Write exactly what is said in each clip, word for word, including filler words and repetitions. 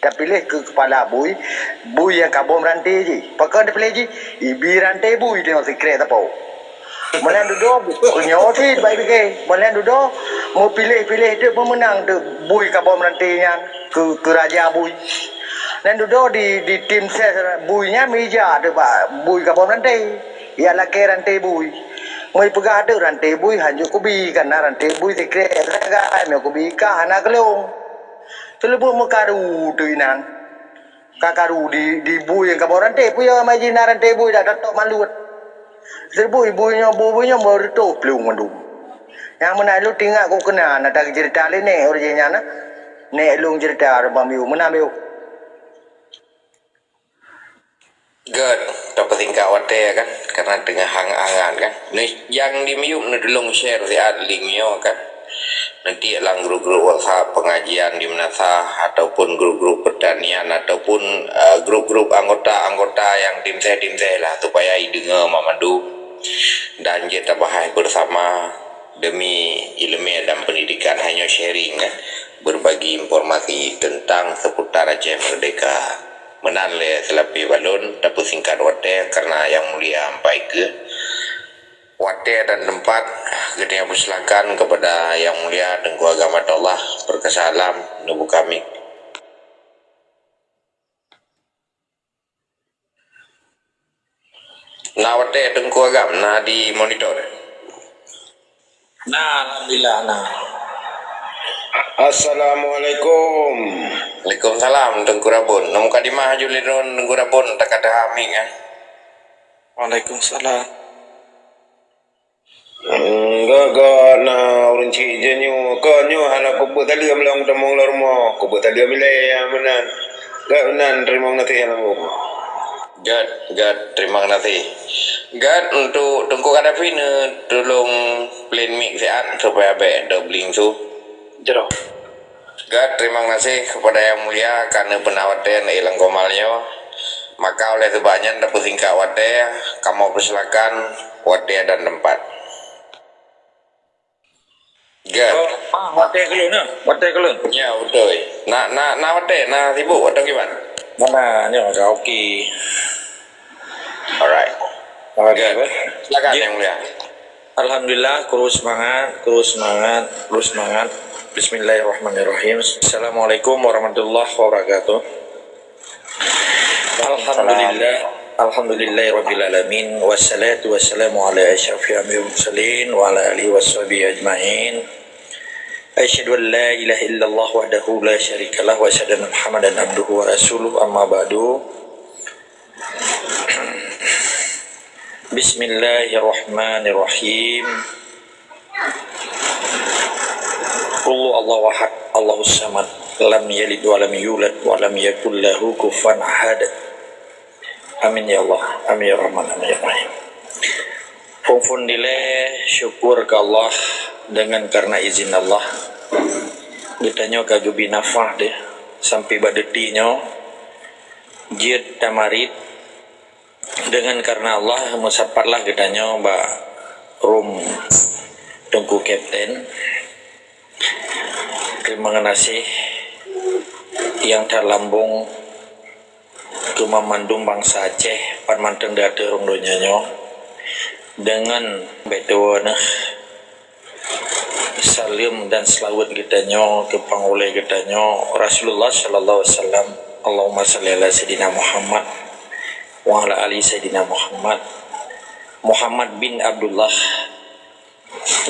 Tapiléh keu keupala bui, bui nyang ka bom ranté jih. Pakon tapiléh jih? Ibi ranté bui teungoh sikrek sapo. Meunan dudoe, nyoe cit bak pike. Meunan dudoe, meupiléh-piléh teuk, meumeunang teuk bui ka bom ranté nyan keu, keu raja bui. Nan dudoe di, di tim ses bui nyan meuija teuk bak bui ka bom ranté. Yak lakée ranté bui. Meuipeugah teuk ranté bui hanjeuet kubi, kana ranté bui sikrek sagai, meunyoe kubi kah hana keulong. Teuleubu meukaru teuk inan. Ka karu di, di bui nyang ka bom ranté, peue nyang ma jih na ranté bui dak tatok maluet. Teuleubu bui nyoe, bui, bui nyoe meureutoh plueng mandum. Nyang meunan lôn teuingat kok keunan, na taceurita lé nèk ureueng nyan na. Nèk lôn ceurita, Bang Miu, meunan Miu. Gèt, tapeusingkat watèe kan, karena teungoh hangat-hangat kan. Ni nyang di miyueb neutulông share siat link nyoe kan. Nanti lam grup-grup WhatsApp pengajian di meunasah ataupun grup-grup pertanian ataupun, eh, grup-grup anggota-anggota nyang timseh-timseh lah supaya ideungoe mandum dan jeuet tabahas bersama demi ileumèe dan pendidikan. Hanyoe sharing kan, berbagi informasi tentang seputar Aceh Merdeka. Meunan lé seulapeh bak lôn, tapeusingkat watèe karena Yang Mulia ampai keuh watèe dan teumpat. Geutanyoe persilakan kepada Yang Mulia Teungku Agam Athaullah, perkasa alam, neubuka mik. Na watèe Teungku Agam, na di monitor. Na, alhamdulillah, na. Assalamualaikum. Waalaikumsalam, Teungku Rabon. Nang mukadimah aju lé droen, Teungku Rabon, takata mik, eh. Waalaikumsalam. Hmm, gèt, gèt, na ureueng chik jih nyoe. Kon nyoe hana kupeue saleuem lom tamong lam rumoh. Kupeue saleuem ilèe nyang meunan. Gèt, meunan, teurimong gaséh lam rumoh. Gèt, gèt, teurimong gaséh. Gèt, untuk Teungku Gaddafi neutulông plan mic siat supaya bèk doubling su. Jroh. Gèt, teurimong gaséh kepada Yang Mulia ka neupeuna watèe neuék lam komal nyoe. Maka oleh seubab nyan tapeusingkat watèe, kamoe persilakan watèe dan teumpat. Gèt. Oh, ah, watèe keu lôn, nah. Watèe keu lôn. Ya, beutôi. Na, na, na watèe, na sibuk watèe kiban. Mana nyoe ka oke. Alright. Oke, gèt. Silakan, Yang Mulia. Alhamdulillah, kru seumangat, kru seumangat, kru seumangat. Bismillahirrahmanirrahim. Assalamualaikum warahmatullahi wabarakatuh. Alhamdulillah, alhamdulillahirabbil alamin, wassalatu wassalamu ala asyrafil anbiya'i wal mursalin wa ala alihi washabihi ajmain. Asyhadu an la ilaha illallah wahdahu la syarikalah wa asyhadu anna Muhammadan abduhu wa rasuluh, amma ba'du. Bismillahirrahmanirrahim. Qul huwallahu ahad, Allahus samad, lam yalid wa lam yulad wa lam yakul lahu kufuwan ahad. Amin ya Allah, amin ya Rahman, amin ya Rahim. Phôn-phôn dilèe syukur keu Allah deungon karena izin Allah. Geutanyoe ka geubri nafah deh sampai bak detik nyoe jeuet tamarit. Deungon karena Allah, meusapatlah geutanyoe bak rum Teungku Kapten. Teurimong gaséh nyang that lambông keu banmandum bansa Aceh, pat mantong di ateueh rhueng donya nyoe. Deungon bèk tuwoe neuh. Saleuem dan seulaweuet geutanyoe keu pangulèe geutanyoe Rasulullah sallallahu alaihi wasallam. Allahumma shalli ala Sayyidina Muhammad wa ala ali Sayyidina Muhammad. Muhammad bin Abdullah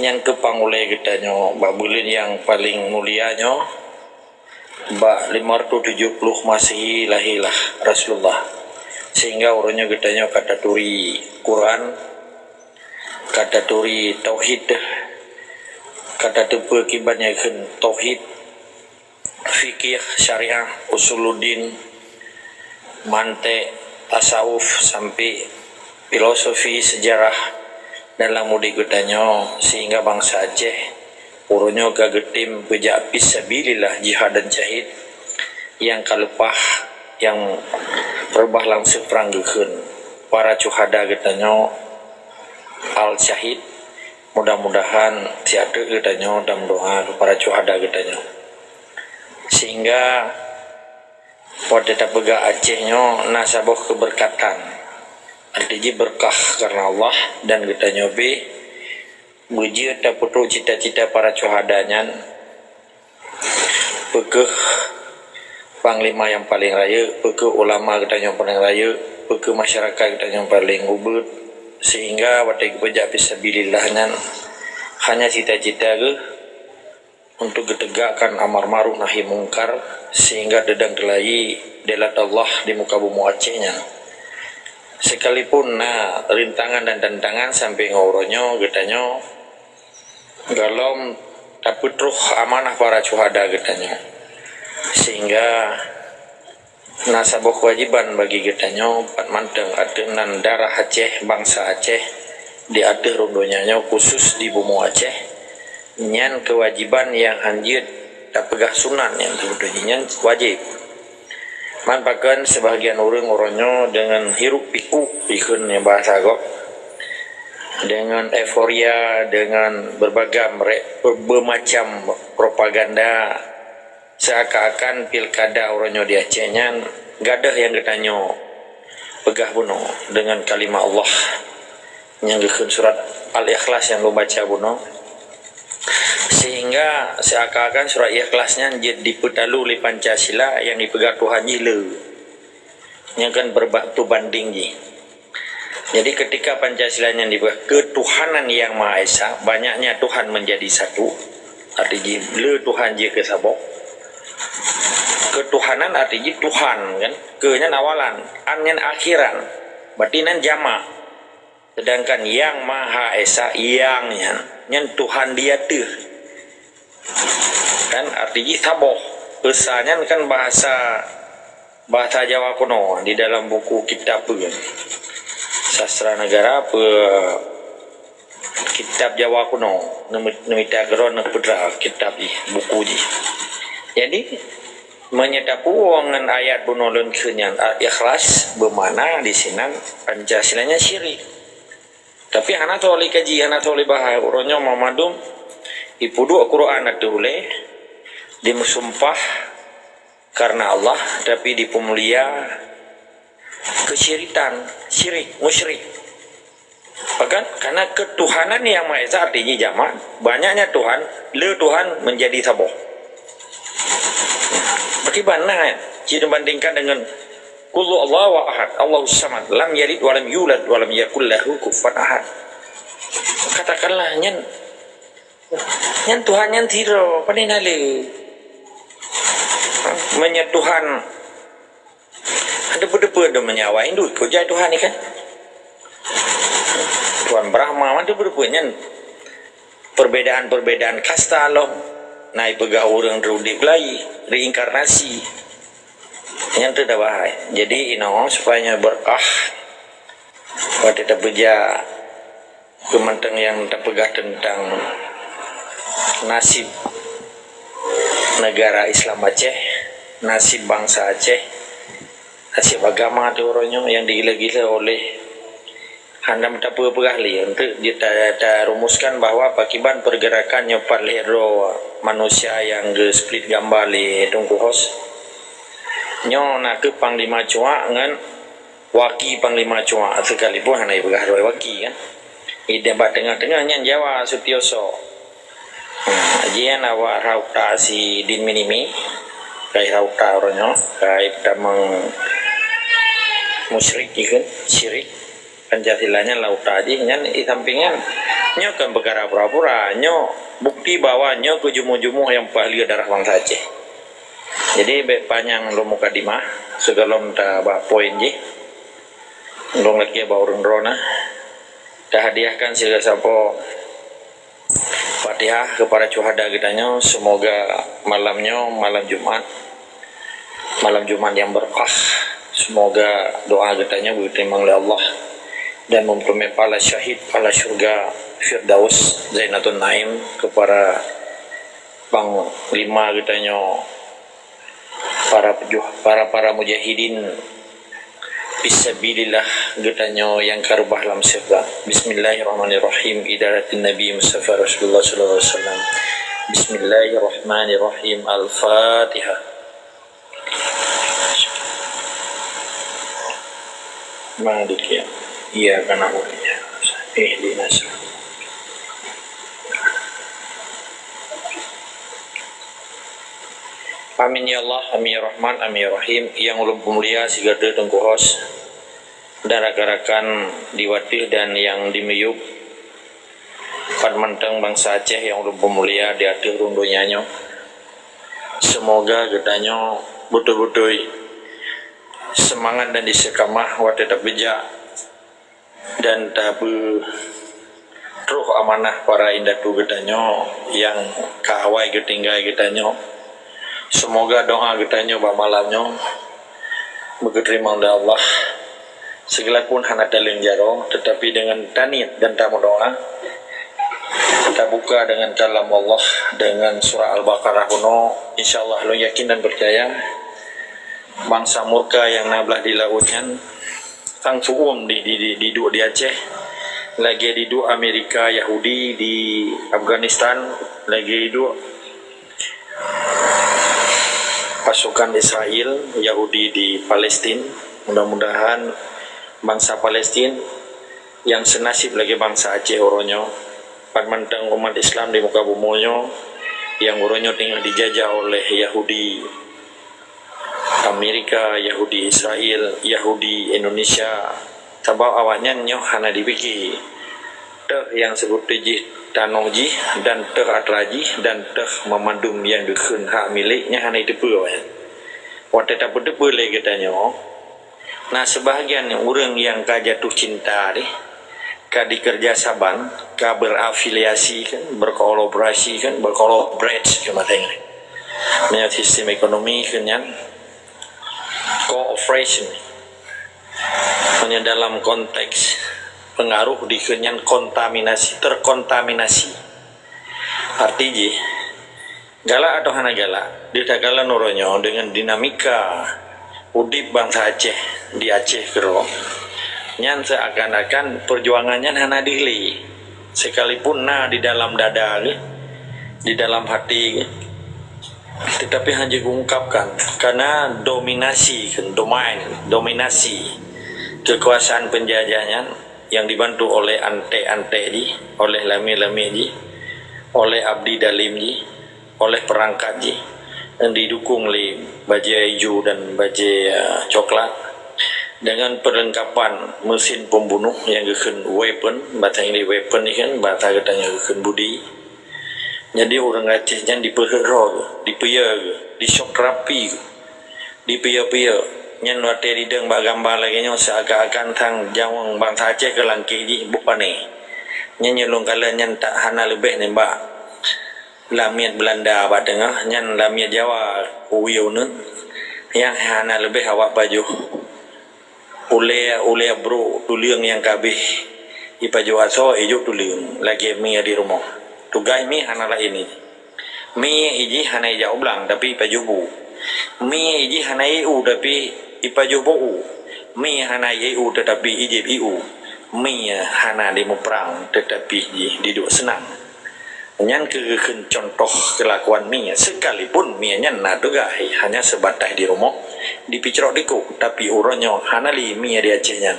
nyan keu pangulèe geutanyoe bak buleuen nyang paleng mulia nyoe. Bak lima ratus tujuh puluh Masehi lahé lah Rasulullah, sehingga uroe nyoe geutanyoe ka taturi Quran, ka taturi tauhid, ka tateupeue kiban nyang kheun tauhid, fikih, syariah, usuluddin, mantek, tasawuf, sampai filosofi, sejarah dalam udép geutanyoe, sehingga bansa Aceh uroe nyoe ka geutem peujak fisabilillah, jihad dan syahid, nyang ka leupah, nyang reubah lam seuprang geukheun para syuhada geutanyoe al-syahid. Mudah-mudahan siat teuk geutanyoe tameudoa keu para syuhada geutanyoe. Sehingga Watée tapeugah Aceh nyoe na saboh keubeurkatan, arti jih beurkah karna Allah, dan geutanyoe pih beujeuet tapeutrok cita-cita para syuhada nyan, peu kheueh panglima nyang paleng rayeuk, peu kheueh ulama geutanyoe paleng rayeuk, peu kheueh masyarakat geutanyoe paleng ubeuet, sehingga watée geupeujak fisabilillah nyan hanya cita-cita geuh untuk geutegakkan amar ma'ruf nahi mungkar, sehingga teudong teulayi deulat Allah di muka bumoe Aceh nyan. Sekalipun na rintangan dan tantangan sampai ngon uroe nyoe, geutanyoe gohlom tapeutrok amanah para syuhada geutanyoe, sehingga na saboh keuwajiban bagi geutanyoe pat mantong ateueh nan darah Aceh, bansa Aceh di ateueh rhueng donya nyoe, khusus di bumoe Aceh. Nyan keuwajiban nyang hanjeuet tapeugah sunat, nyang teubeutôi jih nyan wajéb. Man pakon seubahagian ureuëng uroe nyoe deungon hiruk pikuk, ikheun nyang bahasa gob, deungon euforia, deungon berbagai mere-, ber-, bermacam propaganda, seakan-akan pilkada uroe nyoe di Aceh nyan gadôh nyang geutanyoe peugah bunoe deungon kalimah Allah nyang geukheun surat Al-Ikhlas nyang lôn baca bunoe, sehingga seakan-akan surat Ikhlas nyan jeuet dipeutalu lé Pancasila nyang jipeugah Tuhan jih le. Nyan kan beurba-, beubandéng jih. Jadi, ketika Pancasila nyan dipeugah ketuhanan yang Maha Esa, banyaknya Tuhan menjadi satu, arti jih le Tuhan jeuet keu saboh. Ketuhanan arti jih Tuhan, kan? Ke nyan awalan, an nyan akhiran. Berarti nan jamak. Sedangkan Yang Maha Esa, yang nyan, nyan Tuhan di ateueh. Kan arti jih saboh. Esa nyan kan bahasa, bahasa Jawa kuno di dalam buku kitab peue, Sastra Negara peue, kitab Jawa kuno, neumi-, neumita keudroe neupeudra kitab jih, buku jih. Jadi, meunyoe tapuwoe ngon ayat bunoe lôn kheun nyan, Al-Ikhlas, beumakna di sinan Pancasila nyan syirik. Tapi hana soe lé kaji, hana soe lé bahai. Uroe nyoe mandum ipeuduek Quran ateueh ulée, dimeusumpah karna Allah, tapi dipeumulia keusyirikan, syirik, musyrik. Bahkan, karena ketuhanan yang Maha Esa artinya jamak, banyaknya Tuhan, le Tuhan menjadi saboh. Bagaimana, ya? Jika dibandingkan dengan Qul huwallahu ahad, Allahus samad, lam yalid walam yulad walam yakul lahu kufuwan ahad. Katakanlah, nyan, nyan Tuhan nyan sidroe, pane na le? Meunyoe Tuhan ada beudeupeue dong meunyoe awak Hindu, ikot jai Tuhan ni kan? Tuhan Brahma, ada beudeupeue nyan. Perbedaan-perbedaan kasta lom. Na ipeugah ureuëng teudeb lagi, reinkarnasi. Nyan teuh dah bahai. Jadi, inoe supaya nyoe berkah, watée tapeujak keu mantong nyang tapeugah teuntang nasib negara Islam Aceh, nasib bansa Aceh, nasib agama di uroe nyoe nyang digila-gila oleh hana meuteupeu peugah lé, untuk jita-, tarumuskan bahwa pakiban pergerakan nyoe pat lhée droe manusia nyang geusplit gamba lé Teungku Hos. Nyoe nakeuh Panglima Cuak ngon Waki Panglima Cuak, sekalipun hana jipeugah droe waki kan. Ideh bak teungoh-teungoh nyan Jawa Sutioso. Ha, jian awak rauta si Din Minimi, kai rauta uroe nyoe, kai tamong musyrik ikheun, syirik. Pancasila nyan lauta jih, nyan di samping nyan. Nyoe kan peukara pura-pura, nyoe bukti bahwa nyoe keuh jumuh-jumuh nyang pahleu darah bansa Aceh. Jadi, bék panyang lôn mukadimah, sigohlom tabah poin jih. Lôn lakée bak ureuëng droeneuh. Tahadiahkan sigoe sapo Fatihah kepada syuhada geutanyoe. Semoga malam nyoe, malam Jumat, malam Jumat yang berkah. Semoga doa geutanyoe diterima oleh Allah dan memperoleh pahala syahid, pahala syurga Firdaus Zainatun Naim kepada panglima geutanyoe, para pejuah, para, para mujahidin fisabilillah geutanyoe nyang ka reubah lam syeuruga. Bismillahirrahmanirrahim. Ila hadratin Nabi Mustafa Rasulullah sallallahu alaihi wasallam. Bismillahirrahmanirrahim. Al-Fatihah. Maliki iyyaka na'budu wa iyyaka nasta'in. Ihdinas siratal. Amin ya Allah, amin ya Rahman, amin ya Rahim. Nyang ulôn peumulia sigoe teungku host dan rakan-rakan di ateueh dan nyang di miyueb. Pat mantong bansa Aceh nyang ulôn peumulia di ateueh rhueng donya nyoe. Seumoga geutanyoe beutôi-beutôi seumangat dan istiqamah watée tapeujak dan tabeutroh amanah para indatu geutanyoe nyang ka awai geutinggai geutanyoe. Seumoga doa geutanyoe bak malam nyoe beugeuteurimong lé Allah. Sigohlom pun hana taleueng jaroe, teutapi deungon taniet dan tameudoa, tabuka deungon kalam Allah, deungon surah Al-Baqarah bunoe, insya Allah lôn yakin dan peucaya, bansa murka nyang na blah di laôt nyan sang su'uem di, di, di, diduek di Aceh, lagée diduek Amerika, Yahudi di Afghanistan, lagée diduek pasukan Israel, Yahudi di Palestin. Mudah-mudahan bansa Palestin nyang seunasib lagée bansa Aceh uroe nyoe, pat mantong umat Islam di muka bumoe nyoe nyang uroe nyoe teungoh dijajah oleh Yahudi Amerika, Yahudi Israel, Yahudi Indonesia, sabab awaknyan nyoe hana jipike. Teuh nyang seubuti jih tanoh jih, dan teuh atra jih, dan teuh mamandum nyang geukheun hak milék, nyan hana jiteupeue awaknyan. Watée tapeuteupeue lé geutanyoe, na seubahagian ureuëng nyang ka jatuh cinta deh, ka dikeureuja saban, ka berafiliasi kan, berkolaborasi kan, berkolaborasi kan, maté ngai. Meunyoe sistem ekonomi kan nyan, cooperation. Meunyoe dalam konteks pengaruh dikheun nyan kontaminasi, terkontaminasi. Arti jih, galak atau hana galak, di takalon uroe nyoe deungon dinamika udeb bansa Aceh di Aceh keudroe, nyan seuakan-akan peujuangan nyan hana deuh lé. Sekalipun na di dalam dada geuh, di dalam hati geuh, tetapi hana jiungkapkan, karena dominasi, domain, dominasi kekuasaan penjajah nyan yang dibantu oleh antek-antek jih, oleh lamiet-lamiet jih, oleh abdi dalim jih, oleh perangkat jih, dan didukung lé bajée ijo dan bajée, uh, coklat, dengan perlengkapan mesin pembunuh yang geukheun weapon, bahasa Inggris weapon ni kan, bahasa geutanyoe geukheun budi. Jadi ureuëng Aceh nyan dipeurhot roh, dipeuyeu, dishock terapi, dipeuyeu-peuyeu. Nyan watée didong bak gamba lagée nyoe seuakan-akan sang jaweueng bansa Aceh keu langkée jih buet pané. Nyan nyang lôn kalon nyan tak hana leubeh nibak lamiet Belanda bak teungoh, nyan lamiet Jawa uyeue uneuen nyang hana leubeh awak pajoh. Ulée, ulée brok tuleueng nyang ka abéh ipajoh asoe, ijok tuleueng lagée mie di rumoh. Tugaih mie hana laén. Mie ijih hana ijak u blang, tapi ipajoh bu. Mie ijih hana ié u, tapi ipajoh boh u. Mie hana ié u, tetapi ijép ié u. Mie hana dimuprang, tetapi jih diduek seunang. Nyan keuh geukheun contoh keulakuan mie, sekalipun mie nyan na tugaih hanya seubatas di rumoh, dipicrok dikoh, tapi uroe nyoe hana lé mie di Aceh nyan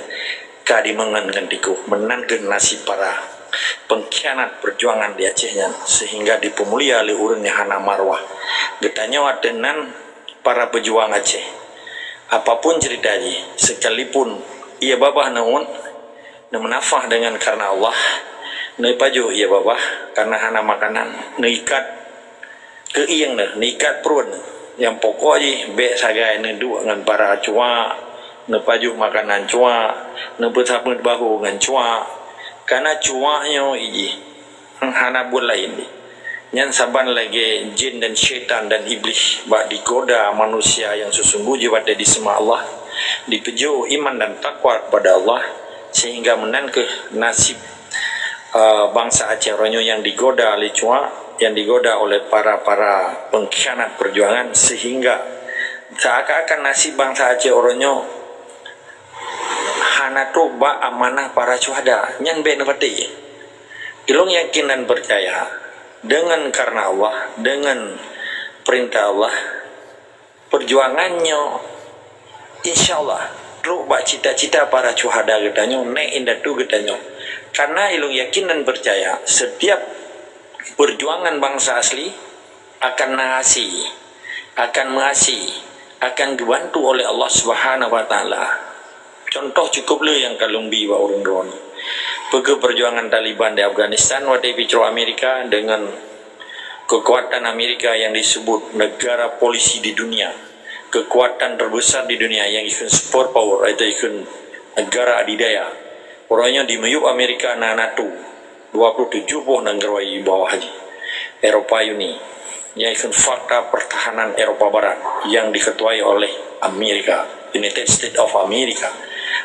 ka dimeungon ngon dikoh. Meunan keuh nasib para pengkhianat perjuangan di Aceh nyan, sehingga dipeumulia lé ureuëng nyang hana marwah. Geutanyoe ateueh nan para peujuang Aceh. Apapun cerita jih, sekalipun ié babah neuôt, neumeunafah deungon karna Allah, neupajoh ié babah karna hana makanan, neuikat keuieng neuh, neuikat pruet neuh. Nyang pokok jih bék sagai neuduek ngon para cuak, neupajoh makanan cuak, neupeusameut bahô ngon cuak, karna cuak nyoe ijih hana buet laén. Nyan saban lagée jin dan syaitan dan iblih bak digoda manusia nyang sesungguh jih watée diseumah Allah, dipeujeuet iman dan takwa kepada Allah, sehingga meunan keuh nasib, eh, bansa Aceh uroe nyoe nyang digoda lé cuak, nyang digoda oleh para-para pengkhianat perjuangan, sehingga seakan-akan nasib bansa Aceh uroe nyoe hana trok bak amanah para syuhada. Nyan bék neupatéh. Ulôn yakin dan peucaya, deungon karna Allah, deungon peurintah Allah, peujuangan nyoe, insya Allah, trok bak cita-cita para syuhada geutanyoe, nek indatu geutanyoe. Karena ilong yakin dan percaya, setiap perjuangan bangsa asli akan nahasi, akan mengasi, akan dibantu oleh Allah Subhanahu Wa Taala. Contoh cukup le nyang ka lôn bi bak ureuëng droe nyoe. Peue keuh perjuangan Taliban di Afghanistan watée picroh Amerika dengan kekuatan Amerika yang disebut negara polisi di dunia, kekuatan terbesar di dunia yang ikheun super power atau ikheun negara adidaya. Uroe nyoe di miyup Amerika na NATO, dua puluh tujuh boh nanggroe di bawah jih, Eropa Uni, nyang ikheun Fakta Pertahanan Eropa Barat yang diketuai oleh Amerika, United States of America.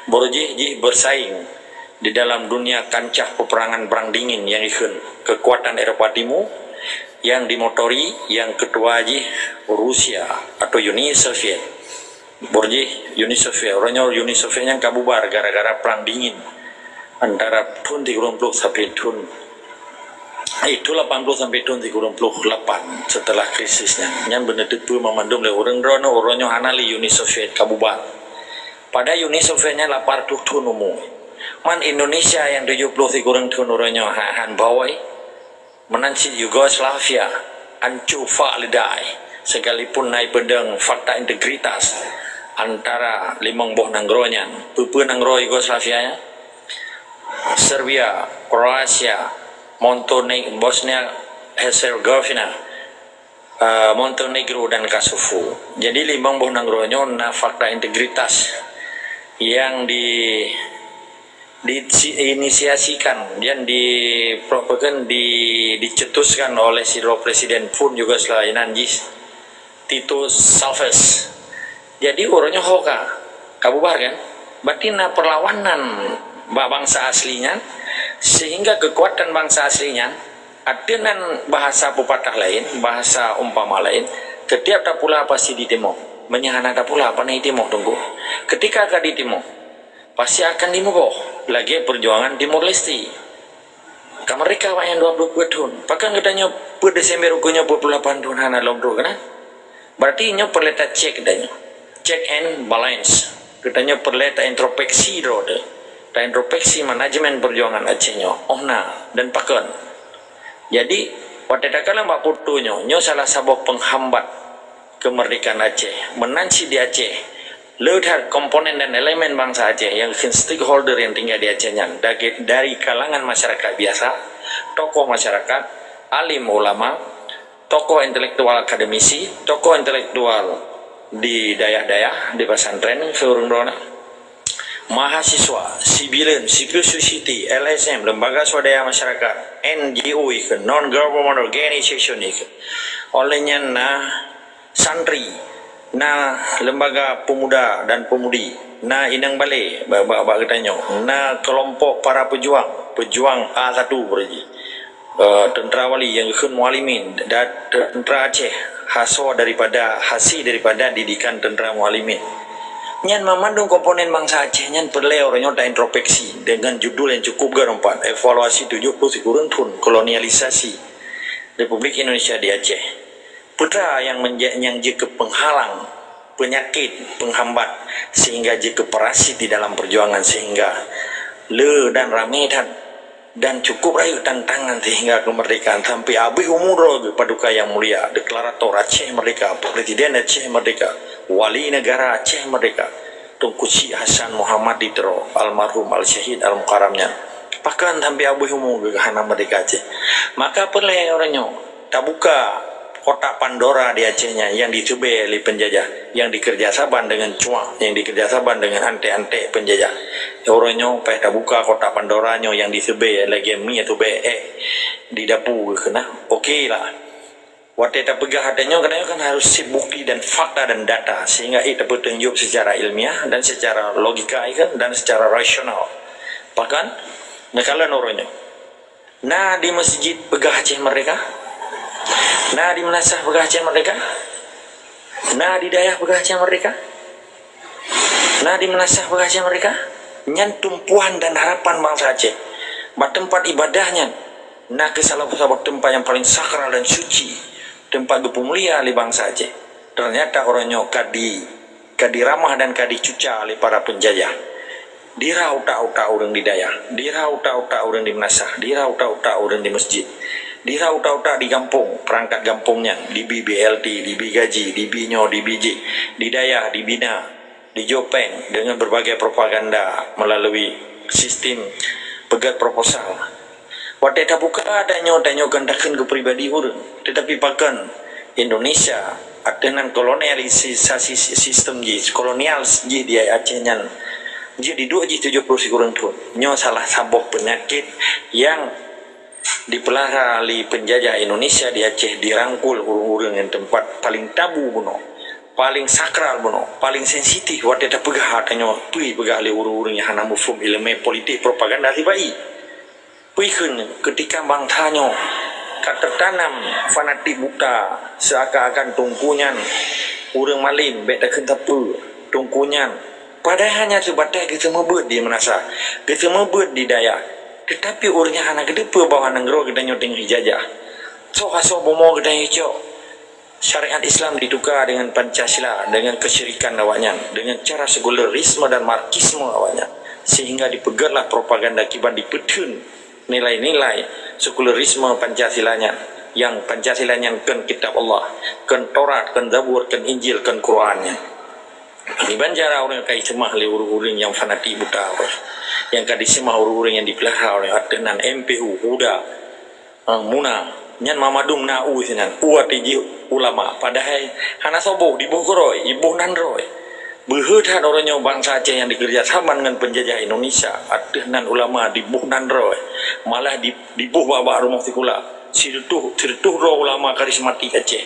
Baroe jih jih bersaing di dalam dunia kancah peperangan perang dingin nyang ikheun kekuatan Eropa Timur yang dimotori yang ketua jih Rusia atau Uni Soviet. Baroe jih Uni Soviet, uroe nyoe Uni Soviet nyang ka bubar gara-gara perang dingin antara thon tiga puluh sampai thon itu lapan puluh sampai thon tiga puluh lapan setelah krisisnya. Nyan beuneuteupeu mamandum lé ureuëng droe nyoe, uroe nyoe hana lé Uni Soviet ka bubar. Pada Uni Soviet nyan lapan ratus thon umu. Man Indonesia nyang tujuh puluh sikureueng thon uroe nyoe ha-, han bawai. Meunan cit Yugoslavia ancu fak leudai, sekalipun na ipeudong fakta integritas antara limong boh nanggroe nyan. Peue-peue nanggroe Yugoslavia nyan? Serbia, Kroasia, Montone-, Bosnia Herzegovina, eh, Montenegro dan Kosovo. Jadi limong boh nanggroe nyoe na fakta integritas yang di diinisiasikan dan di, di, dicetuskan oleh sidroe presiden phon Yugoslavia nan jih Tito Salvas. Jadi uroe nyoe ho ka, ka bubar kan? Berarti na perlawanan bak bangsa asli nyan, sehingga kekuatan bangsa asli nyan, ateueh nan bahasa pepatah lain, bahasa umpama lain, ketiap tapula pasti ditimoh. Meunyo hana tapula, pane ditimoh teungku. Ketika ka ditimoh, pasti akan dimuboh lagée perjuangan Timor Leste. Ka merdeka awaknyan dua puluh dua thon. Pakon geutanyoe peuet Desember ukeue nyoe dua puluh lapan thon hana lom droe keunan? Berarti nyoe peureulée tacek geutanyoe. Check and balance. Geutanyoe peureulée taintrospeksi droe teuh. Taintrospeksi manajemen perjuangan Aceh nyoe. Oh na dan pakon. Jadi, watée takalon bak foto nyoe, nyoe salah saboh penghambat kemerdekaan Aceh. Meunan cit di Aceh, le that komponen dan elemen bangsa Aceh nyang kheun stakeholder nyang tinggai di Aceh nyan, dage-, dari kalangan masyarakat biasa, tokoh masyarakat, alim ulama, tokoh intelektual akademisi, tokoh intelektual di dayah-dayah, di pesantren, keu ureuëng droe na. Mahasiswa, sibileuen, civil society, L S M, lembaga swadaya masyarakat, N G O ikheun, non government organization ikheun. Oleh nyan na santri, na lembaga pemuda dan pemudi, na inong balé bak, bak, bak geutanyoe, na kelompok para pejuang, pejuang A satu baroe jih. Eh, tentara wali nyang geukheun mualimin dan tentara Aceh, hasoe daripada, hasil daripada didikan tentara mualimin. Nyan mamandum komponen bangsa Aceh nyan peureulée uroe nyoe taintrospeksi dengan judul nyang cukup geuh teumpat, evaluasi tujuh puluh sikureueng thon kolonialisasi Republik Indonesia di Aceh. Peue nyang menja-, nyang jeuet keu penghalang, penyakit, penghambat, sehingga jeuet keu parasit di dalam perjuangan, sehingga le dan ramé that dan cukup rayeuk tantangan sehingga kemerdekaan sampai habéh umu droe geuh Paduka Yang Mulia, Deklarator Aceh Merdeka, Presiden Aceh Merdeka, Wali Negara Aceh Merdeka, Teungku Chik Hasan Muhammad di Tiro, almarhum Al-Syahid Al-Mukarram nyan. Pakon sampai habéh umu geuh hana merdeka Aceh. Maka peureulée uroe nyoe tabuka kotak Pandora di Aceh nyan nyang diseubée lé penjajah, nyang dikerja saban dengan cuak, nyang dikerja saban dengan antek-antek penjajah. Uroe nyoe payah tabuka kotak Pandora nyoe nyang diseubée lagée mi atau bée ék di dapu geuh keunan. Oke lah. Watée tapeugah ateueh nyoe, geutanyoe kan harus cit bukti dan fakta dan data, sehingga ék tapeuteunjok secara ilmiah dan secara logika ikheun dan secara rasional. Pakon, neukalon uroe nyoe. Na di masjid peugah Aceh Merdeka? Na di meunasah peugah Aceh Merdeka? Na di dayah peugah Aceh Merdeka? Na di meunasah peugah Aceh Merdeka? Nyan tumpuan dan harapan bangsa Aceh. Bak teumpat ibadah nyan, na keuh salah saboh teumpat nyang paleng sakral dan suci, teumpat geupeumulia lé bangsa Aceh. Ternyata uroe nyoe ka di ka diramah dan ka dicuca lé para peunjajah. Dira utak-utak ureuëng di dayah, dira utak-utak ureuëng di meunasah, dira utak-utak ureuëng di masjid, dira utak-utak di gampông, peurangkat gampông nyan, dibi B L T, dibi gaji, dibi nyoe, dibi jih, di dayah, dibina, dijok péng deungon berbagai propaganda meulalu sistem peugét proposal. Watée tabuka tanyoe, tanyoe kon takheun keu pribadi ureuëng, teutapi pakon Indonesia ateueh nan kolonialisasi sistem jih, kolonial jih di Aceh nyan, jeuet diduek jih tujoh ploh sikureueng thon. Nyoe salah saboh peunyakét nyang dipeulara lé peunjajah Indonesia di Aceh, dirangkul ureuëng-ureuëng nyang teumpat paleng tabu bunoe, paleng sakral bunoe, paleng sensitif watée tapeugah tanyoe peue peugah lé ureuëng-ureuëng nyang hana muphom iéleumé politik propaganda sibai. Peue kheun keutika bansa nyoe ka teutanam fanatik buta, seuakan-akan teungku nyan ureuëng malem, bék takheun sapeue teungku nyan. Padahai hanya seubatai geuseumeubeuet di meunasah, geuseumeubeuet di dayah, teutapi ureuëng nyan hana geuteupeue bahwa nanggroe geutanyoe teungoh jijajah. Soe asoe bumoe geutanyoe cok. Syariat Islam dituka dengan Pancasila, dengan kesyirikan awaknyan, dengan cara sekularisme dan Marxisme awaknyan, sehingga dipeugétlah propaganda kiban dipeutheun nilai-nilai sekularisme Pancasila nyan, nyang Pancasila nyan kon kitab Allah, kon Taurat, kon Zabur, kon Injil, kon Quran nyan. Kiban cara ureuëng ka jiseumah lé ureuëng-ureuëng nyang fanatik buta, nyang ka diseumah ureuëng-ureuëng nyang dipeulara ureuëng ateueh nan M P U, huda, Ah, muna, nyan mamandum na u sinan, u ateueh jih ulama. Padahai hana soe boh, diboh keudroe, diboh nan droe. Beuhe that uroe nyoe bansa Aceh nyang dikeureuja saban ngon peunjajah Indonesia, ateueh nan ulama diboh nan droe. Malah di, diboh bak-bak rumoh sikula. Sireutôh, sireutôh droe ulama karismatik Aceh.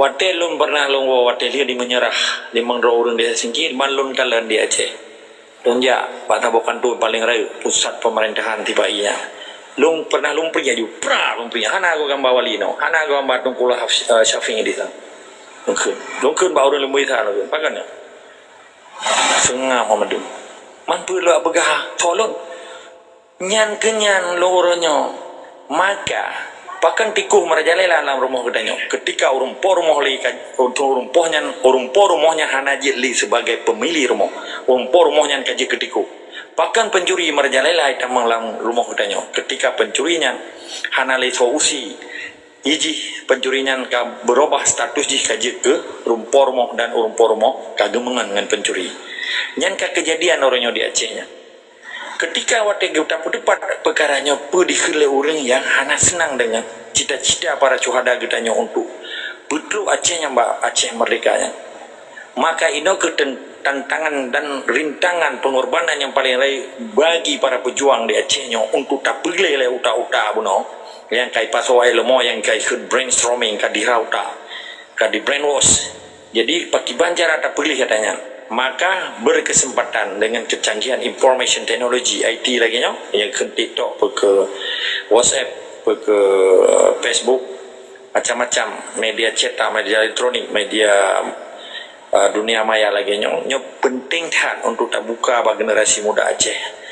Watée lôn pernah lôn woe, watée lheueh di Meunyeurah, limong droe ureuëng di Singki, ban lôn kalon di Aceh. Lôn jak bak saboh kantô paleng rayeuk pusat peumeurintah sibai nyan. Lôn pernah lôn priek aju, pra lôn priek. Hana goe gamba wali nyoe, hana goe gamba Teungku Lahab, eh, Syafi'i di sana. Lôn kheun. Lôn kheun bak ureuëng lôn bri sa lôn kheun. Pakon nyoe? Seungab Muhammad Dum. Man peue lôn peugah tho lôn? Nyan keuh nyan lôn uroe nyoe. Maka, pakon tikoh meurajalela lam rumoh geutanyoe? Keutika ureuëng po rumoh lé ka, ureuëng po nyan, ureuëng po rumoh nyan hana jeuet lé sibagai peumili rumoh. Ureuëng po rumoh nyan ka jeuet keu tikoh. Pakon pencuri meurajalela jitamong lam rumoh geutanyoe? Keutika pencuri nyan hana lé solusi. Jih pencuri nyan ka beurubah status jih ka jeuet keu ureuëng po rumoh dan ureuëng po rumoh ka geumeungon ngon pencuri. Nyan ka keujadian uroe nyoe di Aceh nyan. Keutika watée geuh tapeuteupat peukara nyoe peue dikheun lé ureuëng nyang hana seunang deungon cita-cita para syuhada geutanyoe untuk peutrok Aceh nyang ba Aceh meurdehka nyan. Maka inoe keuh tan-, tantangan dan rintangan peungorbanan nyang paleng rayeuk bagi para peujuang di Aceh nyoe untuk tapeulé lé utak-utak bunoe nyang ka jipasoe leumo nyang ka jikheun brainstorming ka dihra utak, ka di brainwash. Jadi, pakiban cara tapeulih gata nyan? Maka, berkesempatan dengan kecanggihan information technology, I T lagée nyoe, nyang keu TikTok, peu keu WhatsApp, peu keu Facebook, macam-macam media cetak, media elektronik, media, uh, dunia maya lagée nyoe, nyoe penting that untuk tabuka bak generasi muda Aceh.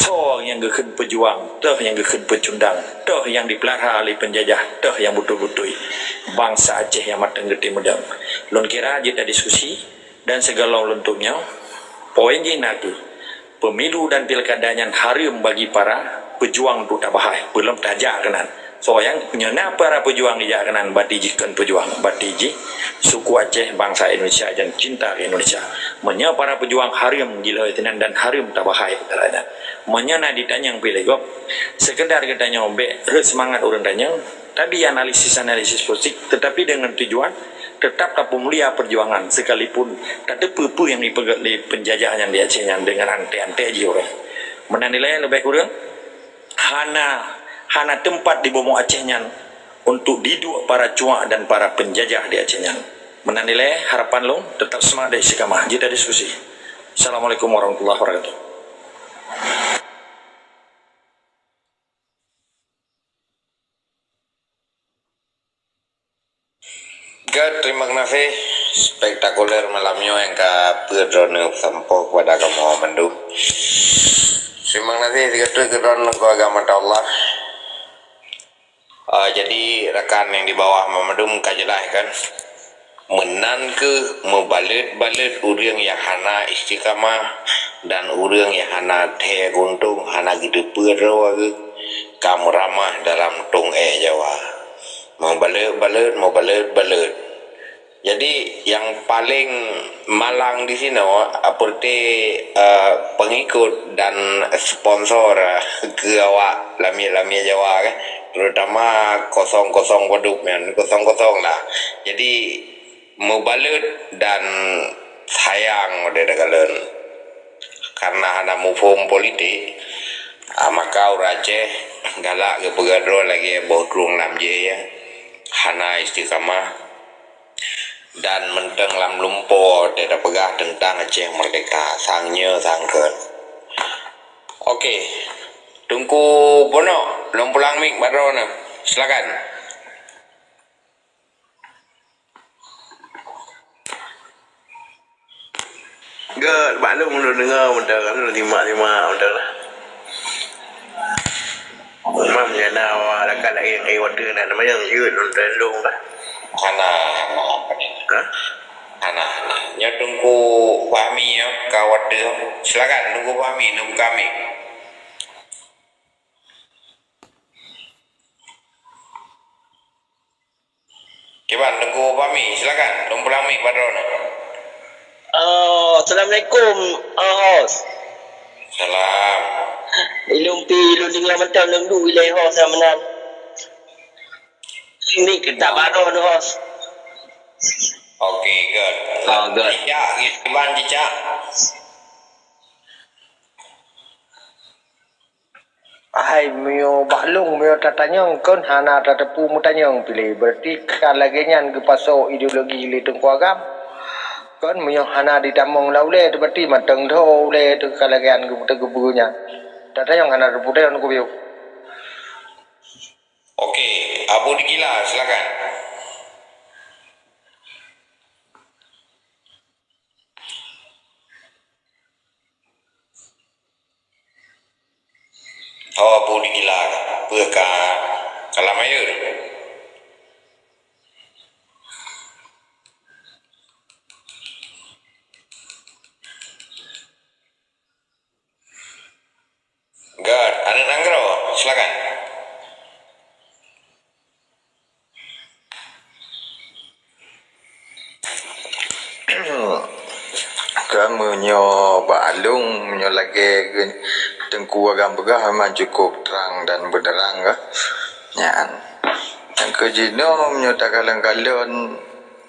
Toh nyang geukheun peujuang, toh nyang geukheun peucundang, toh nyang dipeulara lé peunjajah, toh nyang beutôi-beutôi bansa Aceh nyang mantong geutem meudong. Lôn kira jeuet tadiskusi dan sigohlom lôn tunyok, poin jih na kheueh, pemilu dan pilkada nyan hareuem bagi para peujuang untuk tabahai, beulom tajak keunan. Soe nyang nyoe na para peujuang ijak keunan, berarti jih kon peujuang, berarti jih suku Aceh, bansa Indonesia dan cinta keu Indonesia. Meunyoe para peujuang hareuem jilhôi sinan dan hareuem tabahai peukara nyan. Meunyoe na jitanyong piléh gob, sekedar geutanyoe bék rhot seumangat ureuëng tanyong, tabi analisis-analisis politik, tetapi dengan tujuan tetap tapeumulia perjuangan, sekalipun tateupeue peue nyang jipeugét lé peunjajah nyan di Aceh nyan dengan anté-anté jih ureuëng. Meunan ilée leubeh kureueng, hana, hana teumpat di bumoe Aceh nyan untuk diduek para cuak dan para peunjajah di Aceh nyan. Meunan ilée harapan lôn, tetap seumangat dan istiqamah. Jeuet tadiskusi. Assalamualaikum warahmatullahi wabarakatuh. Gét, terima kasih spektakuler malam nyoe nyang ka peuet droeneuh sampoe kepada kamoe mandum. Terima kasih sigoe teuk keu droeneuh keu agama Allah. Ah, jadi rakan nyang di bawah mandum ka jeulaih kan? Meunan kheueh meubaleuet-baleuet ureuëng nyang hana istiqamah dan ureuëng nyang hana thèe geuuntông, hana geuteupeue droe geuh ka meuramah dalam tông èk Jawa. Meubaleuet-baleuet, meubaleuet-baleuet. Jadi, nyang paleng malang disinoe, apeureuté, eh, peungikot dan sponsor, eh, keu awak lamiet-lamiet Jawa, kan, terutama kosong kosong padub nyan, kosong kosong lah. Jadi, meubaleuet dan sayang udeb takalon. Karena hana muphom politik, ah, maka ureuëng Aceh galak geupeugah droe lagèe boh krueng lam jih, ya. Hana istiqamah dan mantong lam lumpoe teupeugah teuntang Aceh Merdeka. Sang nyoe, sang kheun. Oke. Teungku Bonok, lôn pulang mik bak droeneuh. Silakan. Gèt, bak lôn, lôn deungö mantong, lôn simak-simak mantong lah. Memang nyang na awak rakan laén, eh, watèe na, nama nyang jeuet mantong lôn lah. Hana, hana. Hah? Hana, hana. Nyoe Teungku Fahmi, ya, ka watèe. Silakan, Teungku Fahmi, lôn buka mik. Kiban, Teungku Fahmi, silakan. Lôn pulang mik bak droeneuh. Oh, assalamualaikum, oh, host. Salam. Ilôn pi, ilôn deungö mantong lôn duek ilèe host nyang meunan. Ni kita baru tu, host. Oke, good. Oh, good. Cicak, kiban cicak. Hai, meunyoe bak lôn, meunyoe tatanyong kon hana tateupeue meutanyong piléh, berarti ka lagèe nyan geupasoe ideologi lé Teungku Agam. Kon meunyoe hana jitamong lam ulèe, berarti mantong dho ulèe teuh ka lagèe nyan geupeuteupeue nyan. Tatanyong hana tateupeue, tanyong keubiôh. Oke, Abu Dikila, silakan. Oh, Abu Dikila, peue ka, ka lam ayeue? Good, aneuk nanggroe, silakan. Kan meunyoe bak lôn, meunyoe lagèe Teungku Agam peugah memang cukup trang dan beuneurang kah. Nyan. Nyang keu jinoe meunyoe takalon-kalon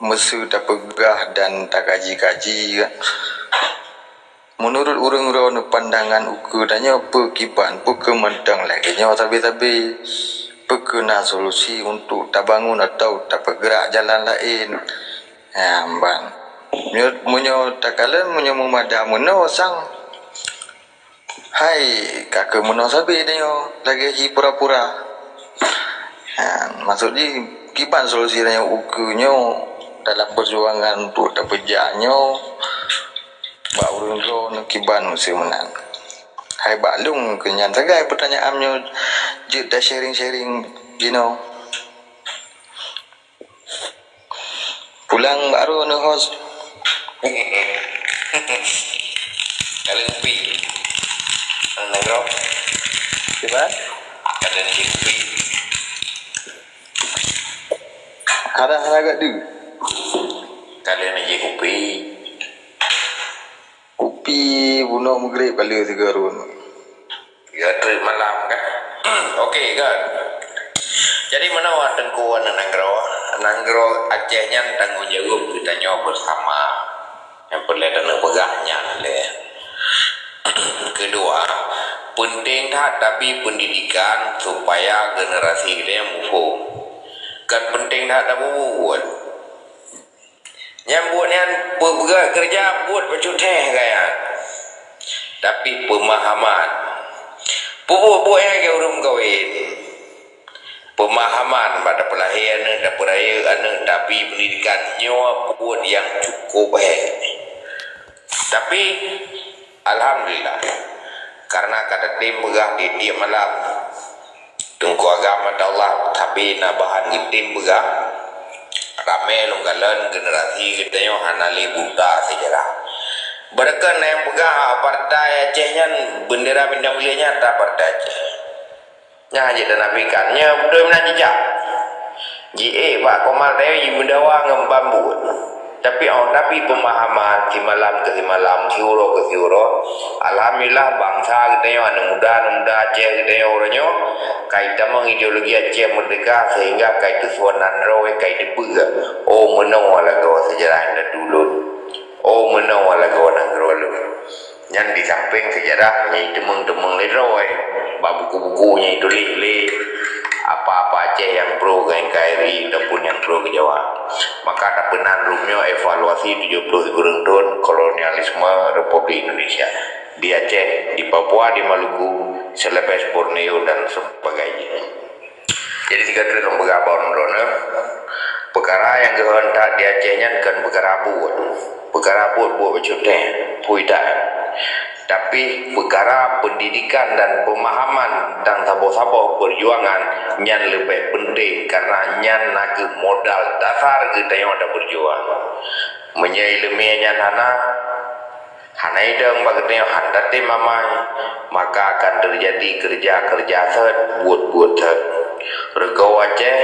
meuseu tapeugah dan takaji-kaji kah. Meunurot ureuëng droeneuh pandangan ukeue tanyoe peu kiban, peu kheueh mantong lagèe nyoe sabe-sabe. Peu kheueh na solusi untuk tabangun atau tapeugrak jalan laén? Nyan ban. Meunyoe, meunyoe takalon, meunyoe meumada meunoe sang, hai, ka kheueh meunoe sabe tanyoe lagèe hi pura-pura. Nyan, maksud jih, kiban solusi tanyoe ukeue nyoe dalam peujuangan untuk tapeujak nyoe bak ureuëng droeneuh kiban meuseu meunan. Hai bak lôn keu nyan sagai peutanyaan nyoe jeuet ta-sharing-sharing jinoe. Pulang bak droeneuh, host. Ka lheueh kupi. Nanggroe. Kiban? Ka lheueh kupi. Hana, hana gak deuh. Ka lheueh kupi. Kupi bunoe Maghrib ka lheueh sigoe rhun. Ya, trip malam kan. Oke, kan. Jadi, meunoe Teungku aneuk nanggroe. Nanggroe Aceh nyan tanggong jaweueb geutanyoe beusama. Nyang peureulèe taneuk peugah nyan lé. Keudua, peunteng that tabi peundidikan supaya generasi geutanyoe muphom. Kan peunteng that tabubuet. Nyang buet nyan peugah keureuja buet bacut thèh gaya. Tapi peumahaman. Peubuet-buet nyan keu ureuëng meukawen. Peumahaman bak tapeulahé aneuk, tapeurayeuk aneuk, tapi peundidikan nyoe buet nyang cukup hék. Tapi, alhamdulillah, karena ka tatem peugah tiep-tiep malam, Teungku Agam, masya Allah, tapi na bahan geutem peugah. Ramé lôn kalon generasi geutanyoe hana lé buta seujarah. Beureukan nyang peugah partai Aceh nyan, bendera bintang mulia nyan ata partai Aceh. Nyan jeuet dan apikan, nyan beutôi meunan jijak. Jiék bak komal tayue jimeudawa ngon bambu. Tapi oh, tapi pemahaman simalam ke simalam, siuroe ke siuroe, alhamdulillah, bansa geutanyoe, aneuk muda, aneuk muda Aceh geutanyoe uroe nyoe, kai tamong ideologi Aceh Merdeka sehingga kai teusuan nan droe, kai teupeue, oh, meunoe lagoe seujarah indatu lôn. Oh, meunoe lagoe nanggroe lôn. Nyan di sampéng seujarah nyang teumeung-teumeung lé droe, bak buku-buku nyang tuléh lé apa-apa Aceh nyang pro keu N K R I ataupun nyang pro keu Jawa. Maka tapeunan rumoh evaluasi tujoh ploh sikureueng thon kolonialisme Republik Indonesia di Aceh, di Papua, di Maluku, Celebes, Borneo dan sebagainya. Jadi, sigoe treuk lôn peugah bak droeneuh, peukara nyang geuhon that di Aceh nyan kon peukara buet. Peukara buet-buet bacut teh, pui that. Tapi, peukara pendidikan dan pemahaman tentang saboh-saboh perjuangan nyan leubeh penting, karena nyan nakeuh modal dasar geutanyoe taberjuang. Meunyoe ileumèe nyan hana, hana idong bak geutanyoe, hana tatem amai, maka akan teujadi keureuja-keureuja sot, buet-buet sot. Reugoe Aceh,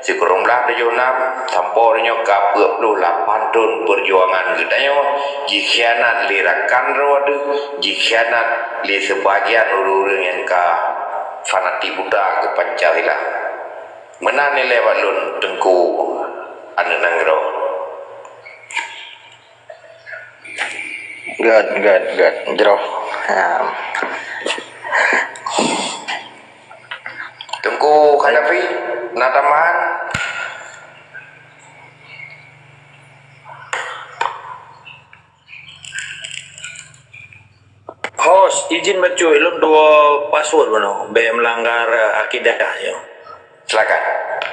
sikureueng blaih tujoh nam, sampoe uroe nyoe ka peuet ploh lapan thon peujuangan geutanyoe jikhianat lé rakan droe deuh, jikhianat lé seubagian ureuëng-ureuëng nyang ka fanatik buta keu Pancasila. Meunan ilée bak lôn, Teungku, aneuëk nanggroe. Gét, gét, gét. Jroh. Ha. Teungku Khadafi, na tambahan? Host, izin bacut, lôn dua password bunoe, bék meulanggar, eh, akidah, ya. Silakan.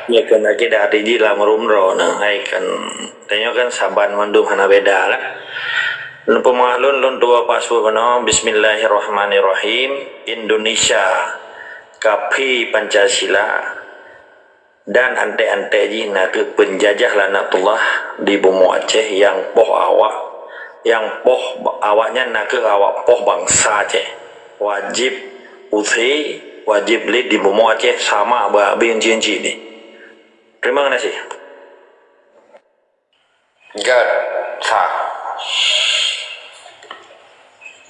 Ya kan, akidah T J lam room droe na, hai kan, tanyoe kan saban mandum hana beda kan. Lôn peumah lôn, lôn tuwoe password bunoe, Bismillahirrahmanirrahim, Indonesia, kafé Pancasila, dan antek-antek jih nakeuh peunjajah laknatullah di bumoe Aceh nyang poh awak, nyang poh awaknyan nakeuh awak poh bansa Aceh. Wajéb use, wajéb lét di bumoe Aceh sama bak abéh enci-enci nyoe. Terima kasih. Gét, sa.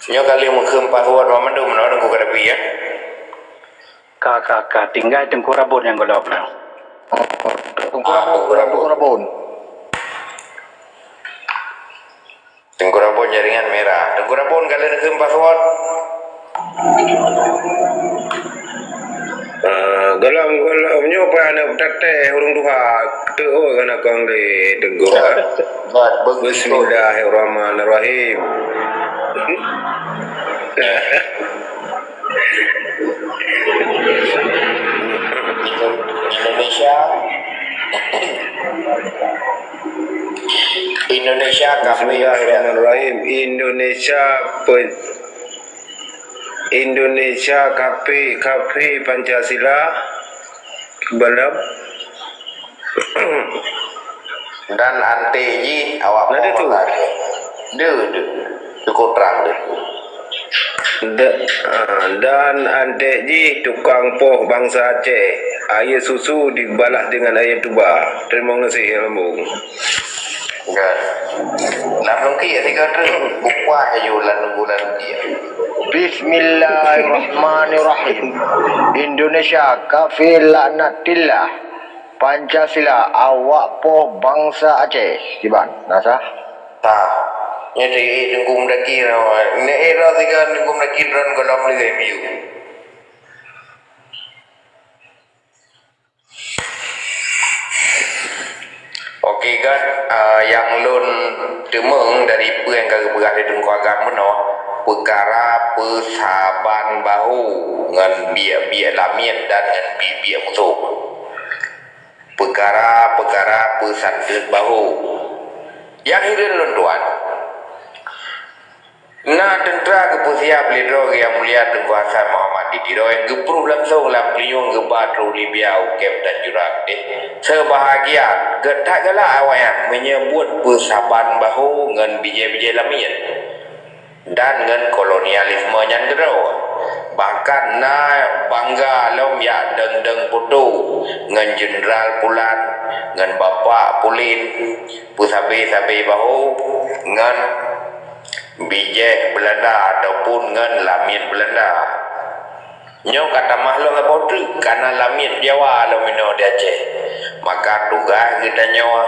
Nyoe ka lheueh meukeum password banmandum, na Teungku Khadafi, ya? Ka, ka, ka. Tinggai Teungku Rabon nyang gohlom. Teungku Rabon, Teungku Rabon. Teungku Rabon jaringan merah. Teungku Rabon ka lheueh meukeum password. Ah, gohlom, gohlom nyoe pih aneuk taté ureuëng tuha. Teuôt hana kong lé Teungku. Bismillahirrahmanirrahim. Indonesia. Indonesia kafé. Bismillahirrahmanirrahim. Indonesia pe-, Indonesia kafé, kafé Pancasila. Belum. Dan antek jih awak poh bansa Aceh. Deuh, deuh. Cukup terang deuh. Da-, ah, dan antek jih tukang poh bansa Aceh. Air susu dibalas dengan air tuba. Terima kasih, ya, Lambung. Kan. Lam lungki ya tiga tu. Buka aja ulan bulan dia. Bismillahirrahmanirrahim. Indonesia kafir laknatillah. Pancasila awak poh bansa Aceh. Kiban, na sah? Sah. Nyoe teuh Teungku Mudakir. Nyoe eh, roh tiga Teungku Mudakir droen gohlom lé biu. Oke, Gad, ah, nyang lôn teumeung dari peue nyang ka geupeugah lé Teungku Agam bunoe, peukara peusaban bahu ngon biek-biek lamiet dan ngon biek-biek musoh. Peukara-peukara peusanteut bahu. Nyang hireuen lôn tuan, na teuntra geupeusiab lé droe Yang Mulia Teungku Hasan Muhammad Di Tiro nyang geuprôh langsông lam keulinyueng geuba trôh Libya u kem Tanjura keudéh. Seubahagian gét that galak awaknyan meunyeubut peusaban bahô ngon bijéh-bijéh lamiet dan ngon kolonialisme nyan keudroe. Bahkan na bangga lom jak deng-deng poto ngon Jeundral Pulan, ngon Bapak Pulin, peusabe-sabe bahô ngon bijéh Beulanda ataupun ngon lamiet Beulanda. Nyoe ka tamah lom saboh treuk, ka na lamiet Jawa lom inoe di Aceh. Maka tugaih geutanyoe,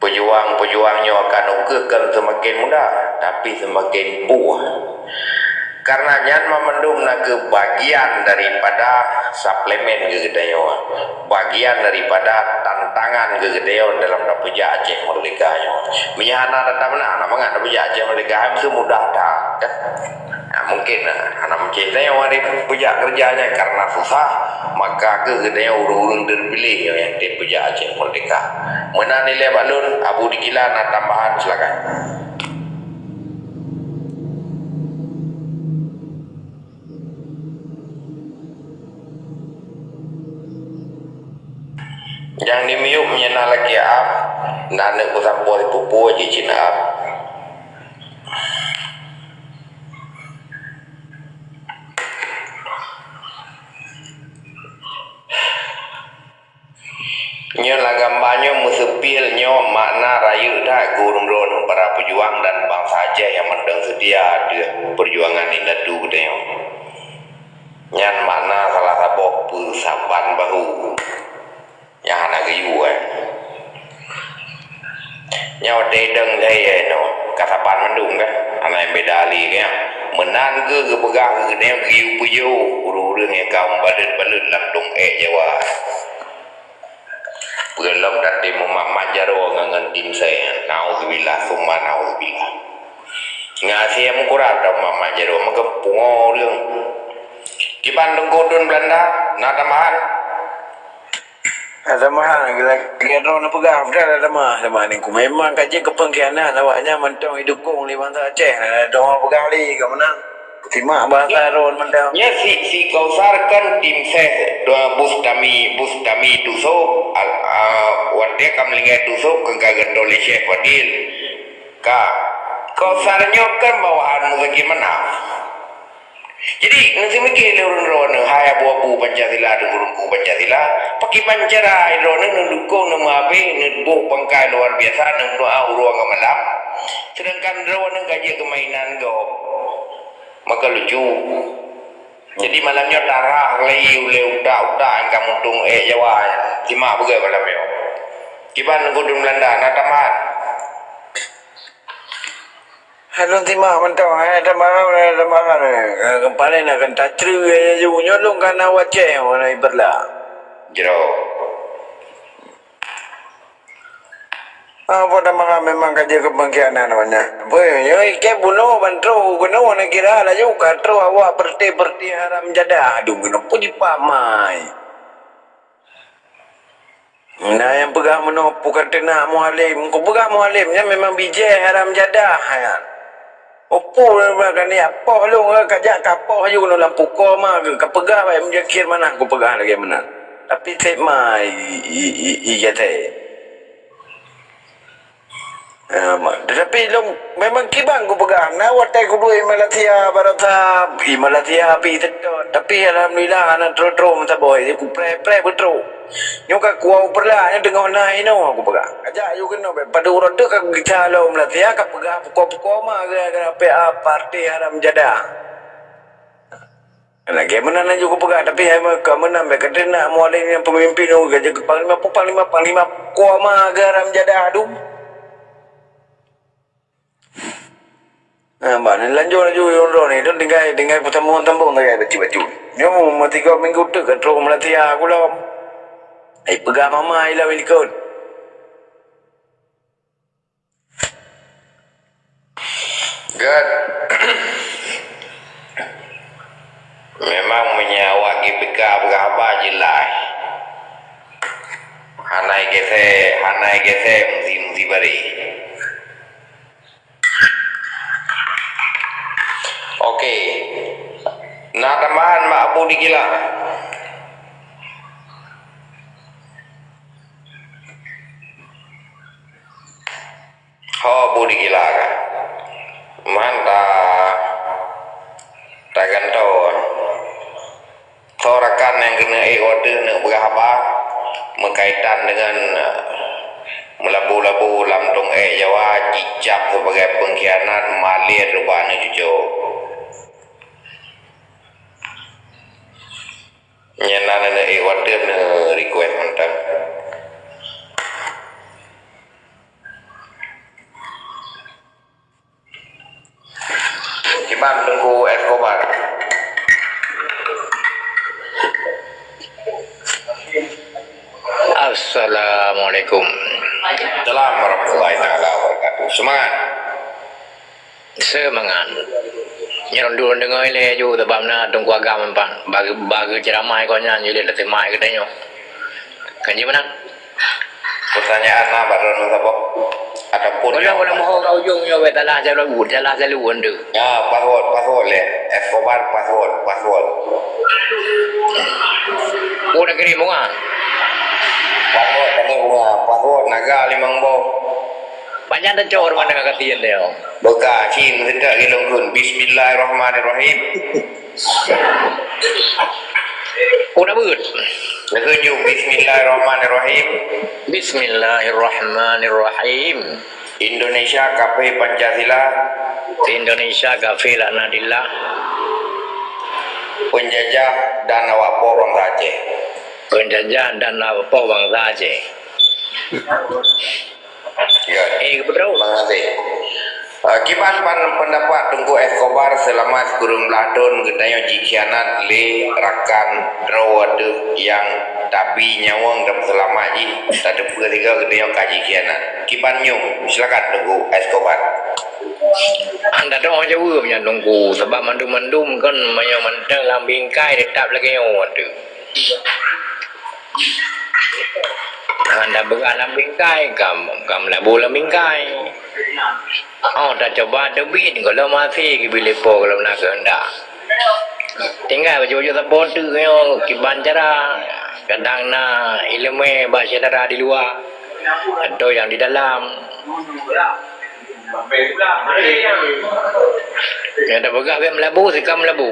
peujuang-peujuang nyoe ka ukeue kon seumaken muda, tapi seumaken puih. Karena nyan mamandum na kheueh bagian daripada suplemen keu geutanyoe, bagian daripada tantangan keu geutanyoe dalam tapeujak Aceh Merdeka nyoe. Meunyo hana tatamna, hana mangat tapeujak Aceh Merdeka, hai meuseumudah that, kan? Nah, mungkin, nah, hana meucéh tanyoe hari peujak keureuja nyan karena susah, maka kheueh geutanyoe ureueng-ureueng teupiléh nyang tem peujak Aceh Merdeka. Meunan ilée bak lôn, Abu Dikila na tambahan, silakan. Nyang di miyueb nyan na lagée am, na aneuk peusampoe sipupu jih cit na am. Nyoe lam gamba nyoe meuseupil nyoe makna rayeuk that keu ureueng droeneuh para peujuang dan bansa Aceh nyang mantong seutia ateueh peujuangan indatu geutanyoe. Nyan makna salah saboh peusaban bahu nyang hana geuyue. Nyoe watée idong jai nyoe ka saban mandum kan, hana nyang beda lé kan. Meunan kheueh geupeugah keu geutanyoe geuyue peuyôh ureueng-ureueng nyang ka meubalot-balot lam dong ék Jawa. Peue lom tatem mumat-mat jaroe ngon, ngon tim seng. Nauzubillah, summa nauzubillah. Ngon asie meukurat tamumat-mat jaroe, meukeupue ureueng. Kiban Teungku Dun Beulanda, na tambahan? Na tambahan, lagée droeneuh peugah, peugah na tamah, tamah ningku. Memang ka jeuet keu peungkhianat, awaknyan mantong jidukong lé bansa Aceh. Na droeneuh peugah lé, ka meunan. Simak bahasa droeneuh mantong. Nyan si, si Kausar kan tim ses, dua Bustami, Bustami Tusok, al-, a, watée ka meulinggai Tusok kan ka geutoe lé Syekh Fadil. Ka. Kausar nyoe kan bawahan Muzakir Manaf. Jadi, neuseumike lé ureueng droeneuh, hai abu-abu Pancasila, teungku-teungku Pancasila, pakiban cara droeneuh neudukong, neumeuhabéh, neuboh pangkai luar biasa, neumeudoa uroe ngon malam, seudangkan droeneuh ka jeuet keu mainan gob. Maka lucu. Jadi malam nyoe tarah lé ulée utak-utak nyang ka mutong ék Jawa nyan. Simak beugét malam nyoe. Kiban Teungku Dun Beulanda, na tambahan? Hai lôn simak mantong, hai tambahan, hai tambahan. Paléng na kan tacre laju nyoe lôn ka na wacée, mana iperla. Jroh. Apa nama memang ka jeuet keu peungkhianat awaknyan? Beuh, nyoe ikei bunoe ban troh keunoe, neukira laju ka troh awak peureuté-peureuté haram jadah dum keunoe. Peue jipamai? Na nyang peugah meunoe, peue ka teunak Mualem. Kupeugah Mualem nyan memang bijéh haram jadah nyan. Opo lôn ba kaniyak poh lôn ka jak ka poh aju keunoe lam pukoe ma geuh ka peugah bak Muzakir Manaf kupeugah lagée meunan. Tapi seb ma i, i, i, i gatai. Ah, ma, tetapi lôn memang kiban kupeugah, na watée kuduek i Malaysia baroesa, i Malaysia pi seutôt. Tapi alhamdulillah hana troh-troh meusaboh, jadi kupreh-preh beutroh. Nyoe ka kuwoe u Peureulak nyoe teungoh na inoe kupeugah. Kajak aju keunoe beh, padub uroe teuk ka geucalon Malaysia, ka peugah pukoe-pukoe ma gara-gara P A partai haram jadah. Lagée meunan laju kupeugah, tapi hai meuka meunan beh, ka teunak Mualem nyang peumimpin nyoe ka jeuet keu panglima, panglima, panglima pukoe ma gara-gara haram jadah dum. Nah, bah, ni lanjut laju uroe ni, tu tinggai, tinggai peusambung-sambung sagai bacut-bacut. Nyoe meusigoe minggu teuk ka troh Malaysia kulom. Ai peugah mama ilom likot. Gét. Memang meunyoe awak G P K peugah haba jeulaih. Hana igésék, hana igésék meusi-meusi baré. Oke. Na tambahan bak Abu Digila? Ho Abu Digila ka. Man ta, tagantoe. Soe rakan nyang keuneuk ék watèe neuk peugah haba meukaitan deungon, eh, meulabu-labu lam dong ék Jawa jicap sibagai peungkhianat, malèe, rubah aneuk cucoe. Nyan na neuk ék watèe neu request mantong. Kiban Teungku Escobar. Assalamualaikum. Salam warahmatullahi taala wabarakatuh. Semangat. Seumangat. Nyoe lôn deungoe lé ju sabab na Teungku Agam empat bagi, bagi ceramah keu nyan jadi leutimai geutanyoe. Kan jih meunan? Pertanyaan na bak droeneuh saboh ataupun boleh, boleh mohon ka ujong nyoe weh, salah jalur, salah jalur ande. Ya, password, password lé. Escobar, password, password. Oh, nak kirim bunga. Password tadi bunga, password naga limong boh. Banyak tacor mana kata dia. Buka cin sedak gilong kun. Bismillahirrahmanirrahim. Oh, dah beut. Laju, bismillahirrahmanirrahim. Bismillahirrahmanirrahim. Indonesia kafé Pancasila. Indonesia kafé laknatillah. Penjajah dan awak po bangsa Aceh. Penjajah dan awak po bangsa Aceh. Ya. Eh, kebetulan. Terima kasih. Ah, kiban pan-, pendapat Teungku Escobar selama sikureueng blaih thon geutanyoe jikhianat lé rakan droe teuh nyang tapi nyawöng dan seulamat jih, tateupeue sigoe geutanyoe ka jikhianat. Kiban nyoe, silakan Teungku Escobar. Anda dong jaweueb nyan Teungku, sabab mandum-mandum kan meunyoe mantong lam bingkai teutap lagèe nyoe teuh. Hana beugah lam bingkai, kam, kam labu lam bingkai. Oh, tacoba teubiet, gohlom hase geubi lé Po gohlom na keuheundak. Tinggai bacut-bacut sapo teuk nyoe kiban cara, kadang na ileumèe bak syedara di luwa atau nyang di dalam. Nyang tapeugah bèk meulabu, sikam meulabu.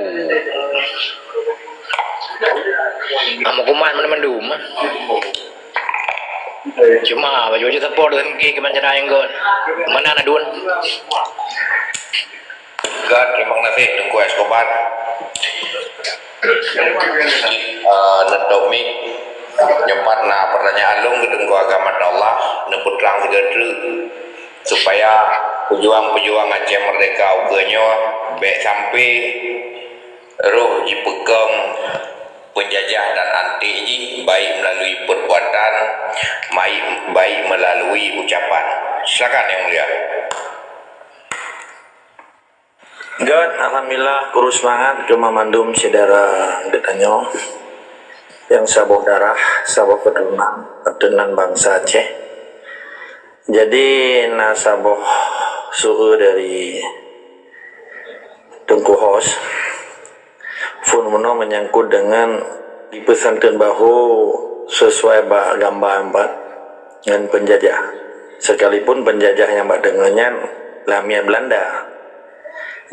Amu kuman mandum-mandum. Cuma baju je support dan ke kemancara yang got. Mana na dun? Got, terima kasih Teungku Escobar. Eh, neutomik, nyoe pat na pertanyaan lôn keu Teungku Agam Abdallah, neupeutrang sigoe treuk. Supaya pejuang-pejuang Aceh Merdeka ukeue nyoe bèk sampai roh jipeukong peunjajah dan anték jih, baik melalui perbuatan, baik, baik melalui ucapan. Silakan, Yang Mulia. Gét, alhamdulillah, kurus seumangat keu mandum syedara geutanyoe nyang saboh darah, saboh keuturonan, keuturonan bansa Aceh. Jadi, na saboh su-, dari Teungku Hos, phôn meunoe meunyangkot deungon di peusantren Baho sesuai bak gamba nyan ngon peunjajah. Sekalipun peunjajah nyang bak teungoh nyan lamiet Beulanda.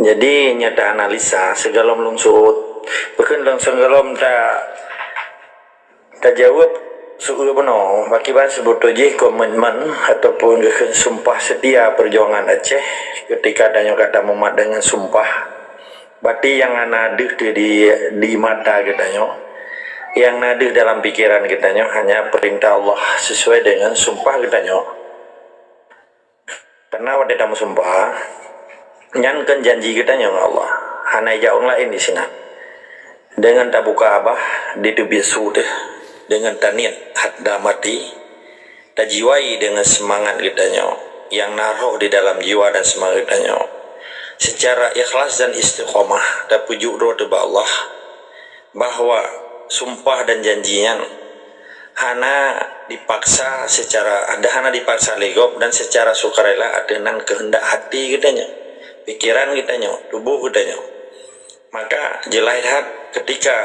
Jadi, nyoe ta analisa sigohlom lôn seuôt. Pakon lôn sigohlom ta, tajaweueb su-, bunoe, pakriban seubeutôi jih komitmen ataupun geukheun sumpah seutia peujuangan Aceh keutika tanyoe ka tamumat deungon sumpah. Bati nyang hana deuh di, di mata geutanyoe, nyang na deuh dalam pikeran geutanyoe hanya peurintah Allah sesuai deungon sumpah geutanyoe. Karena watée tameusumpah, nyan kon janji geutanyoe ngon Allah. Hana ijak ureuëng laén disinan. Deungon tabuka babah, diteubiet su teuh. Deungon taniet hat dalam hati, tajiwai deungon seumangat geutanyoe nyang na roh di dalam jiwa dan seumangat geutanyoe. Seucara ikhlas dan istiqamah, tapeujuk droe teuh bak Allah, bahwa sumpah dan janji nyan hana dipaksa seucara, hana dipaksa lé gob dan seucara sukarela ateueh nan keuheundak hati geutanyoe, pikeran geutanyoe, tuboh geutanyoe. Maka jeulaih that, keutika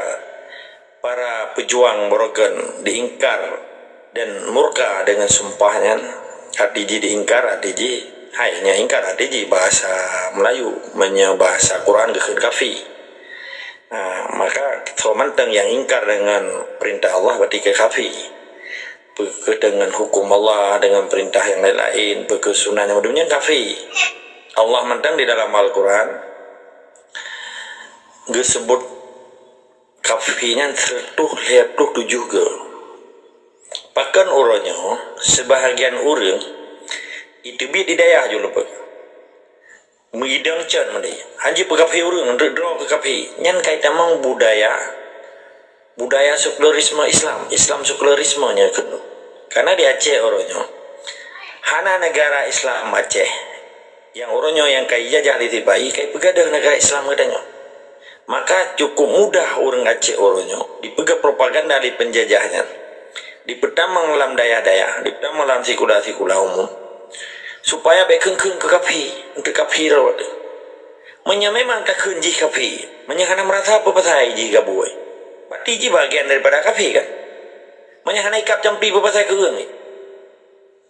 para peujuang Broken diingkar dan murka deungon sumpah nyan, arti jih diingkar, arti jih hai, nyan ingkar arti jih bahasa Melayu, meunyoe bahasa Quran geukheun kafi. Nah, maka soe mantong nyang ingkar deungon peurintah Allah berarti keu kafi. Peu kheueh deungon huköm Allah, deungon peurintah nyang laén-laén, peu kheueh sunah nyang meudum nyan kafi. Allah mantong di dalam Al-Quran geuseubut kafi nyan seratus lhèe ploh tujoh goe. Pakon uroe nyoe, seubahagian ureuëng iteubiet di dayah jih lumpah. Meuidong cot meudeh. Hanjeuet peukaphé ureuëng, rot droe keu kaphé. Nyan ka itamong budaya, budaya sekularisme Islam, Islam sekularisme nyan keunoe. Karena di Aceh uroe nyoe, hana negara Islam Aceh. Nyang uroe nyoe nyang ka ijajah lé sipa-i, ka ipeugadôh negara Islam geutanyoe. Maka cukup mudah ureuëng Aceh uroe nyoe dipeugah propaganda lé peunjajah nyan, dipeutamong lam dayah-dayah, dipeutamong lam sikula-sikula umum, supaya bék kheun-kheun keu kaphé, keu kaphé rot. Meunyoe memang takheun jih kaphé, meunyoe hana meurasa peue pasai jih gabui, berarti jih bagian daripada kaphé kan? Meunyoe hana ikab campi peue pasai keu ureuëng,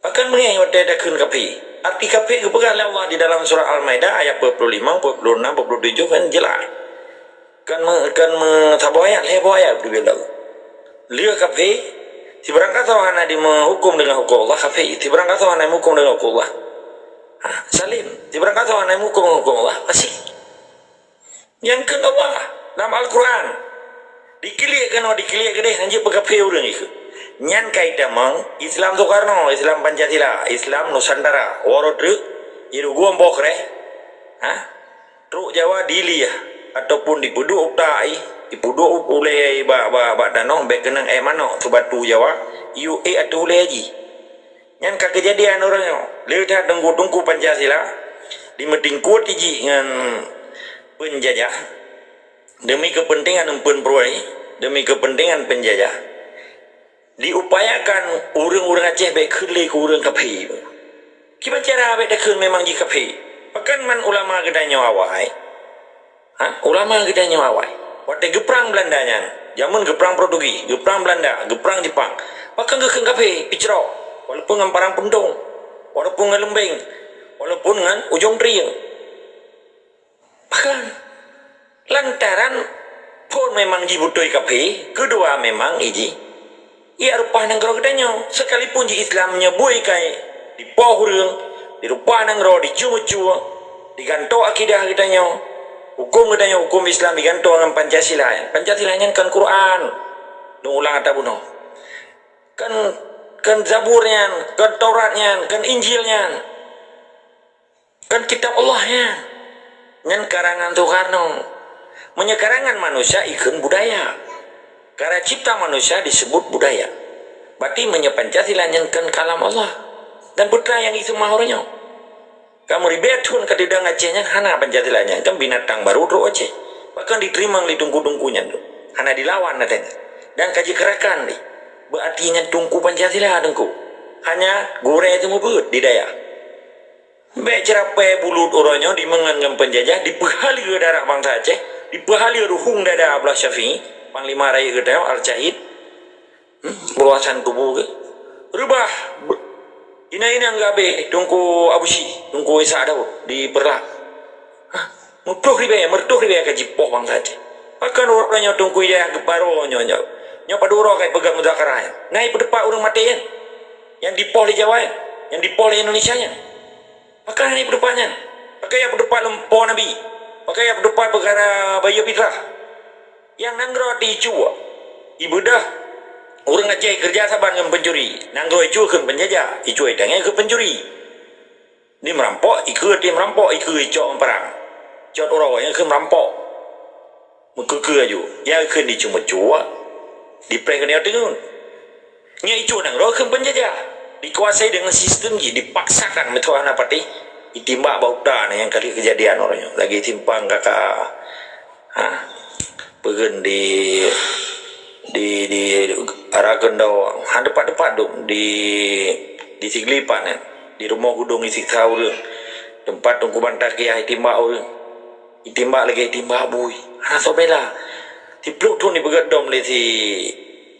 pakon beungéh watée takheun kaphé? Arti kaphé geupeugah lé Allah di dalam surah Al-Maidah ayat dua puluh lima, dua puluh enam, dua puluh tujoh kan jeulaih. Kan me, kan me saboh ayat, lhèe boh ayat geubri lé Allah. Lheueh kaphé, sibarang gasoe hana dimeuhuköm deungon huköm Allah, kaphé, sibarang gasoe hana dimeuhuköm deungon huköm Allah. Ha, salim, sibarang gasoe hana dimeuhuköm deungon huköm Allah, fasik. Nyang kheun Allah lam Al-Quran. Dikeuliek keunoe, dikeuliek keudeh, hanjeuet peukaphé ureuëng ikheun. Nyan ka itamong Islam Soekarno, Islam Pancasila, Islam Nusantara. Uroe treuk, jiduek boh kreh. Ha? Trok Jawa dilieh, ataupun dipeuduek utak jih, dipeuduek ulée bak, bak, bak tanoh, bék keunong ék manok, seubatu Jawa, iyue ék ateueh ulée jih. Nyan ka keujadian uroe nyoe. Lé that teungku-teungku Pancasila dimeutingkuet jih ngon peunjajah demi keupeuntengan eumpeuen peuroi, demi keupeuntengan peunjajah. Diupayakan ureuëng-ureuëng Aceh bék kheun lé keu ureuëng kaphé. Kiban cara bék takheun memang jih kaphé. Pakon man ulama geutanyoe awai? Ha? Ulama geutanyoe awai. Watée geuprang Beulanda nyan, jameun geuprang Portugis, geuprang Beulanda, geuprang Jepang, pakon geukheun kaphé, picrok, walaupun ngon parang peundong, walaupun ngon leumbeng, walaupun ngon ujong trieng. Pakon? Lantaran phon memang jih beutôi kaphé, keudua memang iji Iya rupa nanggroe geutanyoe, sekalipun jih Islam nyoe bui kai dipoh ureuëng, dirupa nanggroe, dicue-cue, digantoe akidah geutanyoe. Huköm geutanyoe huköm Islam digantoe ngon Pancasila. Pancasila nyan kon Quran. Lôn ulang ata bunoe. Kon, kon Zabur nyan, kon Taurat nyan, kon Injil nyan. Kan kitab Allah nyan. Nyan karangan Soekarno. Meunyoe karangan manusia ikheun budaya. Karya cipta manusia disebut budaya. Berarti meunyoe Pancasila nyan kan kalam Allah. Dan peue teuma nyang iseumah uroe nyoe. Kamoe ribée thon ka teudong Aceh nyan hana Pancasila nyan kan binatang baru trok Aceh. Bahkan diteurimong lé teungku-teungku nyan tu. Hana dilawan ata nyan. Dan ka jikeurakan lé. Berarti nyan teungku Pancasila teungku. Hanya gurée teumeubeuet di dayah. Bék ceurapée bulut uroe nyoe dimeungon ngon peunjajah, dipeuhaleue darah bansa Aceh, dipeuhaleue ruhueng dada Abdullah Syafi'i, Panglima Rayeuk geutanyoe, Al-Syahid, hmm, beuruasan tuboh geuh. Reubah, be-, inong-inong geuh abéh, Teungku Abusyik, Teungku Ishak Daud di Peureulak. Hah, meuploh ribée, meureutoh ribée ka jipoh bansa Aceh. Pakon uroe nyoe Teungku Hidayah geuparo nyoe, nyoe. Nyoe padub uroe ka ipeugah muzakarah nyan. Na ipeuteupat ureuëng maté nyan? Nyang dipoh lé Jawa nyan? Nyang dipoh lé Indonesia nyan? Pakon hana ipeuteupat nyan? Pakon ipeuteupat lom Po Nabi? Pakon ipeuteupat peukara bayeue fitrah? Nyang nanggroe ti icue, ibeudoh ureuëng Aceh keureuja saban ngon peuncuri. Nanggroe icue kheun peunjajah, icue itangée kheun peuncuri. Di meurampok, ikeue ti meurampok, ikeue icok ngon parang. Cot uroe nyan kheun meurampok. Meukeue-keue aju, ya kheun dicue-cue, dipreh keunoe teungeut. Nyan icue nanggroe kheun peunjajah, dikuasai deungon sistem jih, dipaksakan meutuah hana patéh, itimbak bak uta na nyang ka lheueh keujadian uroe nyoe lagée simpang K K A. Ha, peugeun di, di, di arakeun dawa, ha, teumpat-teumpat dum di, di Sigli pat nyan, di rumoh gudong isiksa ureuëng, teumpat Teungku Banta Kiah itimbak ureuëng. Itimbak lagée itimbak bui. Asoe bela. Siplôh thôn jipeugét dom lé si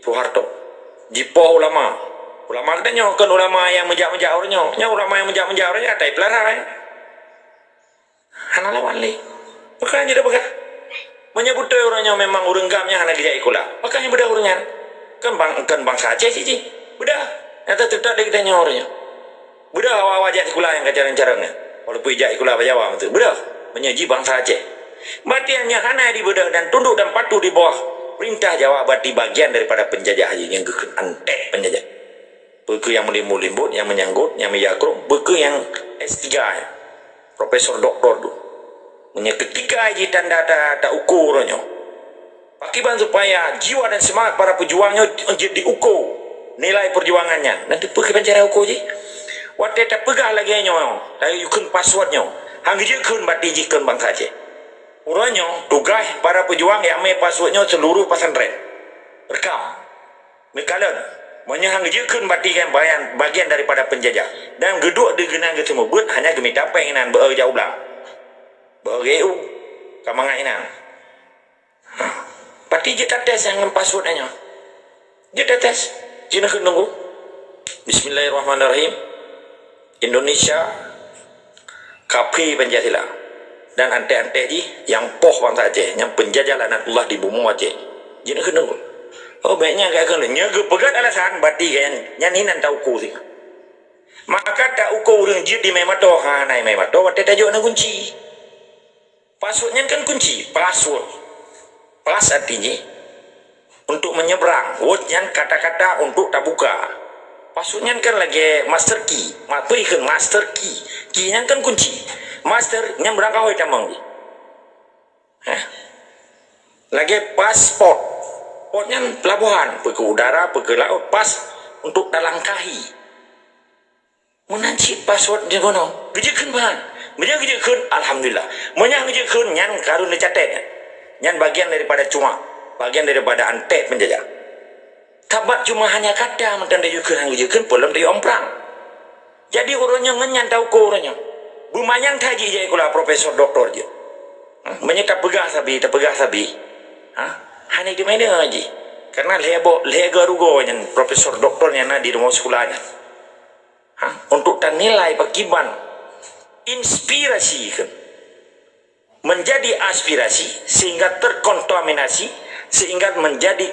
Soeharto. Jipoh ulama. Ulama geutanyoe kon ulama nyang meujak-meujak uroe nyoe. Nyoe ulama nyang meujak-meujak uroe nyoe atai peularai. Hana lawan lé. Pakon jeuet peugah? Meunyoe beutôi uroe nyoe memang ureuëng GAM nyan hana geujak sikula, pakon nyang beudôh ureuëng nyan? Kon bang-, kon bansa Aceh cit jih. Beudôh. Nyata teutab lé geutanyoe uroe nyoe. Beudôh awak-awak jak sikula nyang ka carông-carông nyan. Walaupun jak sikula bak Jawa beutôi. Beudôh. Meunyoe jih bansa Aceh. Berarti nyang hana dibeudôh dan tunduk dan patuh di bawah perintah Jawa berarti bagian daripada penjajah jih nyang geukheun antek penjajah. Peue keuh nyang meulimbot-limbot, nyang menyangkut, nyang meujakrong, peue keuh nyang S tiga nyan, profesor doktor tu. Meunyoe ketika jih tanda ta, ta ukur nyoe. Pakiban supaya jiwa dan semangat para pejuang nyoe jeuet diukur nilai perjuangan nyan. Nanti peue keuh cara ukur jih? Watée tapeugah lagée nyoe, lagée yukheun password nyoe, hana geujeuet kheun bati jih kheun bansa Aceh. Uroe nyoe tugaih para pejuang nyang mé password nyoe seluruh pesantren. Rekam. Meukalon, meunyoe han geujeuet kheun bati nyan bayan, bagian daripada penjajah, dan geuduek di geunan geuseumeubeuet hanya geumita péng inan beu jak u blang. Beu geu ka mangat inan. Pati jeuet tates nyang ngon password nyoe. Jeuet tates. Jeuet nakeuh nunggu. Bismillahirrahmanirrahim. Indonesia kafé Pancasila dan antek-antek jih nyang poh bansa Aceh, nyang penjajah laknatullah di bumoe Aceh. Jeuet nakeuh nunggu. Oh, baik nyan ka keuneuk. Nyoe geupeugah alasan bati nyan, nyan hinan ta ukur sih. Maka ta ukur ureuëng jeuet di mé mata, hana mé mata watée tajok na kunci. Password nyan kan kunci, password. Pass artinya untuk menyeberang, word nyan kata-kata untuk tabuka. Password nyan kan lagée master key, ma-, peue ikheun master key. Key nyan kan kunci. Master nyan beurangkahoi tamong jih. Hah? Lagée pasport. Port nyan pelabuhan, peue keuh udara, peue keuh laôt, pass untuk talangkahi. Meunan cit password di gunong. Geujeuet kheun ban. Meunyoe geujeuet kheun, alhamdulillah. Meunyoe han geujeuet kheun, nyan kareueng neucatet. Nyan bagian daripada cuak, bagian daripada antek penjajah. Tabat cuma hanya kata mantong tajeuet kheun, han geujeuet kheun, peue lom tajeuet ôn prang. Jadi uroe nyoe ngon nyan ta ukur uroe nyoe. Beumanyang that jih jai kula profesor doktor jeuet. Hah? Meunyoe tapeugah sabe, tapeugah sabe. Hah? Hana teumanyong jih. Karena lhée boh, lhée geurugoe nyan profesor doktor nyang na di rumoh sikula nyan. Ha, untuk tanilai pakiban inspirasi kheun menjadi aspirasi sehingga terkontaminasi sehingga menjadi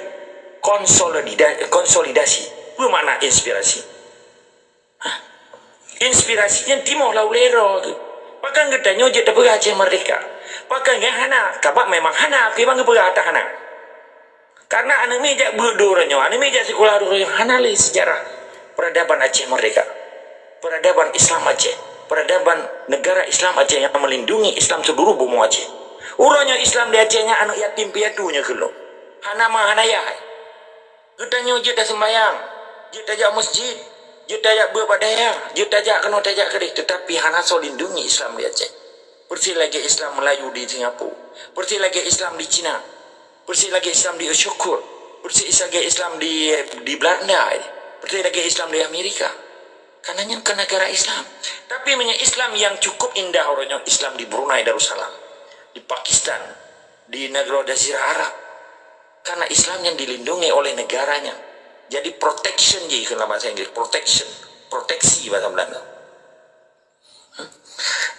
konsolida-, konsolidasi. Apa makna inspirasi? Ha? Inspirasi nyan timoh lam ulée droe tu. Pakon geutanyoe jeuet tapeugah Aceh merdeka? Pakon nyan hana? Sabab memang hana, kiban geupeugah ata hana. Karena aneuk miet jak beuet di uroe nyoe, aneuk miet jak sikula di uroe nyoe, hana lé sejarah peradaban Aceh merdeka. Peradaban Islam Aceh, peradaban negara Islam Aceh yang melindungi Islam seluruh bumoe Aceh. Uroe nyoe Islam di Aceh nyan aneuk yatim piatu nyoe keuh lom. Hana ma, hana yah. Geutanyoe jeuet taseumbayang, jeuet tajak masjid, jeuet tajak beuet bak dayah, jeuet tajak keunoe tajak keudeh, tetapi hana soe lindungi Islam di Aceh. Persis lagée Islam Melayu di Singapura, persis lagée Islam di Cina. Persis lagée Islam di Syukur, persis lagée Islam di, di Belanda, persis lagée Islam di Amerika. Karena nyan ke negara Islam. Tapi meunyoe Islam yang cukup indah uroe nyoe Islam di Brunei Darussalam, di Pakistan, di negara Jazirah Arab. Karena Islam yang dilindungi oleh negaranya. Jadi protection jih keu bahasa Inggris, protection, proteksi bahasa Belanda.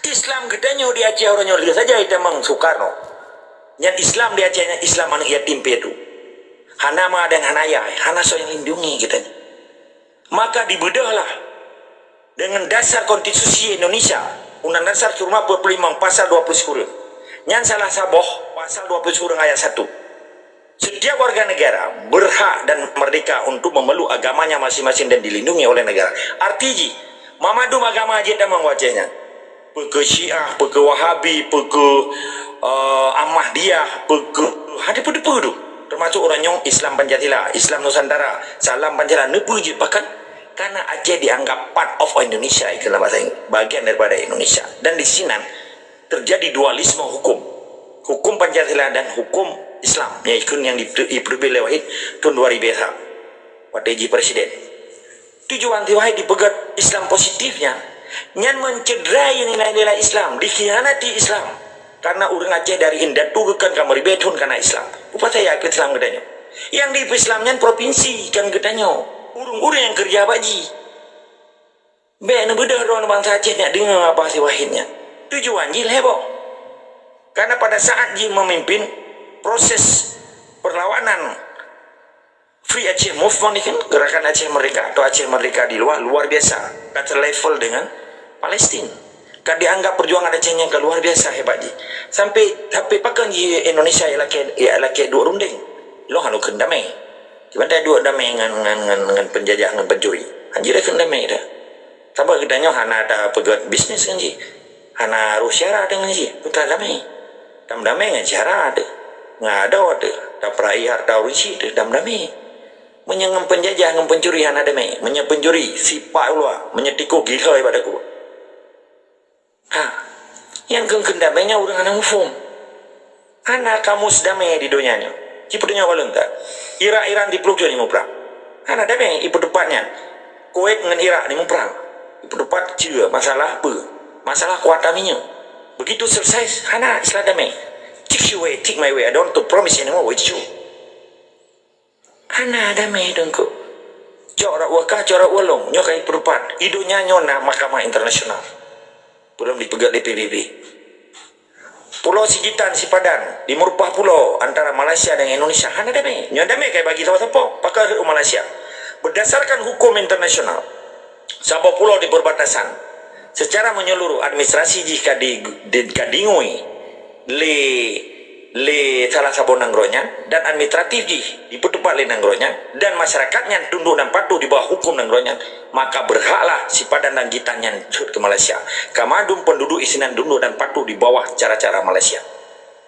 Islam geutanyoe di Aceh uroe nyoe lheueh saja itamong Soekarno. Nyan Islam di Aceh nyan Islam aneuk yatim piatu. Hana ma dan hana yah, hana soe nyang lindungi geutanyoe. Maka dibeudôhlah dengan dasar konstitusi Indonesia, Undang Dasar seribu sembilan ratus empat puluh lima pasal dua puluh sikureueng. Nyan salah saboh pasal dua puluh sikureueng ayat satu. Setiap warga negara berhak dan merdeka untuk memeluk agamanya masing-masing dan dilindungi oleh negara. Arti jih, mandum agama jeuet tamong u Aceh nyan. Peue keuh Syiah, peue keuh Wahabi, peue keuh, eh, Ahmadiyah, peue keuh, hana peue-peue tu. Termasuk uroe nyoe Islam Pancasila, Islam Nusantara, Salam Pancasila, neupeue jeuet bahkan karena Aceh dianggap part of Indonesia, itu lah bahasa Ing-, bagian daripada Indonesia. Dan di sinan terjadi dualisme hukum. Hukum Pancasila dan hukum Islam, yaitu yang di-, dipeuteubiet lé Wahid tahun dua ribu satu. Watée jih presiden. Tujuan si Wahid dipeugét Islam positif nyan, nyan mencederai nilai-nilai Islam, dikhianati Islam. Karena ureuëng Aceh dari indatu geukan ka meuribée thon kana Islam. Peue pasai ya keu Islam geutanyoe? Yang di Islam nyan provinsi kan geutanyoe. Ureuëng-ureuëng yang kerja bak jih. Bék neubeudôh droe bansa Aceh nyak deungoe apa si Wahid nyan. Tujuan jih lhée boh. Karena pada saat jih memimpin proses perlawanan Free Aceh Movement ni kan, gerakan Aceh Merdeka atau Aceh Merdeka di luar, luar biasa. Ka selevel dengan Palestin. Ka dianggap perjuangan Aceh nyang ka luar biasa hebat jih. Sampai, sampai pakon jih Indonesia ya lakée, ya lakée duek rundeng. Long hana kheun damai. Kiban ta duek damai ngan, ngan, ngan, ngan penjajah, ngan pencuri. Hanjeuet kheun damai dah. Sabab geutanyoe hana tapeugét bisnis ngon jih. Hana roh syara teuh ngon jih. Peue ta damai? Tam damai ngon syara teuh. Ngon adoe teuh. Tapeurahi hareuta ureuëng syik teuh. Tam damai. Meunyoe ngon penjajah, ngon pencuri hana damai. Meunyoe pencuri, sipak u luwa. Meunyoe tikôh, gila bak takue. Ha. Nyang kheun-kheun damai nyan ureuëng hana muphom. Hana kamus damai di donya nyoe. Ci peutunyok bak lôn ka. Irak-Iran di ploh thon ni muprang. Hana damai, ipeuteupat nyan. Kuwait ngon Irak ni muprang. Ipeuteupat ceue masalah peue? Masalah kuota minyeuk. Begitu selesai, hana istilah damai. Take your way, take my way. I don't want to promise anymore with you. Hana damai teungku. Cok rot ueh kah, cok rot ueh lôn. Nyoe ka ipeuteupat. Di donya nyoe na mahkamah internasional. Peulom dipeugét lé P B B. Pulo Sigitan, Sipadan, di meurupah pulo antara Malaysia dan Indonesia, hana damai. Nyoe damai ka ibagi sapo-sapo, pakon rhot u Malaysia. Berdasarkan hukum internasional, saboh pulo di perbatasan, secara menyeluruh administrasi jih ka di, di, ka dingui lé, lé salah saboh nanggroe nyan dan administratif jih dipeuteupat lé nanggroe nyan dan masyarakat nyan tunduk dan patuh di bawah hukum nanggroe nyan, maka berhaklah Sipadan dan Gitan nyan jeuet keu Malaysia. Ka mandum penduduk isinan tunduk dan patuh di bawah cara-cara Malaysia.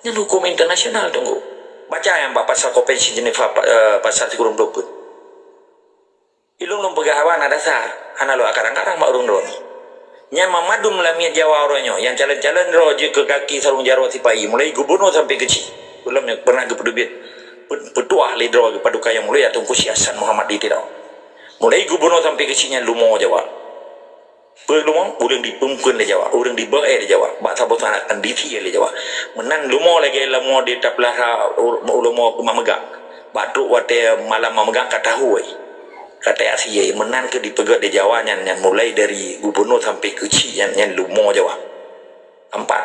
Nyan hukum internasional, teungku. Baca nyang bak pasal Konvensi Jeneva, pa-, eh, pasal sikureueng ploh peuet. Ilôn lôn peugah haba na dasar, hana lôn akarang-karang bak ureuëng droe. Nyan mandum lamiet Jawa uroe nyoe, nyang calon-calon droe jeuet keu kaki sarong jaroe sipa-i, mulai gubunur sampai keuchik. Ulôn nyang pernah geupeuteubiet, pe-, peutuah lé droe Paduka Yang Mulia Teungku Syekh Hasan Muhammad di Tiro. Mulai gubunur sampai keuchik nyan lumo Jawa. Peue lumo, ureuëng dipeumpeuen lé Jawa, ureuëng dibeuet lé Jawa, bak saboh saat kondisi lé Jawa. Meunan lumo lagée lumo di tapeulara u-, ulama Meugah. Bak trok watée malam Meugah ka tahu ai. Ka tayaksi ai, meunan keuh dipeugét lé Jawa nyan, nyan mulai dari gubunur sampai keuchik nyan, nyan lumo Jawa. Empat.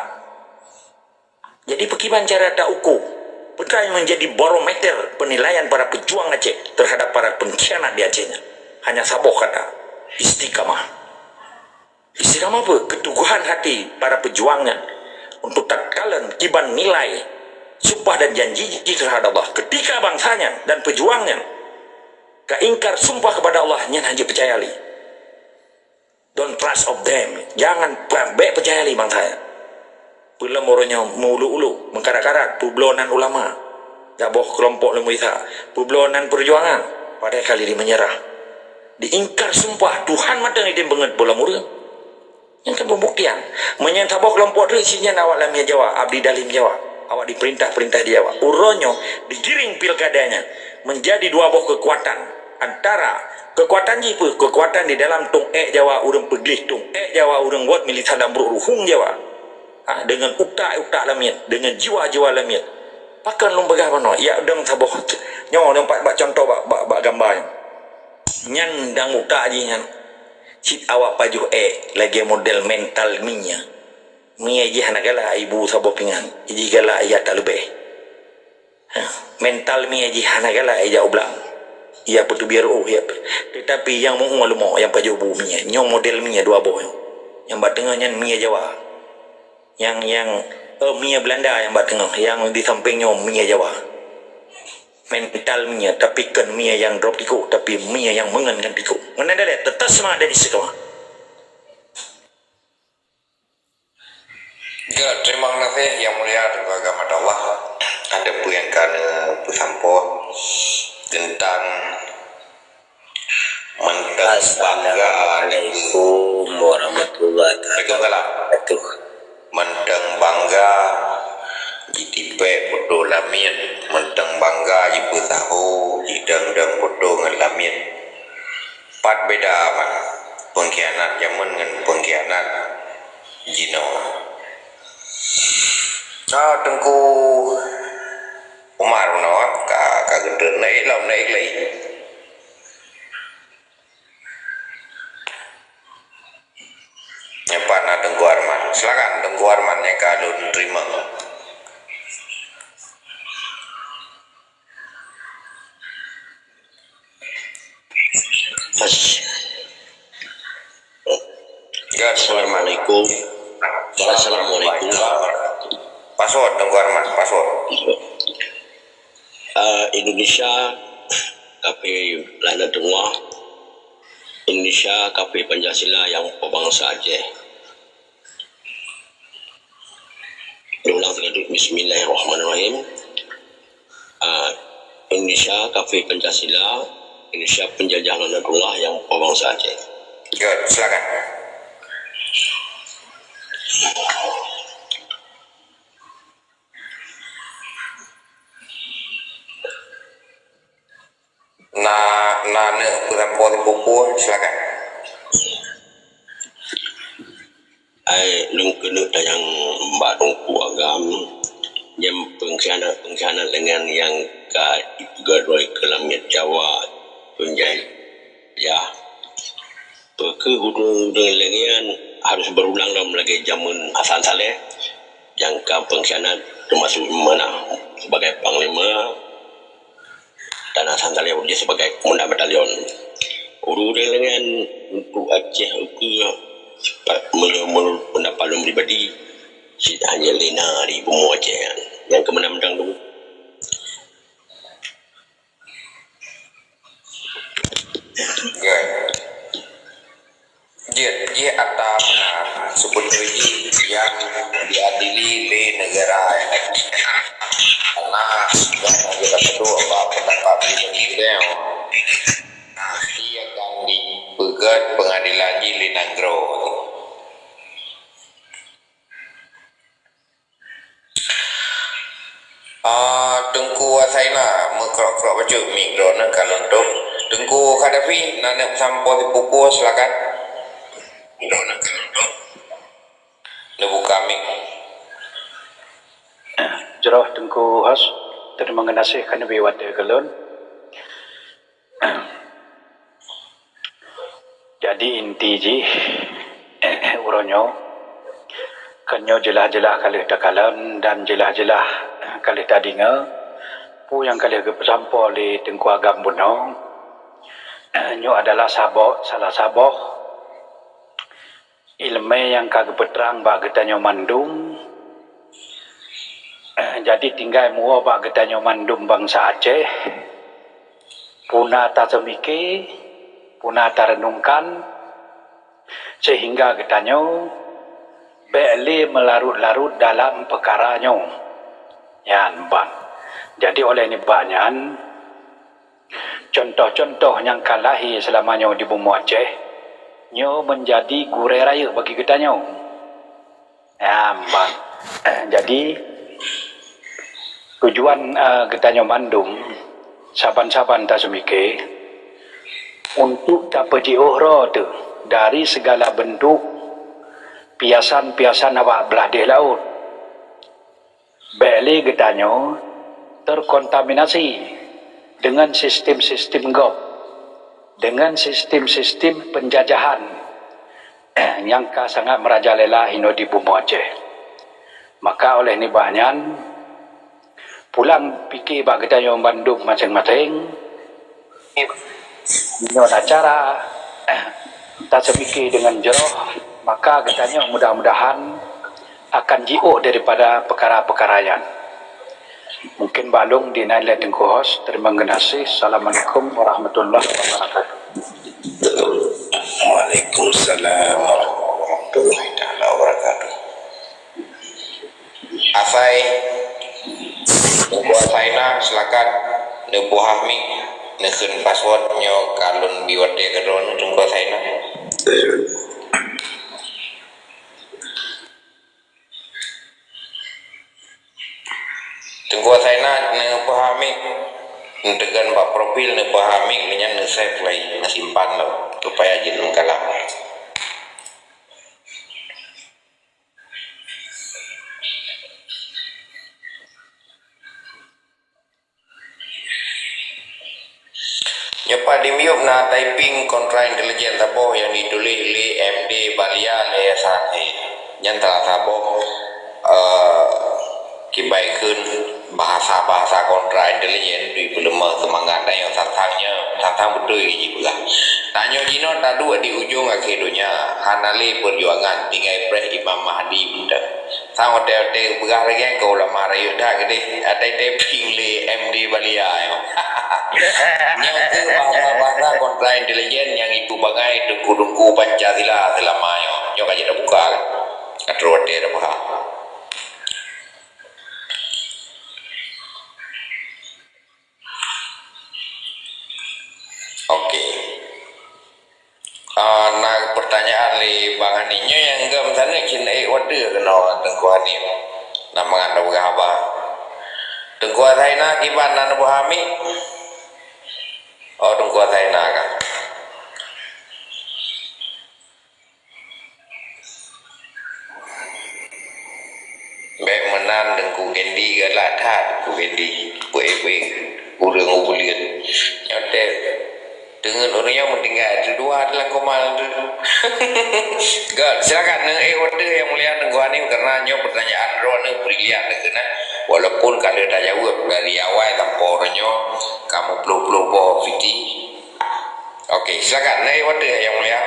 Jadi, peukiban cara ta uku? Peue nyang menjadi barometer penilaian para pejuang Aceh terhadap para pengkhianat di Aceh nyan? Hanya saboh kata, istiqamah. Istiqamah apa? Keteguhan hati para pejuang nyan untuk tatkala kiban nilai sumpah dan janji jih terhadap Allah. Ketika bangsa nyan dan pejuang nyan ka ingkar sumpah kepada Allah, nyan hana jipeucaya lé. Don't trust of them. Jangan pa-, bék peucaya lé bangsa nyan. Peulom uroe nyoe meulu-ulu, meukarat-karat, peubloe nan ulama. Saboh keulompok leumo Isa, peubloe nan peujuangan. Padahai ka lheueh meunyeurah. Diingkar sumpah, Tuhan mantong idin beungeut peulom ureuëng. Nyan kan pembuktian. Meunyan saboh keulompok tu isinya awak lamiet Jawa, abdi dalim Jawa. Awak diperintah-perintah di Jawa. Uroe nyoe digiring pilkada nyan menjadi dua boh kekuatan antara kekuatan jih peue? Kekuatan di dalam tong ék Jawa ureuëng peugleh, tong ék Jawa ureuëng buet milisah dan brok ruhueng Jawa. Ha, dengan utak-utak lamiet, dengan jiwa-jiwa lamiet. Pakon lôn peugah bunoe, ya dong saboh nyoe nampak bak contoh bak, bak, bak gamba nyan. Nyan dang utak jih nyan. Cit awak pajoh ék lagée model mental mie. Mie jih hana galak ibu saboh pingan, jih galak ia tak leubeh. Ha, mental mie jih hana galak ia jak u blang. Ia peuteubiet reuôh, ia pe-, tetapi nyang meu-ueng leumo nyang pajoh bu mie, nyoe model mie dua boh nyoe. Nyang bak teungoh nyan mie Jawa. Nyang, nyang, eh, mie Belanda nyang bak teungoh, nyang di samping nyoe mie Jawa. Mental mie, tapi kon mie nyang drop tikôk, tapi mie nyang meungon ngon tikôk. Meunan daleh, teutap seumangat dan istiqamah. Ya, terima kasih Yang Mulia Teungku Agama Allah. Ada peue nyang ka neupeusampoe tentang mantong bangga. Assalamualaikum warahmatullahi wabarakatuh. Mantong bangga jitipék foto lamiet, mantong bangga jipeusaho, jidong-dong foto ngon lamiet. Pat beda man pengkhianat jameun ngon pengkhianat jinoe. Ah, Teungku Umar meunoe ka, ka geutrön. Naik lom, naik lagi. Nyoe pat na Teungku Arman. Silakan Teungku Arman nyang ka lôn teurimong. As- Ya, Assalamualaikum. Assalamualaikum. Password, Teungku Arman, password. Ah, Indonesia kafé laknatullah. Indonesia kafé Pancasila nyang peubangsa Aceh. Ulang sekali, Bismillahirrahmanirrahim. Ah, Indonesia kafé Pancasila, Indonesia penjajah laknatullah nyang peubangsa Aceh. Good, silakan. Na, na neuk peusampoe sipupu, silakan. Ai, lôn keuneuk tanyong bak Teungku Agam, nyan peungkhianat-peungkhianat lagèe nyang ka ipeugah droe keu lamiet Jawa, peunjajah. Peu kheueh ureueng-ureueng lagèe nyan harôh beurulang lom lagèe jameun Hasan Saleh, nyang ka peungkhianat teumasok manah sibagai panglima, dan Hasan Saleh jih sibagai komandan batalion. Ureueng-ureueng lagèe nyan untuk Aceh ukeue, meunurot pendapat lôn pribadi, cit hana lé na di bumoe Aceh nyan. Nyang keumeunang-meunang tu. Jeuet, jeuet ata beuna seubeutôi jih nyang diadili lé neugara. Karena nyang ka teuduek bak peundapat pribadi beliau, pasti akan dipeugèt peungadilan jih lé nanggroe. Ah, Teungku Asaina, meukrok-krok bacut mic droeneuh ka lôn tôb. Teungku Khadafi, na neuk peusampoe sipupu, silakan. Neubuka mic. Jroh Teungku Host, teurimong geunaséh ka neubri watèe keu lôn. Jadi inti jih, uroe nyoe, kan nyoe jeulaih-jeulaih ka lheueh takalon dan jeulaih-jeulaih ka lheueh tadeungoe, peue nyang ka lheueh geupeusampoe lé Teungku Agam bunoe, nyoe adalah saboh, salah saboh ileumèe nyang ka geupeutrang bak geutanyoe mandum. Jadi tinggai meuwoe bak geutanyoe mandum bansa Aceh, peue na taseumike, peue na tareunungkan, seuhingga geutanyoe bèk lé meularot-larot dalam peukara nyoe. Nyan ban. Jadi oleh nibak nyan, contoh-contoh nyang ka lahé seulama nyoe di bumoe Aceh, nyoe meunjadi gurèe rayeuk bagi geutanyoe. Nyan ban. Jadi, tujuan, eh, geutanyoe mandum, saban-saban taseumike, untuk tapeujiôh droe teuh dari sigala beuntuk piasan-piasan awak blah deh laôt. Bèk lé geutanyoe terkontaminasi deungon sistem-sistem gob, deungon sistem-sistem peunjajahan nyang ka sangat meurajalela inoe di bumoe Aceh. Maka oleh nibak nyan, pulang pike bak geutanyoe bandum maséng-maséng, nyoe na cara taseumike deungon jroh, maka geutanyoe mudah-mudahan akan jiôh daripada peukara-peukara nyan. Mungkin bak lôn di nan lé Teungku Host, teurimong geunaséh. Assalamualaikum warahmatullahi wabarakatuh. Waalaikumsalam warahmatullahi taala wabarakatuh. Asai, Teungku Asaina, silakan neubuka mic, neukheun password nyoe ka lôn bi watèe keu droeneuh, Teungku Asaina. Teungku Asaina, neubuka mic, neuteugon bak profil, neubuka mic, nyan neusave lagi, neusimpan lom, supaya jeuet meukalam. Nyoe pat di miyueb na typing kontra intelijen saboh nyang dituléh lé M D Balia lé Hasan. Nyan salah saboh, eh, kiban kheun bahasa-bahasa kontra intelijen deuh peuleumah seumangat dan nyang sang-sang nyoe sang-sang beutôi jipeugah. Tanyoe jinoe taduek di ujong akhé donya, hana lé peujuangan, tinggai preh Imam Mahdi beutôi. Sang watèe-watèe peugah lagèe nyan keu ulama rayeuk that keudeh, atai typing lé M D Balia nyoe. Nyoe keuh bahasa-bahasa kontra intelijen nyang ipeubangai teungku-teungku Pancasila seulama nyoe. Nyoe ka jeuet tabuka kan. Ka troh watèe tapeugah. Oke. Ah, na pertanyaan lé Bang Hanif. Nyoe nyang gam saneuk cit ék watèe keunoe Teungku Hanif. Nak mangat na peugah haba. Teungku Zaina kiban na neuboh hami? Oh, Teungku Zaina ka. Bèk meunan Teungku Kendi, galak that Teungku Kendi. Peuék-peuék ureueng u buleuen. Nyoe teuh. Teungeut ureueng nyoe meutinggai teudua dalam koma teuh. Gèt, silakan neuék watèe Yang Mulia Teungku Hanif, karena nyoe pertanyaan droeneuh brilian keunan. Walaupun ka lheueh tajaweueb dari awai sampoe uroe nyoe, ka meuploh-ploh boh piti. Oke, silakan. Neuék watèe Yang Mulia.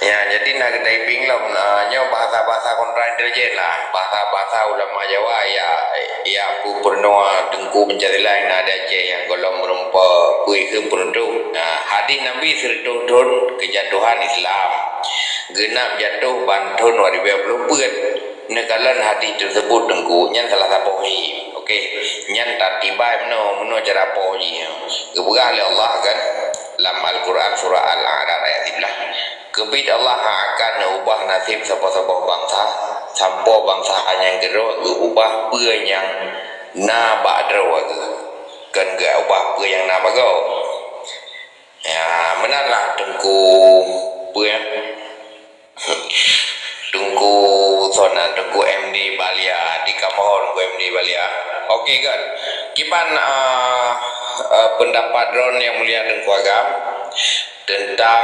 Ya, jadi na geutyping lom, ah, nyoe bahasa-bahasa kontra intelijen lah. Bahasa-bahasa ulama Jawa, ya, ya, gubernur Teungku Pancasila nyang na di Aceh nyang gohlom meureumpok bui keu peuruntuk. Nah, hadis Nabi sireutoh thon keujatuhan Islam. Geunap jatuh ban thon dua ribèe ploh peuet. Neukalon hadis teuseubut Teungku, nyan salah saboh jih. Oke, nyan tartibai meunoe, meunoe cara poh jih. Geupeugah lé Allah kan lam Al-Quran surah Al-A'raf ayat siblaih. Keubiet Allah hana akan neuubah naseb saboh-saboh bansa, sampoe bansa nyang keudroe geuubah peue nyang na bak droe geuh. Kon geuubah peue nyang na bak gob. Ya, meunan lah Teungku peue nyan. Teungku Sonan, Teungku M D Balia, di kamoe Teungku M D Balia. Oke, kan. Kiban, ah, ah, pendapat droen Yang Mulia Teungku Agam tentang,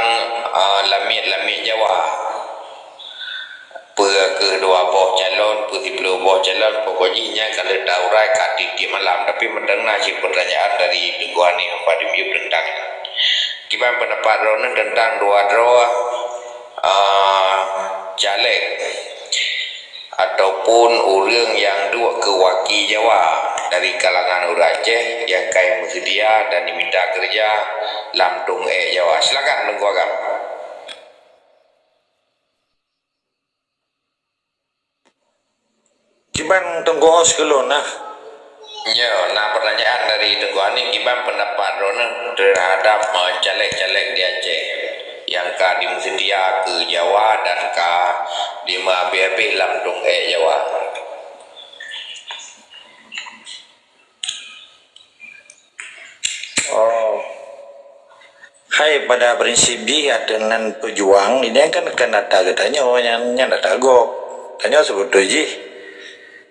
ah, lamiet-lamiet Jawa. Peue keu dua boh calon, peue siploh boh calon, pokok jih nyan ka lheueh taurai ka tiep-tiep malam. Tapi mantong na cit pertanyaan dari Teungku Hanif Padum Yub tentang nyan. Kiban pendapat droeneuh tentang dua droe, ah, caleg ataupun ureueng nyang duek keu waki Jawa dari kalangan ureueng Aceh nyang ka meuseudia dan jimita keureuja lam Tong Ék Jawa? Silakan Teungku Agam. Kiban Teungku Hos keu lôn nah. Nyoe na pertanyaan dari Teungku Hanif, kiban pendapat droeneuh terhadap, eh, caleg-caleg di Aceh nyang ka dimeuseudia keu Jawa dan ka dimeuabéh-abéh lam Tong Ék Jawa? Oh. Hai, pada prinsip jih ateueh nan peujuang, ini kan, kan data geutanyoe nyan, nyan data gob. Tanyoe seubeutôi jih,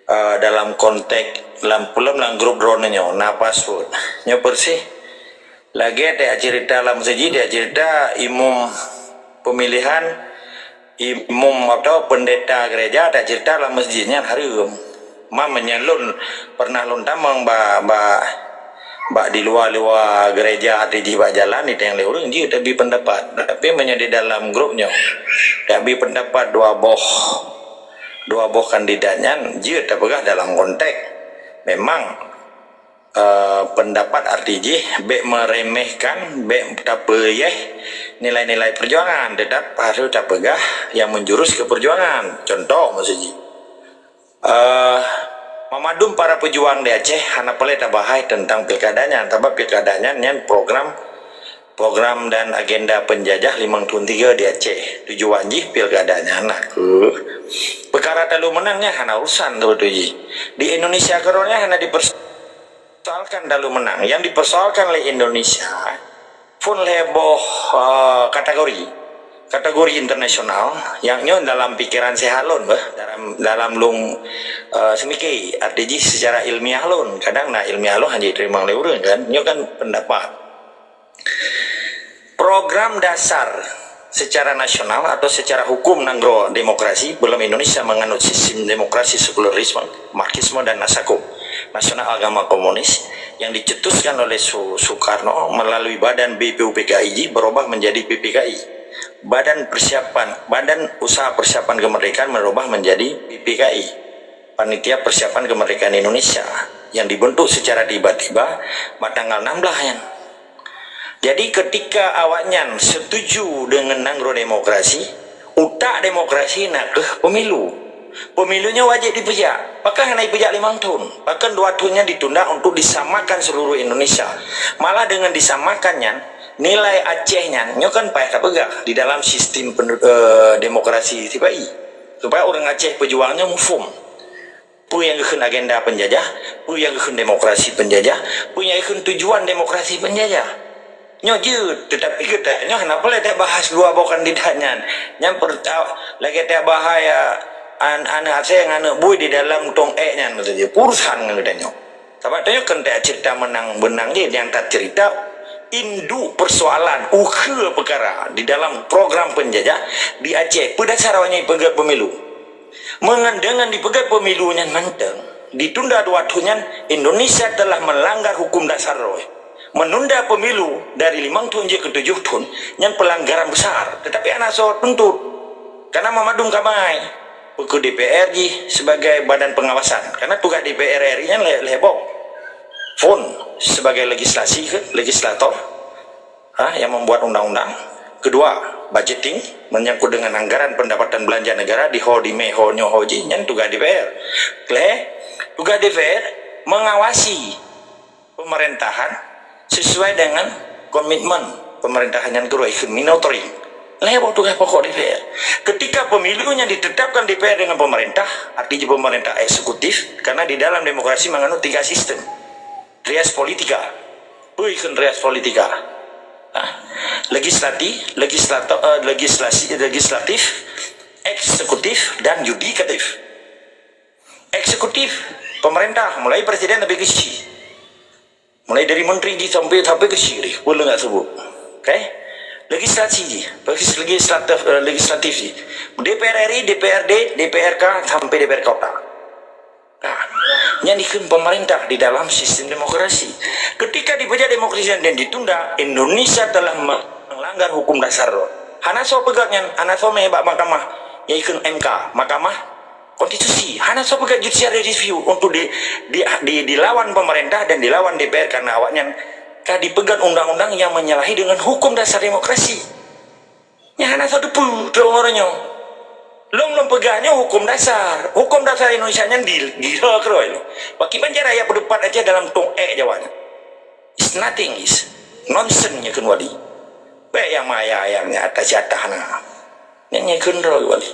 eh, dalam konteks lam, peulom lam grup droeneuh nyoe na password. Nyoe peureusih. Lagèe tajak ceurita lam meuseujid, tajak ceurita imum pemilihan, imum atau pendeta gereja, tajak ceurita lam meuseujid nyan hareuem. Ma meunyoe lôn pernah lôn tamong bak, bak, bak di luwa-luwa gereja, ateueh jih bak jalan, jitanyong lé ureueng, jeuet tabi pendapat. Tapi meunyoe di dalam grup nyoe, tabi pendapat dua boh, dua boh kandidat nyan, jeuet tapeugah dalam konteks. Memang eh, pendapat arti jih, bèk meremehkan, bèk tapeuyeh nilai-nilai perjuangan, tetap harus tapeugah nyang menjurus ke perjuangan. Contoh, maksud jih, eh, memadum para pejuang di Aceh hana peureulèe tabahai tentang pilkada nyan, sabab pilkada nyan, nyan program, program dan agenda penjajah limong thôn tiga di Aceh. Tujuan jih pilkada nyan na kheueh peukara talu meunang nyan hana urusan, beutôi jih. Di Indonesia keudroe nyan hana dipers- Soalkan talu meunang. Nyang dipersoalkan lé Indonesia, phôn lhèe boh, eh, kategori. kategori internasional, nyang nyoe dalam pikeran sehat lôn beh, dalam, dalam lôn, eh, seumike, arti jih secara ilmiah lôn. Kadang na ilmiah lôn hana jiteurimong lé ureuëng kan. Nyoe kan pendapat. Program dasar secara nasional atau secara hukum nanggroe demokrasi, belum Indonesia menganut sistem demokrasi sekularisme, Marxisme dan Nasakom, nasional agama komunis, yang dicetuskan oleh Su-, Soekarno melalui badan B P U P K I jih berubah menjadi P P K I. Badan persiapan, Badan Usaha Persiapan Kemerdekaan berubah menjadi P P K I, Panitia Persiapan Kemerdekaan Indonesia, yang dibentuk secara tiba-tiba pada tanggal enam belas nyan. Jadi ketika awaknyan setuju dengan nanggroe demokrasi, utak demokrasi na kheueh pemilu. Pemilu nyoe wajéb dipeujak. Pakon hana dipeujak limong thon? Pakon dua thon nyan ditunda untuk disamakan seluruh Indonesia? Malah dengan disamakan nyan, nilai Aceh nyan, nyoe kan payah tapeugah di dalam sistem penu-, eh, demokrasi sipai. Supaya ureuëng Aceh peujuang nyoe muphom peue nyang geukheun agenda penjajah, peue nyang geukheun demokrasi penjajah, peue nyang geukheun tujuan demokrasi penjajah. Nyoe jeuet, tetapi geutanyoe hana peureulée tabahas dua boh kandidat nyan. Nyan per-, lagée tabahas, ya, an-, aneuëk asée ngon aneuëk bui di dalam tong ék nyan, kata jih. Urusan ngon geutanyoe. Sabab tanyoe kan tak cerita menang-menang je, nyang tacerita induk persoalan, ukeue peukara di dalam program penjajah di Aceh. Peue dasar awaknyan peugét pemilu? Meungon deungon dipeugét pemilu nyan mantong ditunda dua thon nyan, Indonesia telah melanggar hukum dasar roh. Menunda pemilu dari limong thon jeuet keu tujoh thon, nyan pelanggaran besar. Tetapi hana soe tuntut. Karena mandum ka mai. Peue keu D P R jih sebagai badan pengawasan. Karena tugas D P R R I nyan lé-, lhée boh. Phon sebagai legislasi ke, legislator, ha, yang membuat undang-undang. Kedua, budgeting, menyangkut dengan anggaran pendapatan belanja negara di ho, di mé, ho, nyoe, ho, jih, nyan tugas D P R. Lhée, tugas D P R mengawasi pemerintahan sesuai dengan komitmen pemerintahan nyan keureuh, ikut monitoring. Lhée boh tugas pokok D P R. Ketika pemilu nyan ditetapkan D P R dengan pemerintah, artinya pemerintah eksekutif, karena di dalam demokrasi menganut tiga sistem. Res politika. Peue kheun res politika? Ah, legislati-, legislator, eh, legislasi, legislatif, eksekutif, dan yudikatif. Eksekutif, pemerintah, mulai presiden sampai ke si. Mulai dari menteri jih sampai, sampai ke si, peue lôn nak sebut. Oke? Legislasi jih, legis-, legislatif, eh, legislatif jih. D P R R I, D P R D, D P R K, sampai D P R kota. Nah, nyan dikheun pemerintah di dalam sistem demokrasi. Ketika dipeujak demokrasi dan ditunda, Indonesia telah melanggar hukum dasar. Hana soe peugah nyan, hana soe mé bak mahkamah, yaitu M K, Mahkamah Konstitusi. Hana soe peugah judicial review untuk di, di, di, dilawan pemerintah dan dilawan D P R karena awaknyan ka dipeugét undang-undang yang menyalahi dengan hukum dasar demokrasi. Nyan hana soe teupeue, teuh uroe nyoe. Lôn, lôn peugah nyoe hukum dasar. Hukum dasar Indonesia nyan di, di keurôi lôn. Pakiban cara ya peudupat aja dalam tong ék Jawa nyan. It's nothing, is nonsense nyoe kheun wali. Bék nyang maya-maya nyan atas jatah na. Nyan nyoe kheun droe wali.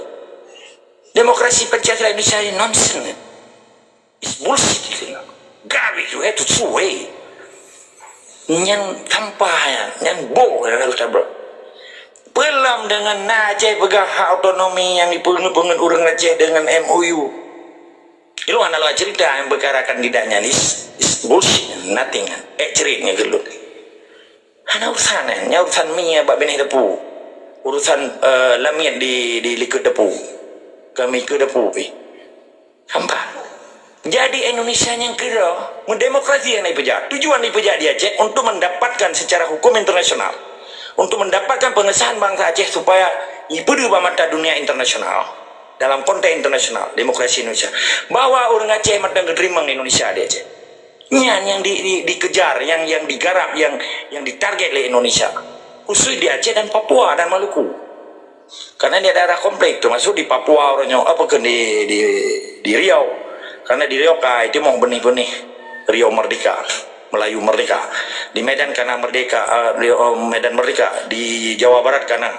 Demokrasi Pancasila Indonesia ni nonsense. It's bullshit, you know. Garbage, you have to throw away. Nyan sampah nyan, nyan boh, ya, kata bro. Peue lom deungon na Aceh peugah hak otonomi nyang dipeungeut-peungeut ureuëng Aceh deungon M O U. Ilôn hana lôn cerita nyang peukara kandidat nyan, is, is bullshit, nothing. Eh, cerit nyan geulot. Hana urusan, eh. Nyan urusan mi bak binéh teupeu. Urusan, eh, lamiet di, di likot teupeu. Kami ke teupeu pih. Sampah. Jadi Indonesia nyang keudroe, meudemokrasi nyang dipeujak. Tujuan dipeujak di Aceh untuk mendapatkan secara hukum internasional, untuk mendapatkan pengesahan bangsa Aceh supaya dipeudeuh bak mata dunia internasional, dalam konteks internasional demokrasi Indonesia, bahwa ureuëng Aceh mantong geuteurimong Indonesia di Aceh. Nyan yang di, di, dikejar, yang, yang digarap, yang, yang ditarget oleh Indonesia, khusus di Aceh dan Papua dan Maluku. Karena di daerah kompleks, termasuk di Papua, orang nyoe, apa ke di, di, di Riau. Karena di Riau ka itu mau benih-benih Riau Merdeka, Melayu Merdeka. Di Medan kana Merdeka, eh, Riau, eh, Medan Merdeka. Di Jawa Barat kana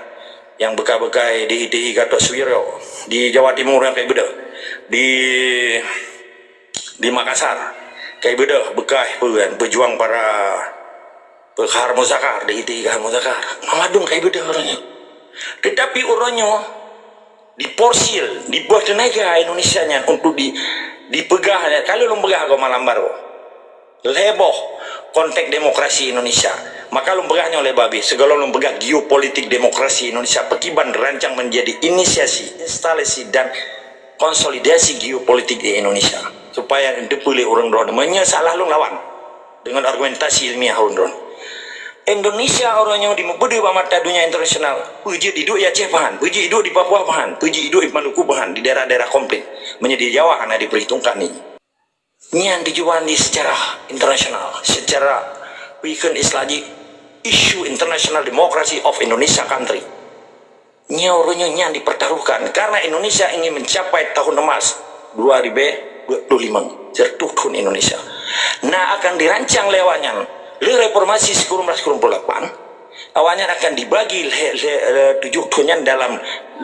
yang bekai-bekai di I T I Gatot Subroto. Di Jawa Timur yang kayak beda. Di, di Makassar kayak beda bekai pejuang para Khar Muzakar, di I T I Khar Muzakar. Mamadun kayak beda orang nyoe. Tetapi uroe nyoe diporsir, diboh teunaga Indonesia nyan untuk di, dipeugah, kalau lôn peugah keu malam baroe, lhèe boh konteks demokrasi Indonesia. Maka lôn peugah nyoe lé babeh, sigohlom lôn peugah geopolitik demokrasi Indonesia, pekiban rancang menjadi inisiasi, instalasi dan konsolidasi geopolitik di Indonesia. Supaya teupeue lé ureuëng droe, meunyoe salah lôn lawan dengan argumentasi ilmiah ureuëng droe. Indonesia uroe nyoe dimupeudeuh bak mata dunia internasional, peue jeuet iduek di Aceh pahan, peue jeuet iduek di Papua pahan, peue jeuet iduek di Maluku pahan, di daerah-daerah konflik. Meunyoe di Jawa hana diperhitungkan ni. Nyan tujuan di secara internasional, secara weekend Islam ji, isu international democracy of Indonesia country. Nyoe uroe nyoe nyan dipertaruhkan karena Indonesia ingin mencapai tahun emas dua ribu dua puluh lima, seratus tahun Indonesia. Nah, akan dirancang lé awaknyan lé reformasi sikureueng belas kureueng puluh lapan, awaknyan akan dibagi lé, lé, lé tujuh tahun nyan dalam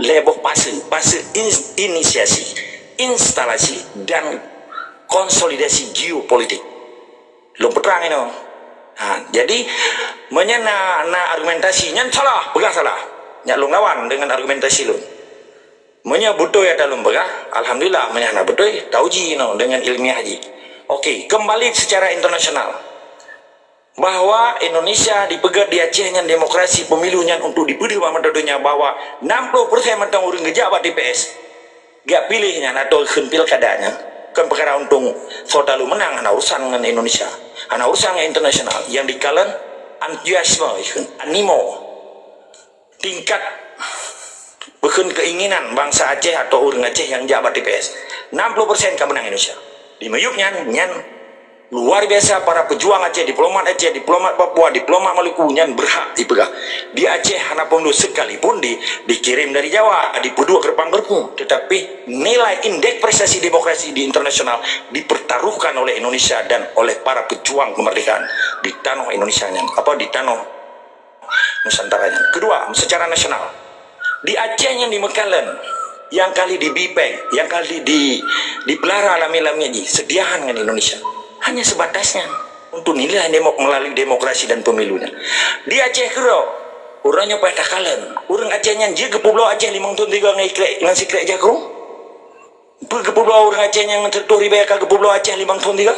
lhèe boh fase, fase in-, inisiasi, instalasi dan konsolidasi geopolitik. Lôn peutrang inoe. Ha, jadi, meunyoe na, na argumentasi nyan salah, peugah salah. Nyak lôn lawan dengan argumentasi lôn. Meunyoe beutôi ata lôn peugah, alhamdulillah, meunyoe hana beutôi, tauji inoe dengan ilmiah ji. Okey, kembali secara internasional. Bahwa Indonesia dipeugah di Aceh nyan demokrasi pemilu nyan untuk dipeudeuh bak mata donya bahwa enam puluh persen mantong ureuëng geujak bak T P S. Geujak piléh nyan atau kheun pilkada nyan kon peukara untông soe talu meunang, hana urusan ngon Indonesia, hana urusan ngon internasional. Yang dikalon antusiasme, animo, tingkat bukon keinginan bansa Aceh atau ureuëng Aceh nyang jak bak T P S. Enam puluh persen ka meunang Indonesia. Di miyueb nyan, nyan luar biasa para pejuang Aceh, diplomat Aceh, diplomat Papua, diplomat Maluku nyan berhak dipeugah. Di Aceh hana pun sekalipun di, dikirim dari Jawa, dipeuduek gerbang-gerbang. Tetapi nilai indeks prestasi demokrasi di internasional dipertaruhkan oleh Indonesia dan oleh para pejuang kemerdekaan di tanoh Indonesia nyan, apa, di tanoh Nusantara nyan. Kedua, secara nasional. Di Aceh nyang di Mekah lén, nyang kali di Bipeng, nyang kali di, di pelara lami-lami ji, sediahan ngon Indonesia. Hanya sebatas nyan untuk nilai demok-, melalui demokrasi dan pemilu nyan. Di Aceh keudroe, ureuëng nyoe payah takalon. Ureuëng Aceh nyan jeuet geupeubloe Aceh limong thon tiga ngon ikrek, ngon sikrek jakrong. Peue geupeubloe ureuëng Aceh nyang teutuh ribèe ka geupeubloe Aceh limong thon tiga?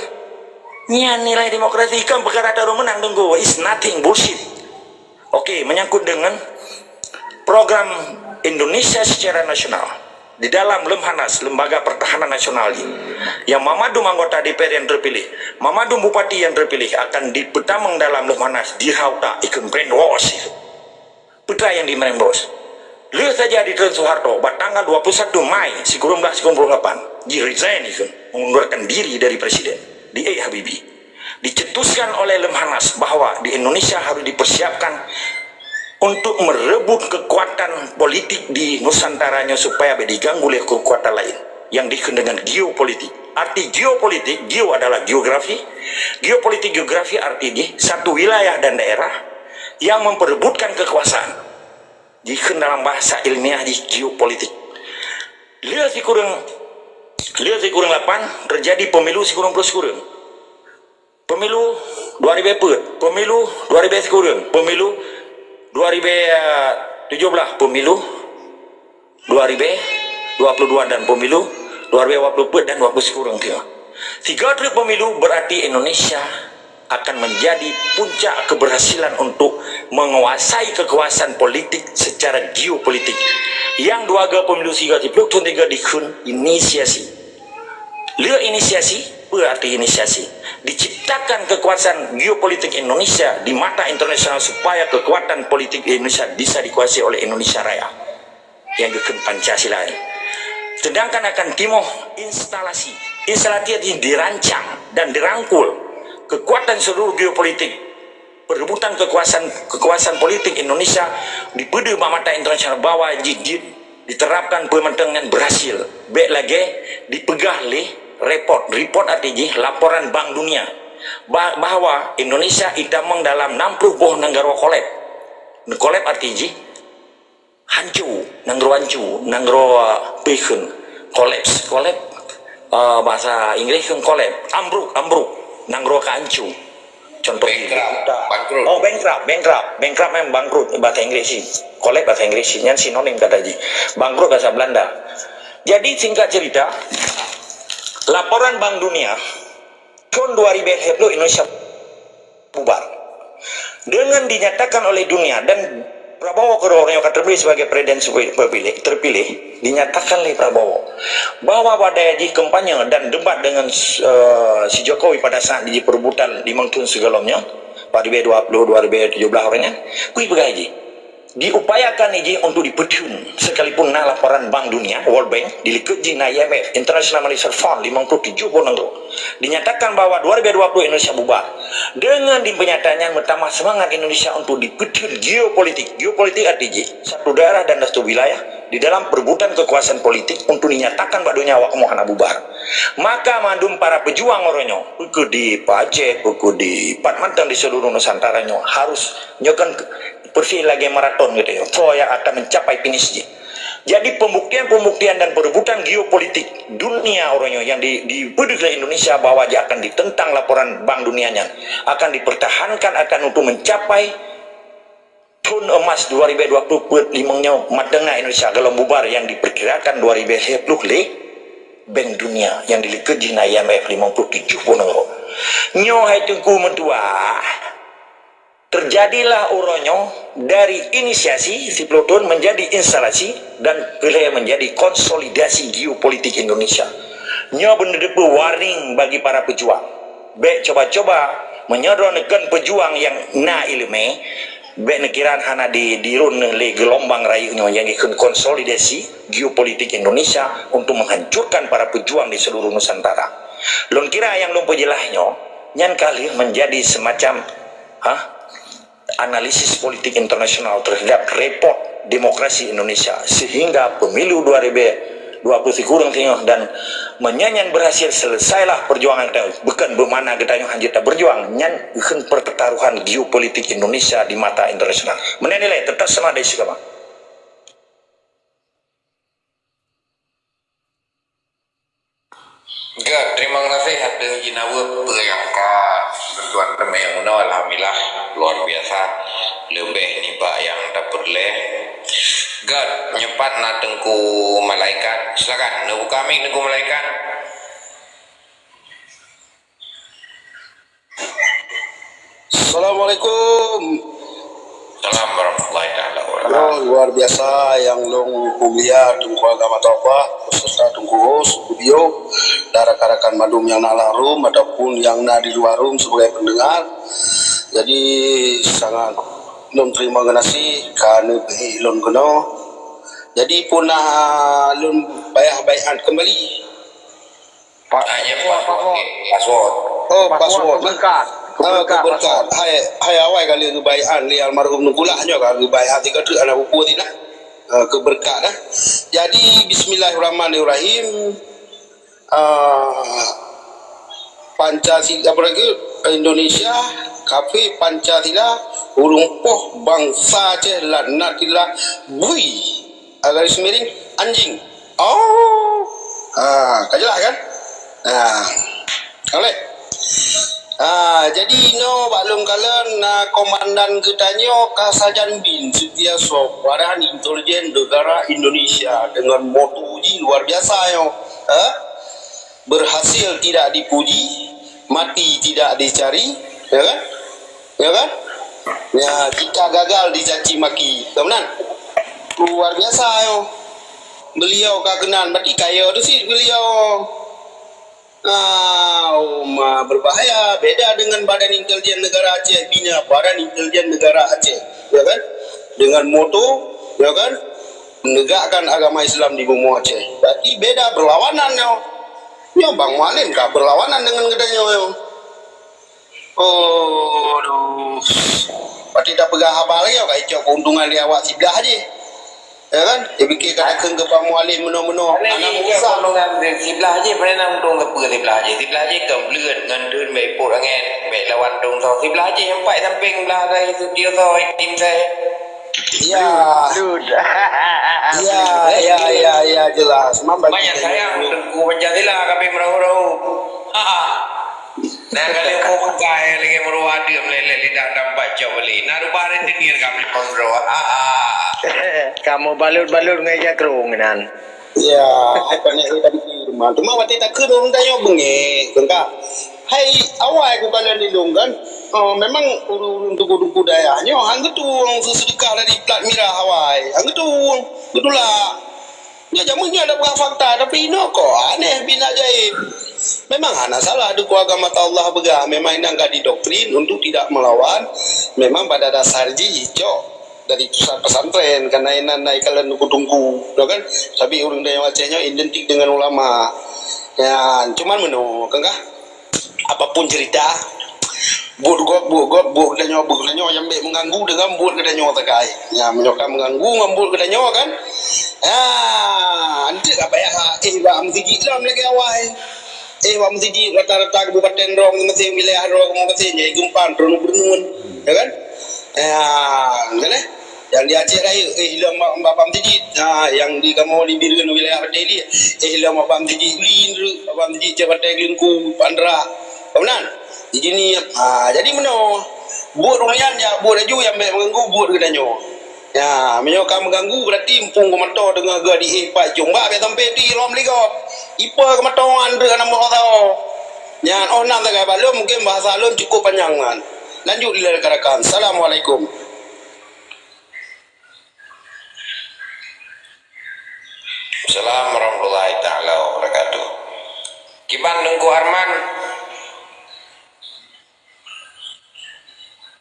Nyan nilai demokrasi, kon peukara taroe meunang deungo. It's nothing, bullshit. Okey, menyangkut dengan program Indonesia secara nasional, di dalam Lemhanas, Lembaga Pertahanan Nasional, yang memadum anggota D P R yang terpilih, memadum bupati yang terpilih akan dipeutamong dalam Lemhanas, dirhau ta ikheun brainwash. Peue nyang di brainwash? Lheueh saja ditreun Soeharto, bak tanggal dua puluh satu Mai sikureueng belas sikureueng puluh lapan, ji resign ikheun, mengundurkan diri dari presiden, di A Habibie. Dicetuskan oleh Lemhanas bahwa di Indonesia harus dipersiapkan untuk merebut kekuatan politik di Nusantara nyoe supaya bèk diganggu lé kekuatan lain yang dikheun dengan geopolitik. Arti geopolitik, geo adalah geografi, geopolitik, geografi arti jih satu wilayah dan daerah yang memperebutkan kekuasaan. Jikheun dalam bahasa ilmiah jih geopolitik. Lheueh sikureueng, lheueh sikureueng lapan terjadi pemilu sikureueng ploh sikureueng. Pemilu dua ribèe peuet, pemilu dua ribèe sikureueng, pemilu dua ribèe tujoh blah, pemilu dua ribèe dua puluh dua dan pemilu dua ribèe dua puluh peuet dan dua puluh sikureueng tiga. Tiga treuk pemilu berarti Indonesia akan menjadi puncak keberhasilan untuk menguasai kekuasaan politik secara geopolitik. Yang dua ga pemilu siga siplôh thon tiga dikheun inisiasi. Lheueh inisiasi, peue arti inisiasi? Diciptakan kekuasaan geopolitik Indonesia di mata internasional supaya kekuatan politik Indonesia bisa dikuasai oleh Indonesia Raya yang geukheun Pancasila nyan. Sedangkan akan timoh instalasi. Instalasi dirancang dan dirangkul kekuatan seluruh geopolitik. Perebutan kekuasaan, kekuasaan politik Indonesia dipeudeuh bak mata internasional bahwa jih, jih diterapkan peue mantong nyan berhasil. Bèk lagèe dipeugah lé report. Report arti jih laporan Bank Dunia. Ba-, bahwa Indonesia itamong dalam enam puluh boh nanggroe kolab. Kolab arti jih hanco, nanggroe hanco, nanggroe, uh, peue kheun, collapse, collapse, uh, bahasa Inggris kheun collapse, ambruk, ambruk, nanggroe ka hanco. Contoh, bankrupt, bangkrut. Oh, bankrupt, bankrupt. Bankrupt memang bangkrut bahasa Inggris sih. Collapse bahasa Inggris sih. Nyan sinonim kata jih. Bangkrut bahasa Belanda. Jadi, singkat cerita, laporan Bank Dunia, tahun dua ribu dua puluh Indonesia bubar. Dengan dinyatakan oleh dunia dan Prabowo keudroe nyoe ka teupilih sebagai presiden terpilih, terpilih, dinyatakan oleh Prabowo bahwa pada jih kampanye dan debat dengan, eh, si Jokowi pada saat di perebutan limong thon sigohlom nyoe, dua ribu dua puluh, dua ribu tujuh belas uroe nyan, kui peugah jih. Diupayakan jih untuk dipeutheun, sekalipun na laporan Bank Dunia, World Bank, di likot jih na I M F, International Monetary Fund, limong puluh tujuh boh nanggroe. Dinyatakan bahwa dua ribu dua puluh Indonesia bubar. Dengan di pernyataan nyan meutamah semangat Indonesia untuk dipeutheun geopolitik. Geopolitik arti jih, satu daerah dan satu wilayah di dalam perebutan kekuasaan politik untuk dinyatakan bak donya awak kamoe hana bubar. Maka mandum para pejuang uroe nyoe, peue di Aceh, peue di pat mantong di seluruh Nusantara nyoe harus nyoe kan persis lagèe maraton gitu ya. Soe yang akan mencapai finish jih. Jadi pembuktian-pembuktian dan perebutan geopolitik dunia uroe nyoe yang di, dipeudeuh lé Indonesia bahwa dia akan ditentang laporan Bank Dunia nyan, akan dipertahankan akan untuk mencapai thon emas dua ribu dua puluh peuet limong nyoe mantong na Indonesia gohlom bubar yang diperkirakan dua ribu lhèe ploh lé Bank Dunia yang di likot jih na I M F limong puluh tujuh boh nanggroe. Nyoe hai Teungku meutuah, terjadilah uroe nyoe dari inisiasi siploh thon menjadi instalasi dan keulhèe menjadi konsolidasi geopolitik Indonesia. Nyoe beuneuteupeu warning bagi para pejuang. Bèk coba-coba meunyoe droeneuh kon pejuang nyang na iéleumé, bèk neukira hana di, dirun lé geulumbang rayeuk nyoe nyang jikheun konsolidasi geopolitik Indonesia untuk menghancurkan para pejuang di seluruh Nusantara. Lôn kira nyang lôn peujeulaih nyoe, nyan ka lheueh menjadi semacam, ha, analisis politik internasional terhadap repot demokrasi Indonesia sehingga pemilu dua ribu dua puluh sikureueng singoh dan meunyoe nyan berhasil, selesailah perjuangan geutanyoe. Bukan bermakna geutanyoe hana taberjuang, nyan kheun pertaruhan geopolitik Indonesia di mata internasional. Meunan nilai, tetap semangat dari segama. Gèt, terima kasih ateueh jinaweub peue nyang ka Tuan teumé meunoe, alhamdulillah, luar biasa, leubeh nibak nyang tapeureulèe. Gèt, nyoe pat na Teungku Malaikat. Silakan, neubuka mic Teungku Malaikat. Assalamualaikum. Salam warahmatullahi taala wabarakatuh. Oh, luar biasa nyang lôn mulia Teungku Agama Toba beserta Teungku Host, Teungku Bio, dan rakan-rakan mandum nyang na lam room ataupun nyang na di luar room sebagai pendengar. Jadi, sangat lôn terima kasih ka neubri lôn keunoe. Jadi, pun na lôn payah baiat kembali. Pa-, hanya password, password. Oh, password, password. Keberkat. Ah, keberkat, keberkat. Password. Hai, hai awai kali geubaiat lé almarhum Teungku lah nyoe ka geubaiat tiga tu anak pupu tadi lah. Ah, keberkat dah. Jadi, bismillahirrahmanirrahim. Ah, Pancasila, apa lagi? Indonesia, kafé, Pancasila, ureueng poh, bangsa Aceh, laknatillah, bui. Ah, garis miring, anjing. Oh. Ah, ka jelas kan? Ah. Boleh. Ah, jadi inoe bak lôn kalon na komandan geutanyoe ka sajan bin Sutioso, badan intelijen negara Indonesia dengan moto jih luar biasa nyoe. Ha? Berhasil tidak dipuji, mati tidak dicari, ya kan? Ya kan? Ya, jika gagal dicaci maki. Ka meunan? Luar biasa nyoe. Beliau ka keunan, berarti kaya tu sit beliau. Ah, uma berbahaya. Beda dengan Badan Intelijen Negara Aceh bina, Badan Intelijen Negara Aceh, ya kan? Dengan moto, ya kan? Menegakkan agama Islam di bumoe Aceh. Berarti beda, berlawanan nyoe. Nyoe Bang Mualim ka berlawanan dengan geutanyoe nyoe. Oh, aduh. Berarti dah peugah haba lagi, ka icok keuntungan di awak siblah aja. Ya kan? Dia fikir kata kheun keu Bang Mualim meunoe-meunoe. Anak Musa. Keuntungan siblah aja, mana nak untung ke apa siblah aja? Siblah aja ke bleuet ngon dun baik pok angin, baik lawan dong so. Siblah aja empat samping belah dari tu dia so, tim saya. Ya. Lut. Ya, ya, ya, ya, jelas. Banyak sayang Teungku Pancasila kami merau-rau. Ha. Nah, ka lheueh meubeukai lagèe meuruwa deuh meuleleh lidah dan bak cok beli. Nah, rubah rentenir kami pondroe. Ah, ah. Kamoe balot-balot ngon ija krong nan. Ya, hai panek tadi di rumah. Cuma watèe takheun ureueng tanyoe beungèh, kan? Hai, awai ku kalon di lôn kan. Oh, memang ureueng-ureueng tuku-tuku dayah nyoe han geutueng seudeukah dari plat mirah awai. Han geutueng. Beutulak. Nyoe jameun nyoe ada peugah fakta, tapi inoe kok aneh bin ajaib. Memang hana salah dukua agama Allah peugah, memang inong ka didoktrin untuk tidak melawan. Memang pada dasar jih cok dari pusat pesantren, karena inan nai kalon tungku-tungku, ya kan? Tapi ureueng dari Aceh nyoe identik dengan ulama. Ya, cuman meunoe, kan kah? Apapun cerita, buet gob, buet gob, buet geutanyoe, buet geutanyoe, nyang bèk mengganggu dengan buet geutanyoe sagai. Ya, meunyoe ka mengganggu ngon buet geutanyoe kan, ya, eunteuk ka payah, eh, bak meuseujid lom lagèe awai. Eh, bak meuseujid rata-rata kabupaten droe, meuseujid wilayah droe, meuseujid nyang geumpang droe gubernur, ya kan? Ya, kan eh? Nyang di Aceh Rayeuk, eh, ilom bak, bak, bak meuseujid. Ha, nyang di kamoe di Bireuen wilayah Batèe Iliek, eh, ilom bak, bak meuseujid Lin, bak meuseujid Cot Batèe Gleungku, Pandra. Ka meunan? Di sini, ha, jadi meunoe. Buet ureueng nyan, ya, buet laju nyang bèk meuganggu buet geutanyoe. Ya, meunyoe ka meuganggu, berarti muphom keumeutô deungoe geuh di eh pat jong bak bèk sampai di lom ligop. Ipe keumeutô nyan deuh aneuk muda tao. Nyan, oh, nan sagai bak lôn, mungkin bahasa lôn cukup panyang nyan. Lanjut lé rakan-rakan. Assalamualaikum. Assalamualaikum warahmatullahi taala wabarakatuh. Kiban Teungku Arman?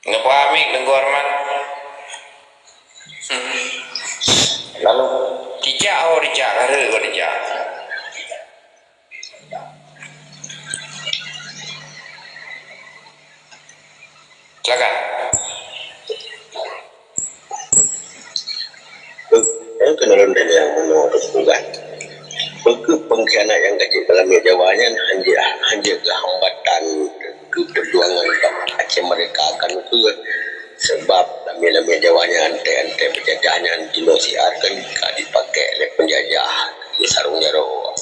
Neupahami Teungku Arman? Hmm. Lalu, cicak, oh, cicak, kare, oh, cicak. Silakan. Eh, keunalan dan nyang meunoe teupeugah. Peue kheueh pengkhianat nyang ka jeuet lam Jawa nyan hanjeuet, hanjeuet keu hambatan keu peujuangan Aceh Merdeka kan kheueh. Sebab lam, lam Jawa nyan anté-anté peujajah nyan jinoe siat kan ka dipakai lé peunjajah keu sarong jaroe.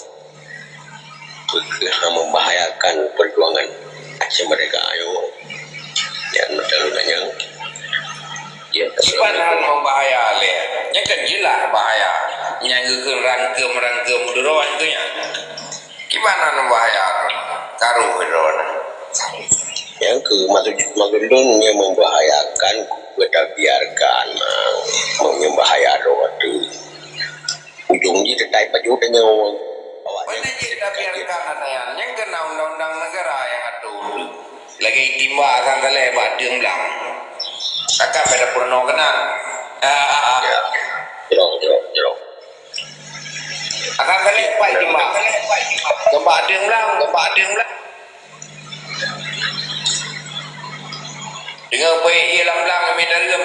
Peue kheueh membahayakan perjuangan Aceh Merdeka nyoe? Nyan meutalon nyan. Ya, kiban hana bahaya lé. Nyan kan jeulaih bahaya. Nyang geukheun rangkeum-rangkeum droe nyan. Kiban hana bahaya. Karu droe. Nyang keu maksud, maksud lôn nyang membahayakan, kita biarkan, ah, membahayakan droe tu. Ujong jih teukai pajoh tanyoe. Awak nyan. Mana jih tabiarkan aneuk nyan? Nyan keunan undang-undang negara nyang atur. Lagèe itimba Hasan Saleh bak Teung Blang. Takkan pada peurunoe keunan. Ah, ah, ah. Ya. Jroh, jroh, jroh. Hasan Saleh bak itimba. Bak Teung Blang, bak Teung Blang. Deungoe peue ié lam blang, kami dalam.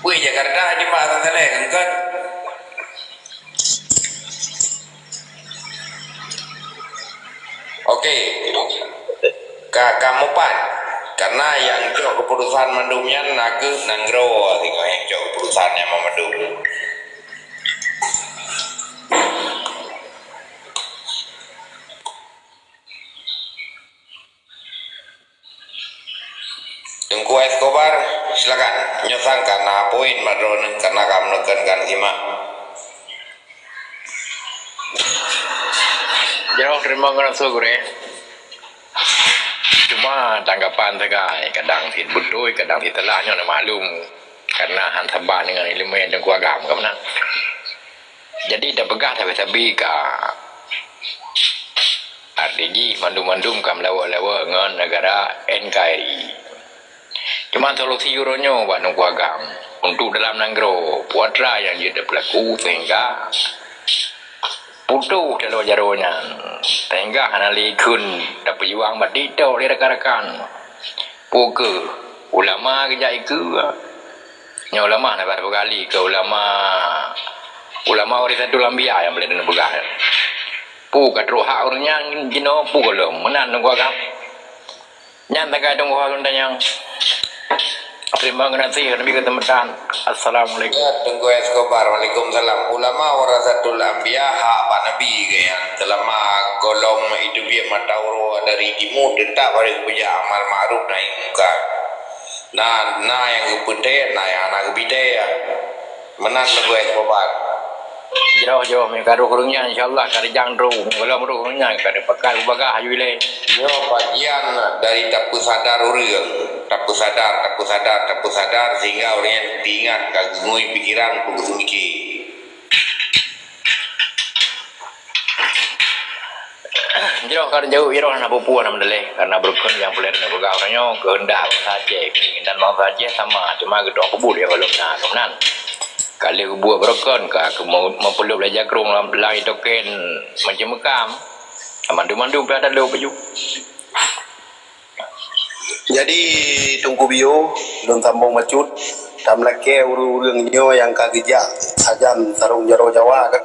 Weh, Jakarta, Haji Mak Hasan Saleh, kan? Oke. Ka, ka mupat. Karena nyang cok keputusan mandum nyan nakeuh nanggroe, tengok nyang cok keputusan nyan mandum. Teungku Escobar, silakan. Nyoe sang ka na poin bak droeneuh, karena ka meuneukeunkan simak. Jroh, terima kasih, Gurèe. Cuma tanggapan sagai, kadang cit beutôi, kadang cit salah, nyoe na maklum. Karena han saban deungon ileumèe Teungku Agam, ka meunan. Jadi, tapeugah sabe-sabe ka. Arti jih, mandum-mandum ka meulawa-lawa ngon negara N K R I. Cuma solusi uroe nyoe bak Teungku Agam, untuk dalam nanggroe, peue atra nyang jeuet tapeulaku sehingga putôh taloe jaroe nyan, sehingga hana lé kheun tapeujuang bak TikTok lé rakan-rakan. Peue keuh ulama geujak ikeue? Nyoe ulama na bak peugah lé keu ulama, ulama warisatul anbiya nyang paleng neupeugah. Peue ka trok hak ureueng nyan jinoe peue gohlom? Meunan Teungku Agam. Nyan sagai Teungku Agam tanyong. Terima kasih, Nabi kata medan. Assalamualaikum. Ya, Teungku Escobar, waalaikumsalam. Ulama warasatul anbiya, hak bak Nabi ke yang selama golom iteubiet mata uroe dari timu tetap harus beujak amal ma'ruf nahi mungkar. Na, na nyang geupeutée, na nyang hana geupeutée, ya. Meunan Teungku Escobar. Jroh-jroh, meukaru ureuëng nyan, insya Allah, ka rijang droe. Golom roh ureuëng nyan, ka dipakai ubagah aju ilée. Nyoe bagian dari tapeusadar ureuëng. Tapeusadar, tapeusadar, tapeusadar, sehingga ureuëng nyan teuingat ka geungui pikiran untuk geuseumiké. Jroh ka jaweueb, jroh hana peue-peue hana meudaléh, karena beurukon nyang peuleueh na peugah uroe nyoe keuheundak bangsa Aceh. Keinginan bangsa Aceh sama, cuma geutueng peubuet nyang golom na keunan. Ka lheueh geubuet beurukon, ka keu meu-, meupeulob lé jakrong lam, lam itoken macam mekam. Mandum-mandum ka talo baju. Jadi, Teungku Bio, lôn sambong bacut, tameulakée ureuëng-ureuëng nyoe nyang ka geujak sajan sarong jaroe Jawa kan,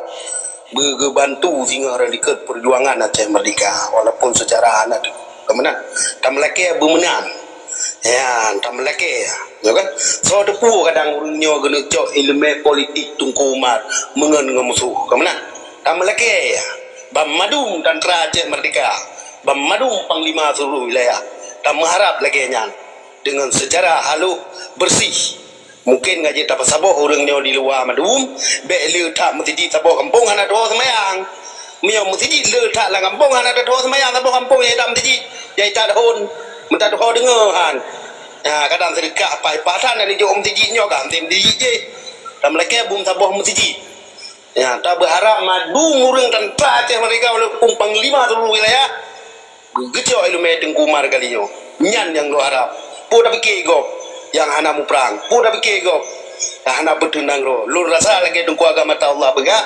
beu-, geubantu singoh rot likot peujuangan Aceh Merdeka, walaupun seucara hana teu-, keumeunang. Tameulakée beumeunan. Ya, tameulakée, ya kan? Soe teupeu kadang ureuëng nyoe geuneuk cok iéleumé politik Teungku Umar meungon ngon musoh, keumeunang. Tameulakée, ya. Ban mandum tantra Aceh Merdeka, ban mandum panglima seluruh wilayah, tameuharab lagée nyan. Deungon seucara halôh, beureuséh. Mungken ka jeuet tapeusaboh ureuëng nyoe di luwa mandum, bék le that meuseujid saboh gampông hana teuho seumayang. Meunyoe meuseujid le that lam gampông hana teuho seumayang, saboh gampông nyang that meuseujid, nyang that hon, meutateuho deungoe han. Ha, kadang seudeukah paih-paih that na neujok meuseujid nyoe ka meuseujid jih. Tameulakée bum saboh meuseujid. Ya, tabeuharab mandum ureuëng tantra Aceh Merdeka walaupun panglima seluruh wilayah, geucok iéleumé Teungku Umar kali nyoe. Nyan nyang lôn harab. Peue tapiké gob nyang hana muprang? Peue tapiké gob nyang hana beuteunang roh? Lôn rasa lagée Teungku Agam Atta Allah peugah,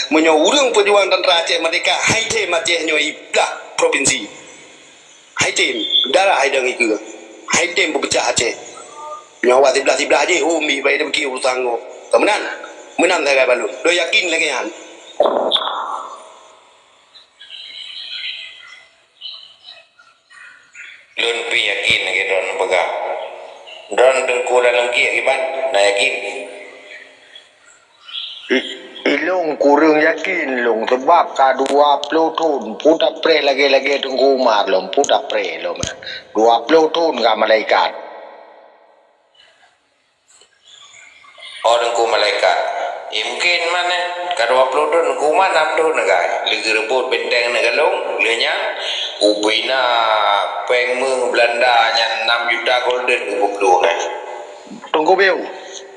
meunyoe ureuëng peujuang tantra Aceh Merdeka, hai tem Aceh nyoe iblah propinsi. Hai tem, darah hai dang ikeue. Hai tem peupeucah Aceh. Nyoe awak siblah-siblah jih, oh, mi bai tapiké urusan gob. Ka meunan? Meunan sagai balon. Lôn yakin lagée nyan. Lôn pih yakin lagée droen peugah. Droen Teungku Dalam Giek kiban, na yakin? I-, ilôn kureueng yakin lôn, sabab ka dua ploh thon, peue tapreh lagée-lagée Teungku Umar lôn, peue tapreh lôn. Dua ploh thon ka malaikat. Oh, Teungku malaikat. Eh, mungken man, eh, ka dua ploh thon, Teungku man nam thon, eh, kai. Lheueh geureubot benteng neugalong, lheueh nyan, ubena péng meuh Belanda nyan nam juta golden geupeubloe, eh. Teungku Biu,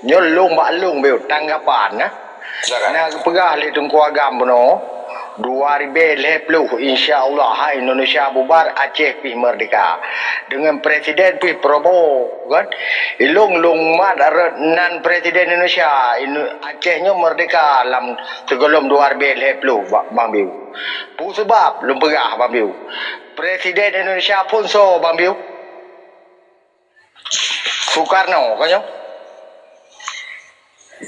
nyoe lôn bak lôn Biu, tanggapan, eh. Silakan. Na geupeugah lé Teungku Agam bunoe, dua ribèe lhèe ploh, insya Allah, hai Indonesia bubar, Aceh pih merdeka. Deungon presiden pih Prabowo, kan? Ilôn lôn mat rot nan presiden Indonesia, Indo-, Aceh nyoe merdeka lam sigohlom dua ribèe lhèe ploh, ba-, Bang Biu. Peue sabab lôn peugah, Bang Biu? Presiden Indonesia phôn soe, Bang Biu? Sukarno, ka nyoe?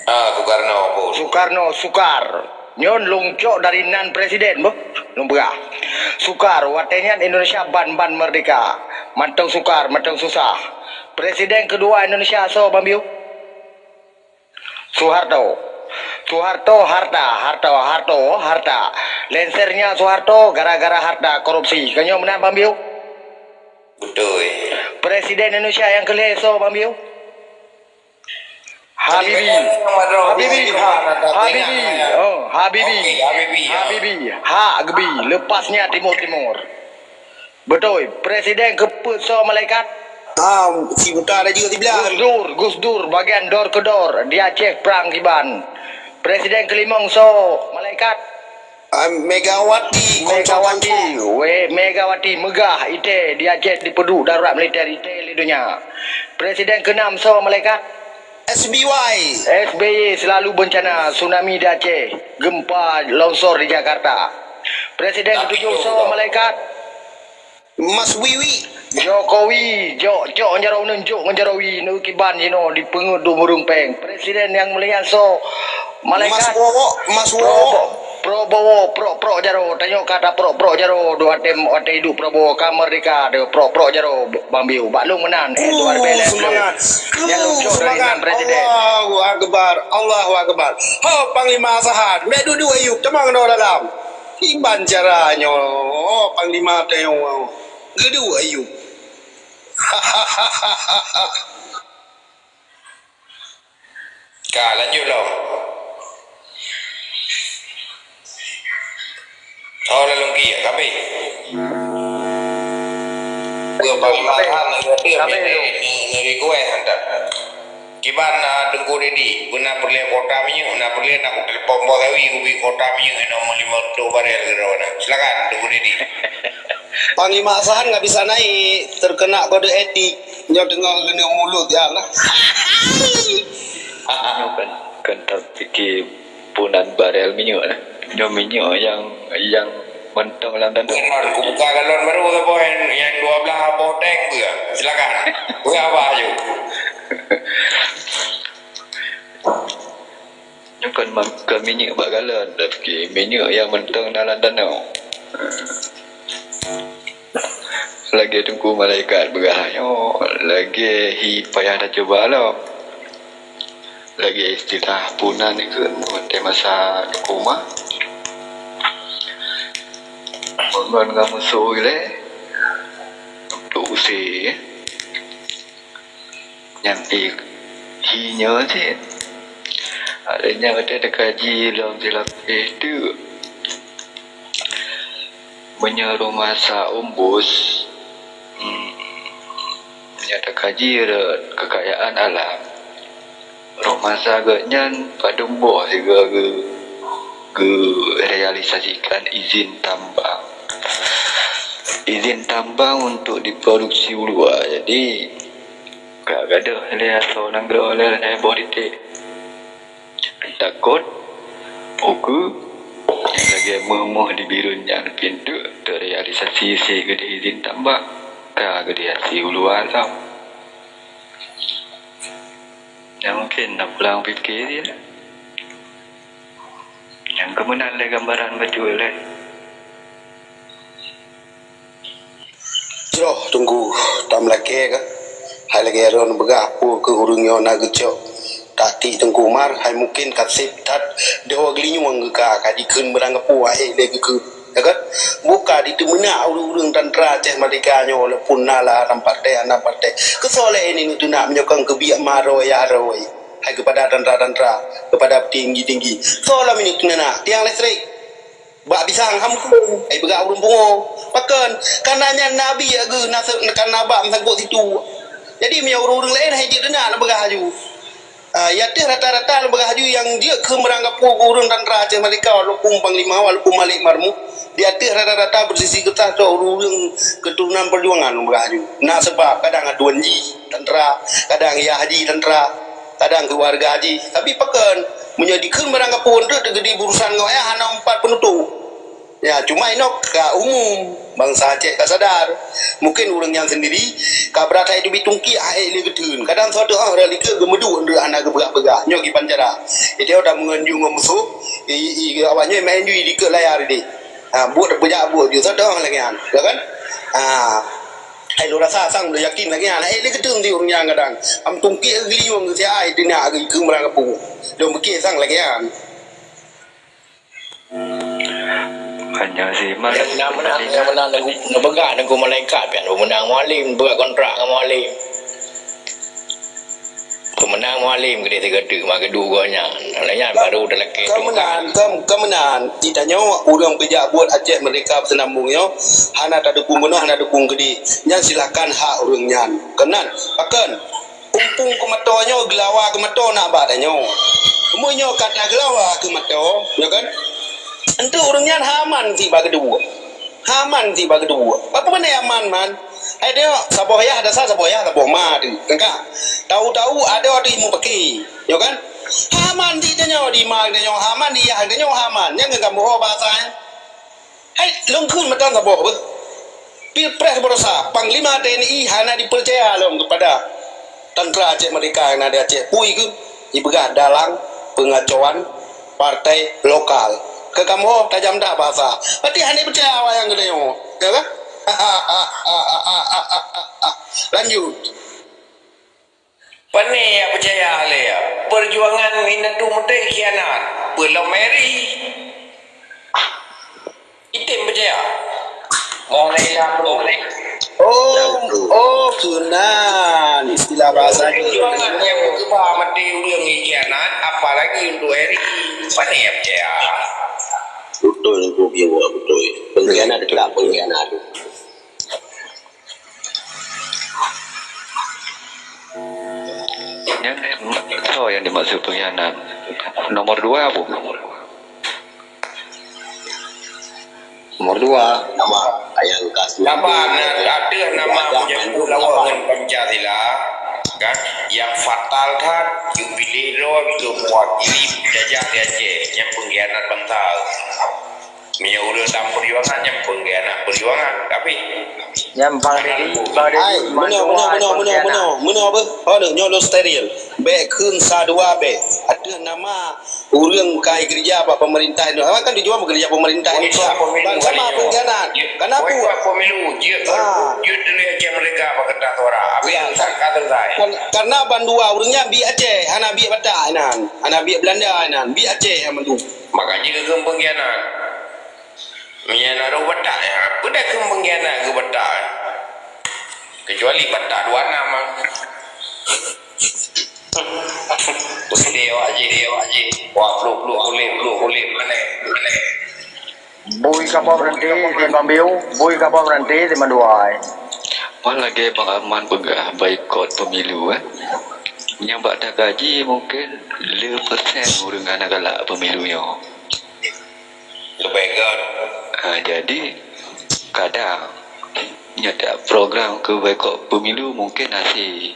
Ah, Sukarno, Bos. Sukarno, Sukar. Nyoe lôn cok dari nan presiden, boh. Lôn peugah. Sukar, watèe nyan Indonesia ban-ban merdeka. Mantong sukar, mantong susah. Presiden kedua Indonesia soe, Bang Biu? Soeharto. Soeharto harta, harta, harta, harta. Lengsernya Soeharto gara-gara harta korupsi. Ka nyoe meunan, Bang Biu? Beutôi. Presiden Indonesia nyang keu lhèe soe, Bang Biu? Habibie. Habibie. Ha, Habibie. Oh, Habibie. Oke, Habibie, ya. Habibie. Ha, Habibie. Lepas nyan Timur Timur. Beutôi. Presiden keupeuet soe malaikat? Ah, si buta ada juga di belah. Gus Dur, Gus Dur, bagian door ke door. Di Aceh prang kiban. Presiden keulimong soe malaikat? Ah, Megawati, Megawati, weh, Megawati, meugah, itèe di Aceh dipeuduek darurat militer, itèe lé donya. Presiden keuenam soe malaikat? S B Y. S B Y selalu bencana, tsunami di Aceh, gempa, longsor di Jakarta. Presiden ketujuh soe malaikat? Mas Wiwi. Jokowi, jok, jok ngon jaroe uneun, jok ngon jaroe wie, neu kiban jinoe dipeungeut dum ureueng péng. Presiden nyang mulia soe? Malaikat. Mas Wowo, Mas Wowo. Prabowo. Prabowo, prok-prok jaroe, tanyoe ka taprok-prok jaroe, dua tem, watèe idup Prabowo ka merdeka, deh, prok-prok jaroe, Bang Biu, bak lôn meunan, eh, dua ribu lima belas. Semangat. Nyan lôn cok dari nan presiden. Allahu Akbar, Allahu Akbar. Ho, Panglima Sahan, bèk duek-duek Ayub, teuma keunoe dalam. Kiban cara nyoe, Panglima teuh nyoe. Geuduek Ayub. Ka, lanjut lom. Oh, lalu ki, ya, kabe. Dua puluh lapan, dua puluh, dua puluh. Request hantar. Kiban, ah, Teungku Dedi, beuna peureulèe kuota minyeuk, na peureulèe na kutelepon Bos Sawi, kubi kuota minyeuk, nomor lima ratus barel keudroe na. Silakan, Teungku Dedi. Panglima Sahan nggak bisa naik, terkena kode etik. Nyoe teungoh geuneuk mulut, ya Allah. Nyoe kan, kan tapike punan barel minyeuk, eh. Nyoe minyeuk nyang, nyang mantong lam danau. Benar, kubuka galon baru, apa yang, yang dua belas boh tank tu, ya? Silakan. Berapa, Yu? Nyoe kon ma-, kon minyeuk bak galon, tapi minyeuk nyang mantong dalam danau. Lagèe Teungku Malaikat peugah nyoe, lagèe hi payah tacuba lom. Lagèe istilah punan ikheun watèe masa koma. Ngon ngon musoh ilèe, untuk use. Nyan pih hi nyoe cit. Ada nyan watèe teukaji lom silapeh teuk. Meunyoe rumoh sa umbus, hmm, meunyoe teukaji rot keukayaan alam, rumoh sa geuh nyan padum boh sigoe geu-, geurealisasikan izin tambang. Izin tambang untuk diproduksi u luwa. Jadi, Ka gadôh lé asoe nanggroe lé heboh titék. Takot, ukeue, lagèe méuh-méuh di Bireuen nyan pintoe teurealisasi si geudeh izin tambang ka geudeh asoe u luwa lom. Nyang mungken na pulang pike dia. Nyang keumeunan lé gambaran bacut lé. Jroh Teungku, tameulakèe kah? Hai lagèe droeneuh peugah, peue keuh ureueng nyoe na geucok taktik Teungku Umar, hai mungken ka sép that deuh geulinyueng geuka, ka jikheun beurangkapeue, hai lé geukheun, ya kan? Buka diteumeunak ureueng-ureueng tantra Aceh Merdeka nyoe, walaupun na lah lam partai, hana partai. Keusoe lé ini neuteunak meunyoe kon keubiet ma roe ya roe. Hai keupada tantra-tantra, keupada petinggi-tinggi. Soe lom ini neuteunak, tiang listrik. Bak pisang ham keu, hai peugah ureueng pungo. Pakon? Kana nyan nabi ageu na se-, kana bak meusangkot situ. Jadi, meunyoe ureueng-ureueng laén hai jeuet deunak na peugah laju. Ah, ya teuh rata-rata na peugah laju nyang jeuet keu meurangkapeue ureueng tantra Aceh Merdeka, walaupun panglima, walaupun Malik Marmuh, di ateueh rata-rata beusisi geutanyoe ureueng-ureueng keuturonan peujuangan na peugah laju. Na seubab kadang aduan jih tantra, kadang yah jih tantra, kadang keuluwarga jih. Tapi pakon? Meunyoe dikheun meurangkapeue teuk teugedi beurusan ngon yah hana umpat peunutoe. Ya, cuma inoe ka umum, bansa Aceh ka sadar. Mungken ureueng nyan sendiri ka brat hai teubiet tungkiek hai lé geuteun. Kadang soe teuh rot likot geumeuduek ndeuek hana geupeugah-peugah. Nyoe kiban cara. Ite udah meungeunjung ngon musoh, i, i, awak nyoe main jui likot layar deh. Ha, buet peujak buet ju soe teuh lagèe nyan, ya kan? Ha. Hai lôn rasa sang lôn yakin lagèe nyan. Hai lé geuteun di ureueng nyan kadang. Am tungkiek geulinyueng geusia ai deunak geukheun meurangkapeue. Lôn pikir sang lagèe nyan. Hanya si Malik. Nyang meunan, nyang meunan, nyang meunan, neupeugah ngon malaikat pian, peumeunang Mualem, peugah kontrak ngon Mualem. Peumeunang Mualem keudeh sigoe teuk, ma keudua nyan. Lheueh nyan baru teulakèe tungkat. Keumeunan, keum-, keumeunan. Di tanyoe ureueng peujak buet Aceh Merdeka Beuseunambong nyoe, hana tadukung bunoe, hana dukung keudeh. Nyan silakan hak ureueng nyan. Keumeunan, pakon? Umpung keumato nyoe, geulawa keumato na bak tanyoe. Meunyoe ka ta geulawa keumato, nyoe kan? Enteuk ureueng nyan haman si bak keudua. Haman si bak keudua. Apa mana haman, man? Hai tengok, saboh yah dasar saboh yah saboh ma tu. Tengka. Tahu-tahu ada di mupeki. Nyoe kan? Haman si tanyoe di ma tanyoe, haman di yah tanyoe, haman. Nyang geukam boh bahasa, eh? Hai, lôn kheun mantong saboh beuh. Pilpres baroesa, Panglima T N I hana dipercaya lom kepada tantra Aceh Merdeka nyang na di Aceh. Pui keuh, ipeugah dalang pengacauan partai lokal. Keu kamoe tajam that bahasa. Berarti hana peucaya awak nyang keuneuk nyoe. Ya kan? Lanjut. Pane nyang peucaya lé, perjuangan indatu meuté khianat. Peulom Eri. Item peucaya. Mulai dah, bro. Oh, oh, keunan istilah bahasa Indonesia. Perjuangan nyang meukeubah maté ureueng khianat, apalagi untuk Eri. Pane nyang peucaya. Betul, Teungku Biwa, betul. Pengkhianat tetap pengkhianat. Nyan, soe nyang dimaksud pengkhianat? Nomor dua, Bu? Nomor dua, nama ayah luka. Nama na-, ada nama menyangkut lawan dengan Pancasila, kan? Yang fatal that, you pilih droe keu mewakili penjajah di Aceh, nyang pengkhianat bangsa. Meunyoe ureueng dalam perjuangan, nyang pengkhianat perjuangan. Tapi nyang Bang Dedi, Bang Dedi, hai, meunoe, meunoe, meunoe, meunoe, meunoe, meunoe apa? Oh, nyoe lôn steril. Bèk kheun sa dua bèk. Ateueh nama ureueng ka geurija bak pemerintah Indonesia. Kan tujuan bekerja pemerintah Indonesia. Bangsa ma pengkhianat. Kenapa? Boikot pemilu, jeuet golput, jeuet dulu Aceh Merdeka bak kertas suara. Habis, selesai. Kan, karena bandua ureueng nyan bi Aceh, hana bi Batak inan, hana bi Belanda inan, bi Aceh nyang mandum. Maka jih geukheun pengkhianat. Meunyo na roh Batak, ya, peue dah kheun pengkhianat keu Batak? Kecuali Batak dua enam, ah. Peusideh awak jih, deh awak jih. Wah, pluek-pluek kulét, pluek kulét, malèe, malèe. Bui kapal berhenti di Bambiu, bui kapal berhenti di Manduai. Man lagèe Bang Arman peugah, boikot pemilu, eh. Nyang bak taga jih mungken lhèe persen ureueng hana galak pemilu nyoe. Leubeh göt. Ha, jadi, kadang nyoe program keu boikot pemilu mungken hase.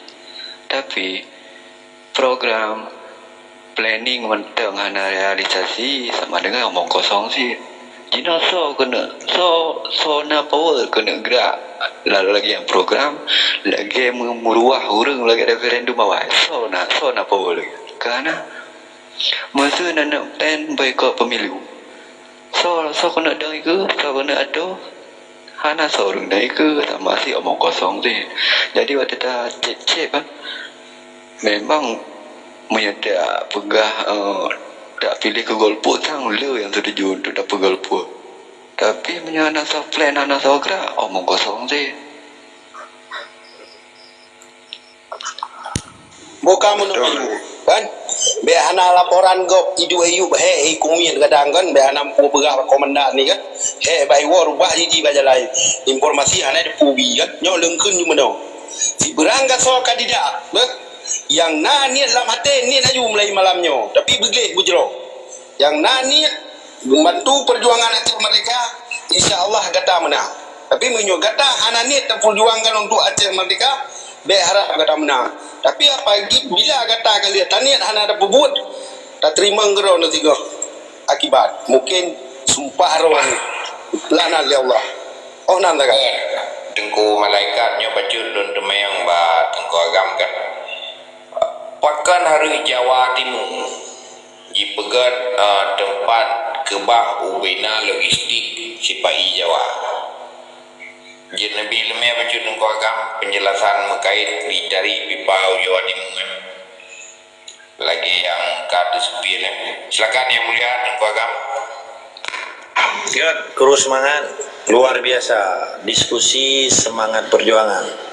Tapi, program planning mantong hana realisasi sama dengan omong kosong cit. Jinoe soe keuneuk, soe, soe na power keuneuk gerak lagèe program, lagèe meu-, meuruwah ureueng lagèe referendum awai. Soe na, soe na power lagèe? Ka hana. Meuseu na neuk plan boikot pemilu. Soe, soe keuneuk dong ikeue, soe keuneuk atô? Hana soe ureueng dong ikeue, sama sit omong kosong sit. Jadi watèe tacèp-cèp kan, memang meunyoe tapeugah, eh, tapiléh keu golput sang le nyang setuju untuk tapeugah golput. Tapi meunyoe hana soe plan, hana soe gerak, omong kosong sit. Bukan meunoe, kan? Bèk hana laporan gob iduek iyup, hèk ikumiet gadang, kan? Bèk hana peugah komandan ni, kan? Hèk bah iwoe rubah jiji bak jalan. Informasi hana dipeubi, kan? Nyoe leungkeun ju meunoe. Sibeurang gasoe kandidat, beuh? Nyang na niet lam até, niet laju mulai malam nyoe. Tapi beugleh bujroh. Nyang na niet membantu perjuangan Aceh Merdeka, insya Allah gata meunang. Tapi meunyoe gata hana niet taperjuangkan untuk Aceh Merdeka, bèk harap gata meunang. Tapi apabila gata ka lheueh taniet hana tapeubuet, tateurimong keudroe neusigoe akibat. Mungken sumpah roh laknat lé Allah. Oh nan tagai. Teungku malaikat nyoe bacut lôn teumeung bak Teungku Agam kan. Pakon harôh Jawa Timu? Jipeugèt, eh, teumpat keubah ubena logistik sipa-i Jawa. Jeuet neubi leumèe bacut Teungku Agam, penjelasan meukait di tarék pipa u Jawa Timu, eh. Lagèe nyang ka teuseupie, eh. Silakan Yang Mulia Teungku Agam. Gèt, kru seumangat, luar biasa diskusi semangat perjuangan.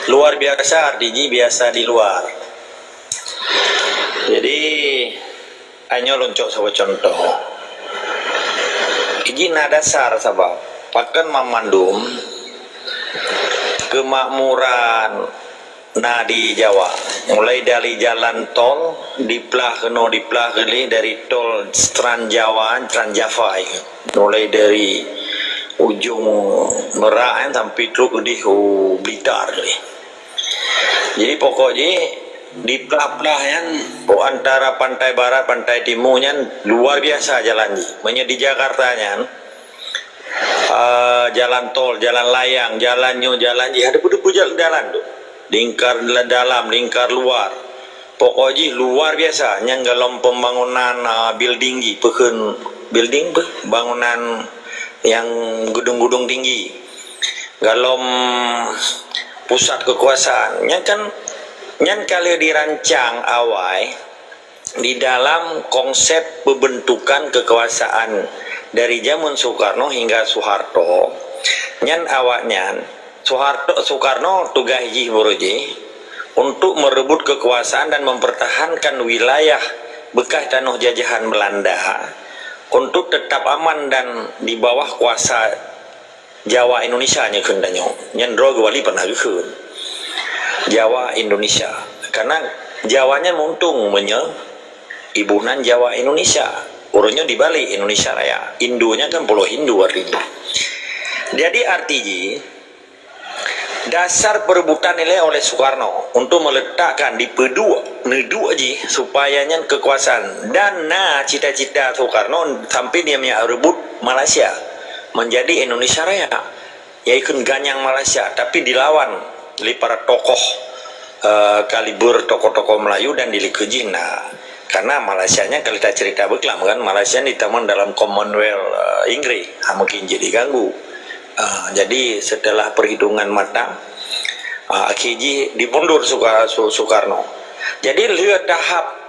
Luar biasa arti jih biasa di luar. Jadi, nyoe lôn cok saboh cuntoh. Iji na dasar sabab pakon banmandum keumakmuran na di Jawa. Mulai dari jalan tol, diplah keunoe, diplah keudéh dari tol Trans Jawa, Trans Java itu. Mulai dari ujong Merak, eh, sampai trok keudéh u Blitar keudéh. Jadi pokok jih diplah-plah nyan, antara pantai barat, pantai timu nyan luar biasa jalan jih. Meunyoe di Jakarta nyan, eh, jalan tol, jalan layang, jalan nyoe, jalan jih, ada beutôi jalan, jalan tu. Lingkar dalam, lingkar luar. Pokok jih luar biasa, nyang golom pembangunan, ah, building jih, peukheun building peuh, bangunan nyang gedung-gedung tinggi. Golom pusat kekuasaan. Nyan kan, nyan ka lheueh dirancang awai di dalam konsep pembentukan kekuasaan dari zaman Soekarno hingga Soeharto. Nyan awaknyan, Soeharto, Soekarno tugaih jih baroe jih untuk merebut kekuasaan dan mempertahankan wilayah bekas tanoh jajahan Belanda untuk tetap aman dan di bawah kuasa Jawa Indonesia nyoe kheun tanyoe. Nyan droe geuwali pernah geukheun. Jawa Indonesia. Karena Jawa nyan muntong meunyoe iboh nan Jawa Indonesia. Uroe nyoe dibalik Indonesia Raya. Indo nyan kan Pulo Hindu artinya. Jadi arti jih, dasar perebutan ilée oleh Soekarno untuk meletakkan, dipeuduek, neuduek jih supaya nyan kekuasaan. Dan na cita-cita Soekarno sampai dia minyak rebut Malaysia menjadi Indonesia Raya. Yaitu ganyang Malaysia, tapi dilawan lé para tokoh, eh, kaliber tokoh-tokoh Melayu dan di likot jih na. Karena Malaysia nyan kalau kita cerita beklam kan, Malaysia nyan ditamong dalam Commonwealth, eh, Inggris, ha, mungkin jadi ganggu. Ah, jadi setelah perhitungan matang, ah, akhir jih dimundur Suka-, Su-, Soekarno. Jadi lheueh tahap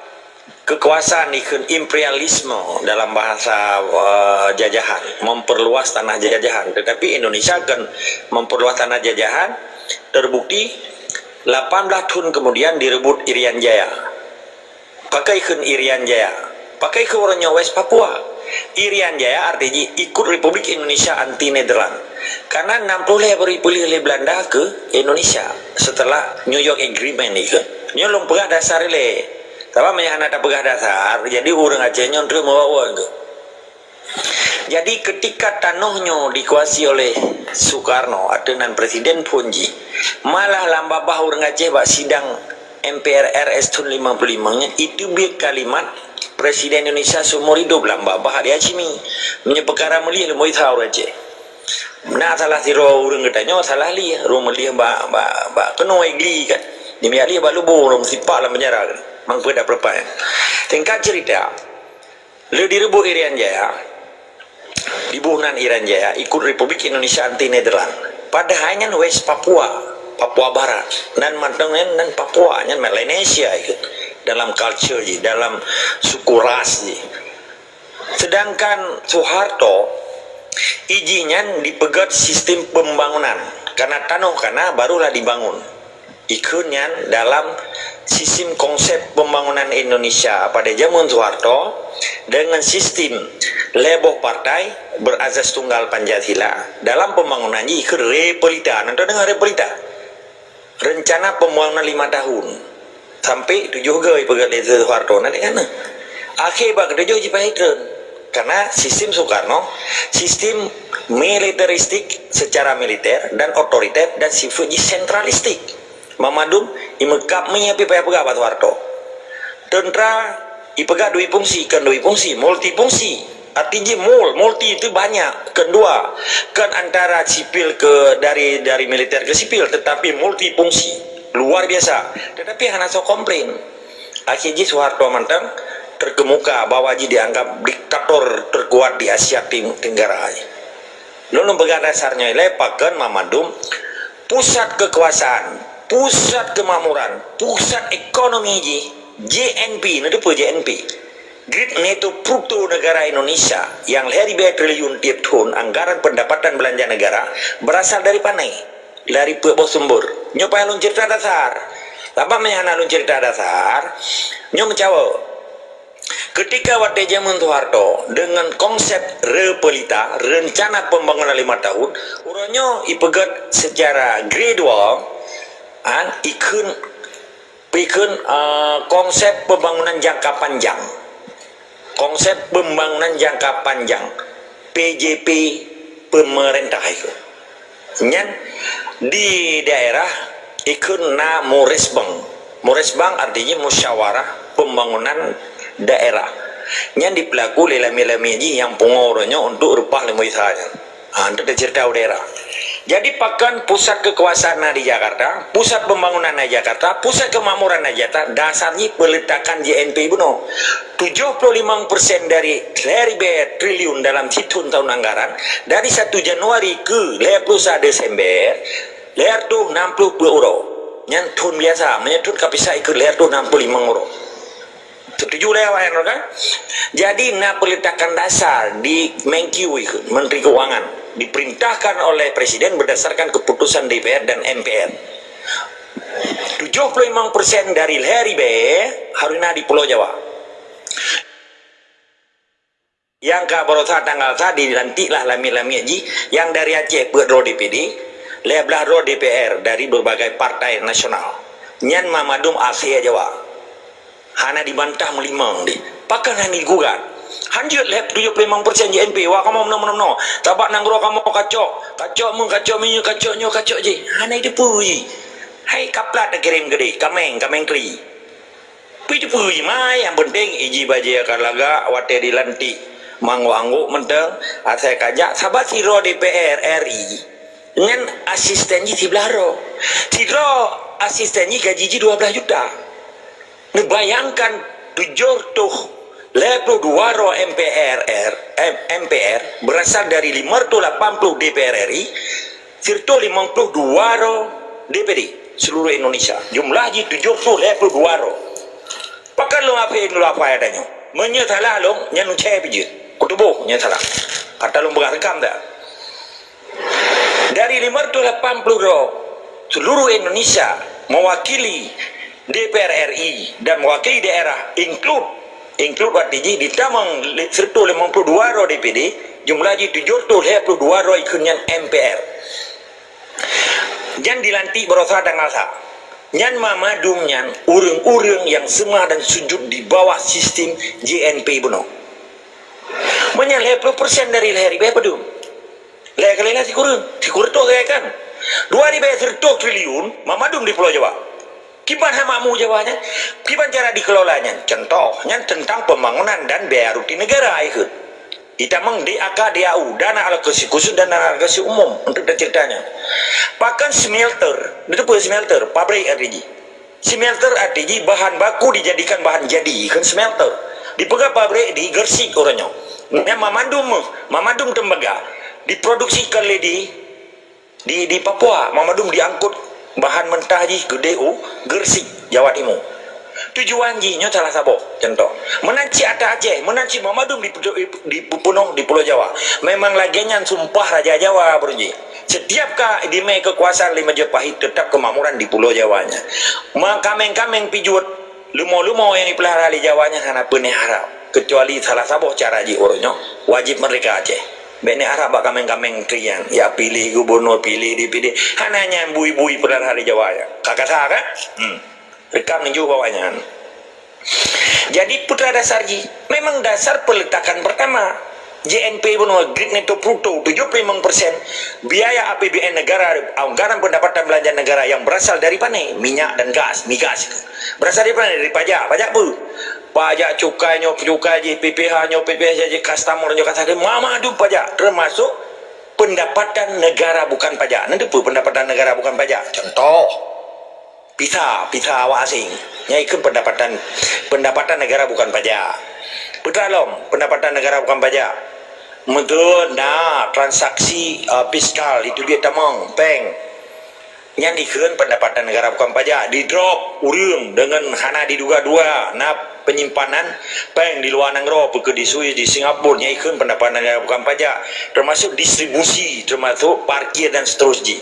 kekuasaan ikheun imperialisme dalam bahasa, eh, jajahan, memperluas tanah jajahan. Tetapi Indonesia kan memperluas tanah jajahan, terbukti lapan belas tahun kemudian direbut Irian Jaya. Pakon kheun Irian Jaya? Pakon kheun uroe nyoe West Papua? Irian Jaya arti jih ikut Republik Indonesia anti Netherlands. Karena enam puluh lhée baru ipeuleueh lé Belanda keu Indonesia setelah New York Agreement ikheun. Nyoe lôn peugah dasar ilée. Sabab meunyoe hana tapeugah dasar, jadi ureuëng Aceh nyoe treuk meuwoe-woe keu. Jadi ketika tanoh nyoe dikuasai oleh Soekarno atau nan presiden phon jih, malah lam babah ureuëng Aceh bak sidang M P R R S tahun lima puluh lima nyan itu biet kalimat Presiden Indonesia seumur hidup lam babah Adi Hashimi. Meunyoe peukara meulih leumo tha ureuëng Aceh. Na salah sidroe ureuëng geutanyoe salah lih, ureuëng meulih bak, bak, bak keunoe gli kan. Di miyak lih bak lubong ureuëng sipak lam penjara kan. Mang peudak peureupat. Singkat cerita, lheueh direbut Irian Jaya, diboh nan Irian Jaya ikut Republik Indonesia anti Netherlands. Padahai nyan West Papua, Papua Barat. Nan mantong nyan, nan Papua, nyan Melanesia ikut. Dalam culture jih, dalam suku ras jih. Sedangkan Soeharto, ijih nyan dipeugét sistem pembangunan. Karena tanoh kana barulah dibangun. Ikheun nyan dalam sistem konsep pembangunan Indonesia pada zaman Soeharto dengan sistem lhée boh partai berasas tunggal Pancasila dalam pembangunan jih ikheun Repelita. Nyan teudeungoe Repelita. Rencana pembangunan lima tahun. Sampai tujoh go ipeugét lé Soeharto na di sana. Akhé bak ketujoh jipaih treun. Karena sistem Soekarno, sistem militeristik secara militer dan otoriter dan sifat jih sentralistik. Mamandum imeukab mi api payah peugah bak Soeharto. Tentera ipeugah dua fungsi, kan dua fungsi, multifungsi. Arti jih mul, multi itu banyak, kan dua. Kan antara sipil ke dari dari militer ke sipil, tetapi multifungsi. Luar biasa. Tetapi hana soe komplain. Akhir jih Soeharto mantong terkemuka bahwa jih dianggap diktator terkuat di Asia Tim-, Tenggara. Lôn peugah dasarnya ilée pakon mamandum pusat kekuasaan, pusat kemakmuran, pusat ekonomi jih J N P, na teupeue J N P? Great Native Bruto Negara Indonesia yang lhée ribée triliun tiap tahun anggaran pendapatan belanja negara berasal dari pane. Dari peue boh sumber. Nyoe payah lôn cerita dasar. Sabab meunyoe hana lôn cerita dasar, nyoe meucawa. Ketika watée jameun Soeharto dengan konsep Repelita, rencana pembangunan lima tahun, uroe nyoe ipeugét secara gradual, an, ikheun, ikheun, eh, konsep pembangunan jangka panjang. Konsep pembangunan jangka panjang, P J P pemerintah itu. Nyan di daerah ikheun na Muresbang. Muresbang artinya musyawarah pembangunan daerah. Nyan dipeulaku lé lami-lami jih nyang pungo uroe nyoe untuk reupah lé Muisa nyan. Ha, untuk dicerita u daerah. Jadi pakon pusat kekuasaan na di Jakarta, pusat pembangunan na di Jakarta, pusat kemakmuran na di Jakarta, dasar jih peletakan J N P bunoe. Tujuh puluh lima persen dari lhèe ribèe triliun dalam sithon tahun anggaran, dari satu Januari keu lhèe ploh sa Desember, lhèe reutôh nam ploh peuet uroe. Nyan thon biasa, meunyoe thon ka pisah ikot lhèe reutôh nam ploh lima uroe. Setuju lé awak nyan kan? Jadi na peletakan dasar di Menkyu ikot, Menteri Keuangan, diperintahkan oleh Presiden berdasarkan keputusan D P R dan M P R. Tujuh puluh lima persen dari lhèe ribèe harus na di Pulo Jawa. Nyang ka barosa tanggal sa dilantik lah lamiet-lamiet jih, nyang dari Aceh peuet droe D P D, lhèe blah droe D P R dari berbagai partai nasional. Nyan mamandum asèe Jawa. Hana dibantah meulimong deh. Pakon hana digugat? Hanjeuet lhèe tujoh ploh limong persen J N P, wah kamoe meunoe-meunoe. Sabab nanggroe kamoe kacok. Kacok meuh, kacok minyeuk, kacok nyoe, kacok jéh. Hana jiteupeue jih. Hai kaplat takirém keudeh, kaméng, kaméng tri. Peue jiteupeue jih mai, nyang penting iji bajèe ka lagak watèe dilantik. Meuanggôk-anggôk mantong, asai kajak, sabab sidroe D P R R I nyan asisten jih siblaih droe. Sidroe asisten jih gaji jih dua blaih juta. Neubayangkan tujoh reutôh lhèe ploh dua droe M P R R, M-, M P R berasal dari lima reutôh lapan ploh D P R R I, sireutôh limong ploh dua droe D P D seluruh Indonesia. Jumlah jih tujoh reutôh lhèe ploh dua droe. Pakon lôn aphé lôn aphai tanyoe. Meunyoe salah lôn, nyan lôn cè pih jeuet. Kutuboh nyan salah. Ata lôn peugah reukam dah. Dari lima reutôh lapan ploh droe seluruh Indonesia mewakili D P R R I dan mewakili daerah, include, include watèe jih ditamong sireutôh limong ploh dua droe D P D, jumlah jih tujoh reutôh lhèe ploh dua droe ikheun nyan M P R. Nyan dilantik barosa tanggal sa. Nyan mamandum nyan ureueng-ureueng nyang seumah dan sujud di bawah sistem J N P bunoe. Meunyan lhèe ploh persen dari lhèe ribèe padum? Lhèe kali lhèe sikureueng, sikureueng reutôh kan? Dua ribèe sireutôh triliun mamandum di Pulo Jawa. Kiban hana makmu Jawa nyan? Kiban cara dikelola nyan? Contoh, nyan teuntang pembangunan dan biaya rutin negara ikheun. Itamong D A K, D A U, dana alokasi khusus dan dana alokasi umum untuk dan ceritanya. Pakon smelter, itu peue smelter, pabrik R D G. Smelter arti jih bahan baku dijadikan bahan jadi, kan smelter. Dipeugah pabrik di Gresik uroe nyoe. Nyan mamandum, mamandum tembaga diproduksi keu lé di, di, di Papua, mamandum diangkut bahan mentah jih keudéh u Gresik, Jawa Timur. Tujuan jih nyoe salah saboh contoh. Meunan cit ata Aceh, meunan cit mamandum di, di, dipeupunoh di Pulo Jawa. Memang lagèe nyan sumpah Raja Jawa, Bro Ji. Setiap ka dimè kekuasaan lé Majapahit, tetap kemakmuran di Pulo Jawa nyan. Meukaméng-kaméng pih jeuet, leumo-leumo nyang jipeulihara lé Jawa nyan hana peureunah harab, kecuali salah saboh cara jih uroe nyoe, wajib merdeka Aceh. Bèk neuharab bak kaméng-kaméng keu nyan, ya piléh gubernur, piléh D P D. Hana nyan bui-bui peulihara lé Jawa nyan. Ka kasa kan? Hmm. Reukam neujok bak awak nyan. Jadi, peue teuma dasar jih? Memang dasar peletakan pertama. J N P bunoe, grid neto bruto, tujoh ploh limong persen biaya A P B N negara, anggaran pendapatan belanja negara yang berasal dari pané, minyak dan gas, migas. Berasal dari pané? Dari pajak. Pajak peue? Pajak cukai nyoe, cukai jih, P P H nyoe, P P H jih, customer nyoe, customer. Mamandum pajak, termasuk pendapatan negara bukan pajak. Nyan peue pendapatan negara bukan pajak? Contoh, visa, visa awak asing. Nyan ikheun pendapatan, pendapatan negara bukan pajak. Peue teuma lom, pendapatan negara bukan pajak. Meuteun na transaksi, uh, fiskal, itu duit tamong, péng. Nyan ikheun pendapatan negara bukan pajak. Di-drop ureueng deungon hana diduga-duga, na penyimpanan péng di luwa nanggroe, peue keuh di Swiss, di Singapura, nyan ikheun pendapatan negara bukan pajak, termasuk distribusi, termasuk parkir dan seterus jih.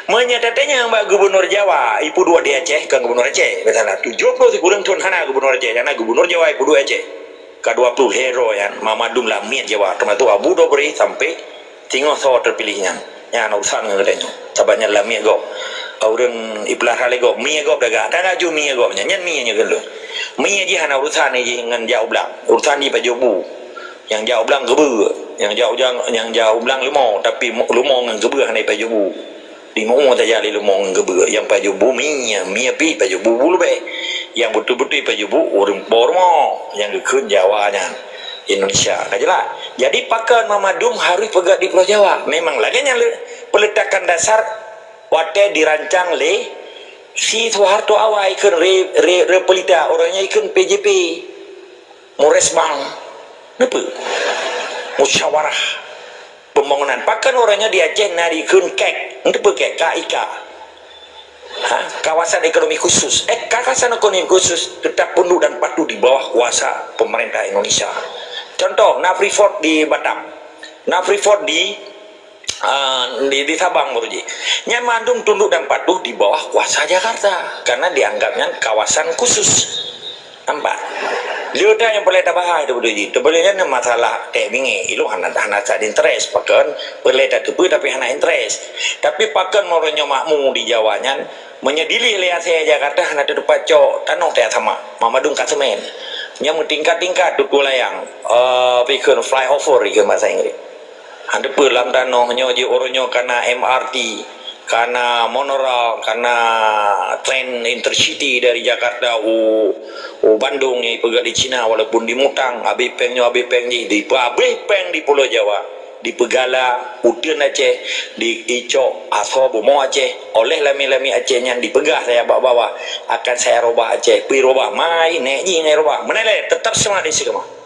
Meunyoe tatanyong bak gubernur Jawa, ipeuduek di Aceh, kon gubernur Aceh, misalnya, tujoh ploh sikureueng thon hana gubernur Aceh, karena gubernur Jawa ipeuduek Aceh. Ka dua ploh lhèe droe nyan, mamandum lamiet Jawa, termasuk Abu Dobri sampai singoh soe terpilih nyan. Nyan urusan ngon geutanyoe. Sabab nyan lamiet gob. Ureueng ipeulahra lé gob, mie gob dagang. Tan laju mie gob nyan, nyan mie nyoe keuh lôn. Mie jih hana urusan jih ngon jak u blang. Urusan jih pajoh bu. Nyang jak u blang keubeue. Nyang jak u jang, nyang jak u blang leumo, tapi mo-, leumo ngon keubeue hana pajoh bu. Di meu saja lé leumo ngon keubeue, nyang pajoh bu mie, mie pih pajoh bu, bu leubeh. Nyang beutôi-beutôi pajoh bu ureueng po rumoh, nyang geukheun Jawa nyan. Indonesia, ka jelas. Jadi, pakon mamandum harôh peugah di Pulo Jawa. Memang lagèe nyan lé, Peletakan dasar watée dirancang lé si Soeharto awai kheun re, re, re Pelita, uroe nyan kheun P J P, Mores Bank. Neupeu? Musyawarah pembangunan. Pakon uroe nyan di Aceh na dikheun kek? Neupeu kek? K I K. Ha? Kawasan ekonomi khusus. Eh, kawasan ekonomi khusus tetap tunduk dan patuh di bawah kuasa pemerintah Indonesia. Contoh, na Freeport di Batam. Na Freeport di ah, di, di Sabang baru jih. Nyan mandum tunduk dan patuh di bawah kuasa Jakarta karena dianggap nyan kawasan khusus. Nampak? Leuta nyang peureulée tabahas itu beutôi jih. Teubeuleuen nyan masalah tek bingit. Ilong hana hana sat interest. Pakon peureulée tateupeue tapi hana interest. Tapi pakon meureunyok makmu di Jawa nyan meunyoe dilih lé asai Jakarta hana teutupat cok tanoh teuh sama. Mamadung ka semen. Nyan meutingkat-tingkat tutu layang. Uh, pikon flyover ikon bahasa Inggris. Hana peulam tanoh nyoe jih uroe nyoe kana M R T, kana monorail, kana tren intercity dari Jakarta u, u Bandung nyang ipeugah di Cina walaupun di Mutang, habéh péng nyoe habéh péng jih, dipeugah habéh péng di Pulo Jawa, dipeugala uteuen Aceh, diicok asoe bumoe Aceh, oleh lami-lami Aceh nyan dipeugah saya bak bawah akan saya robah Aceh, pi robah mai nek jih ngai robah. Meunan lé tetap semangat di sigoe.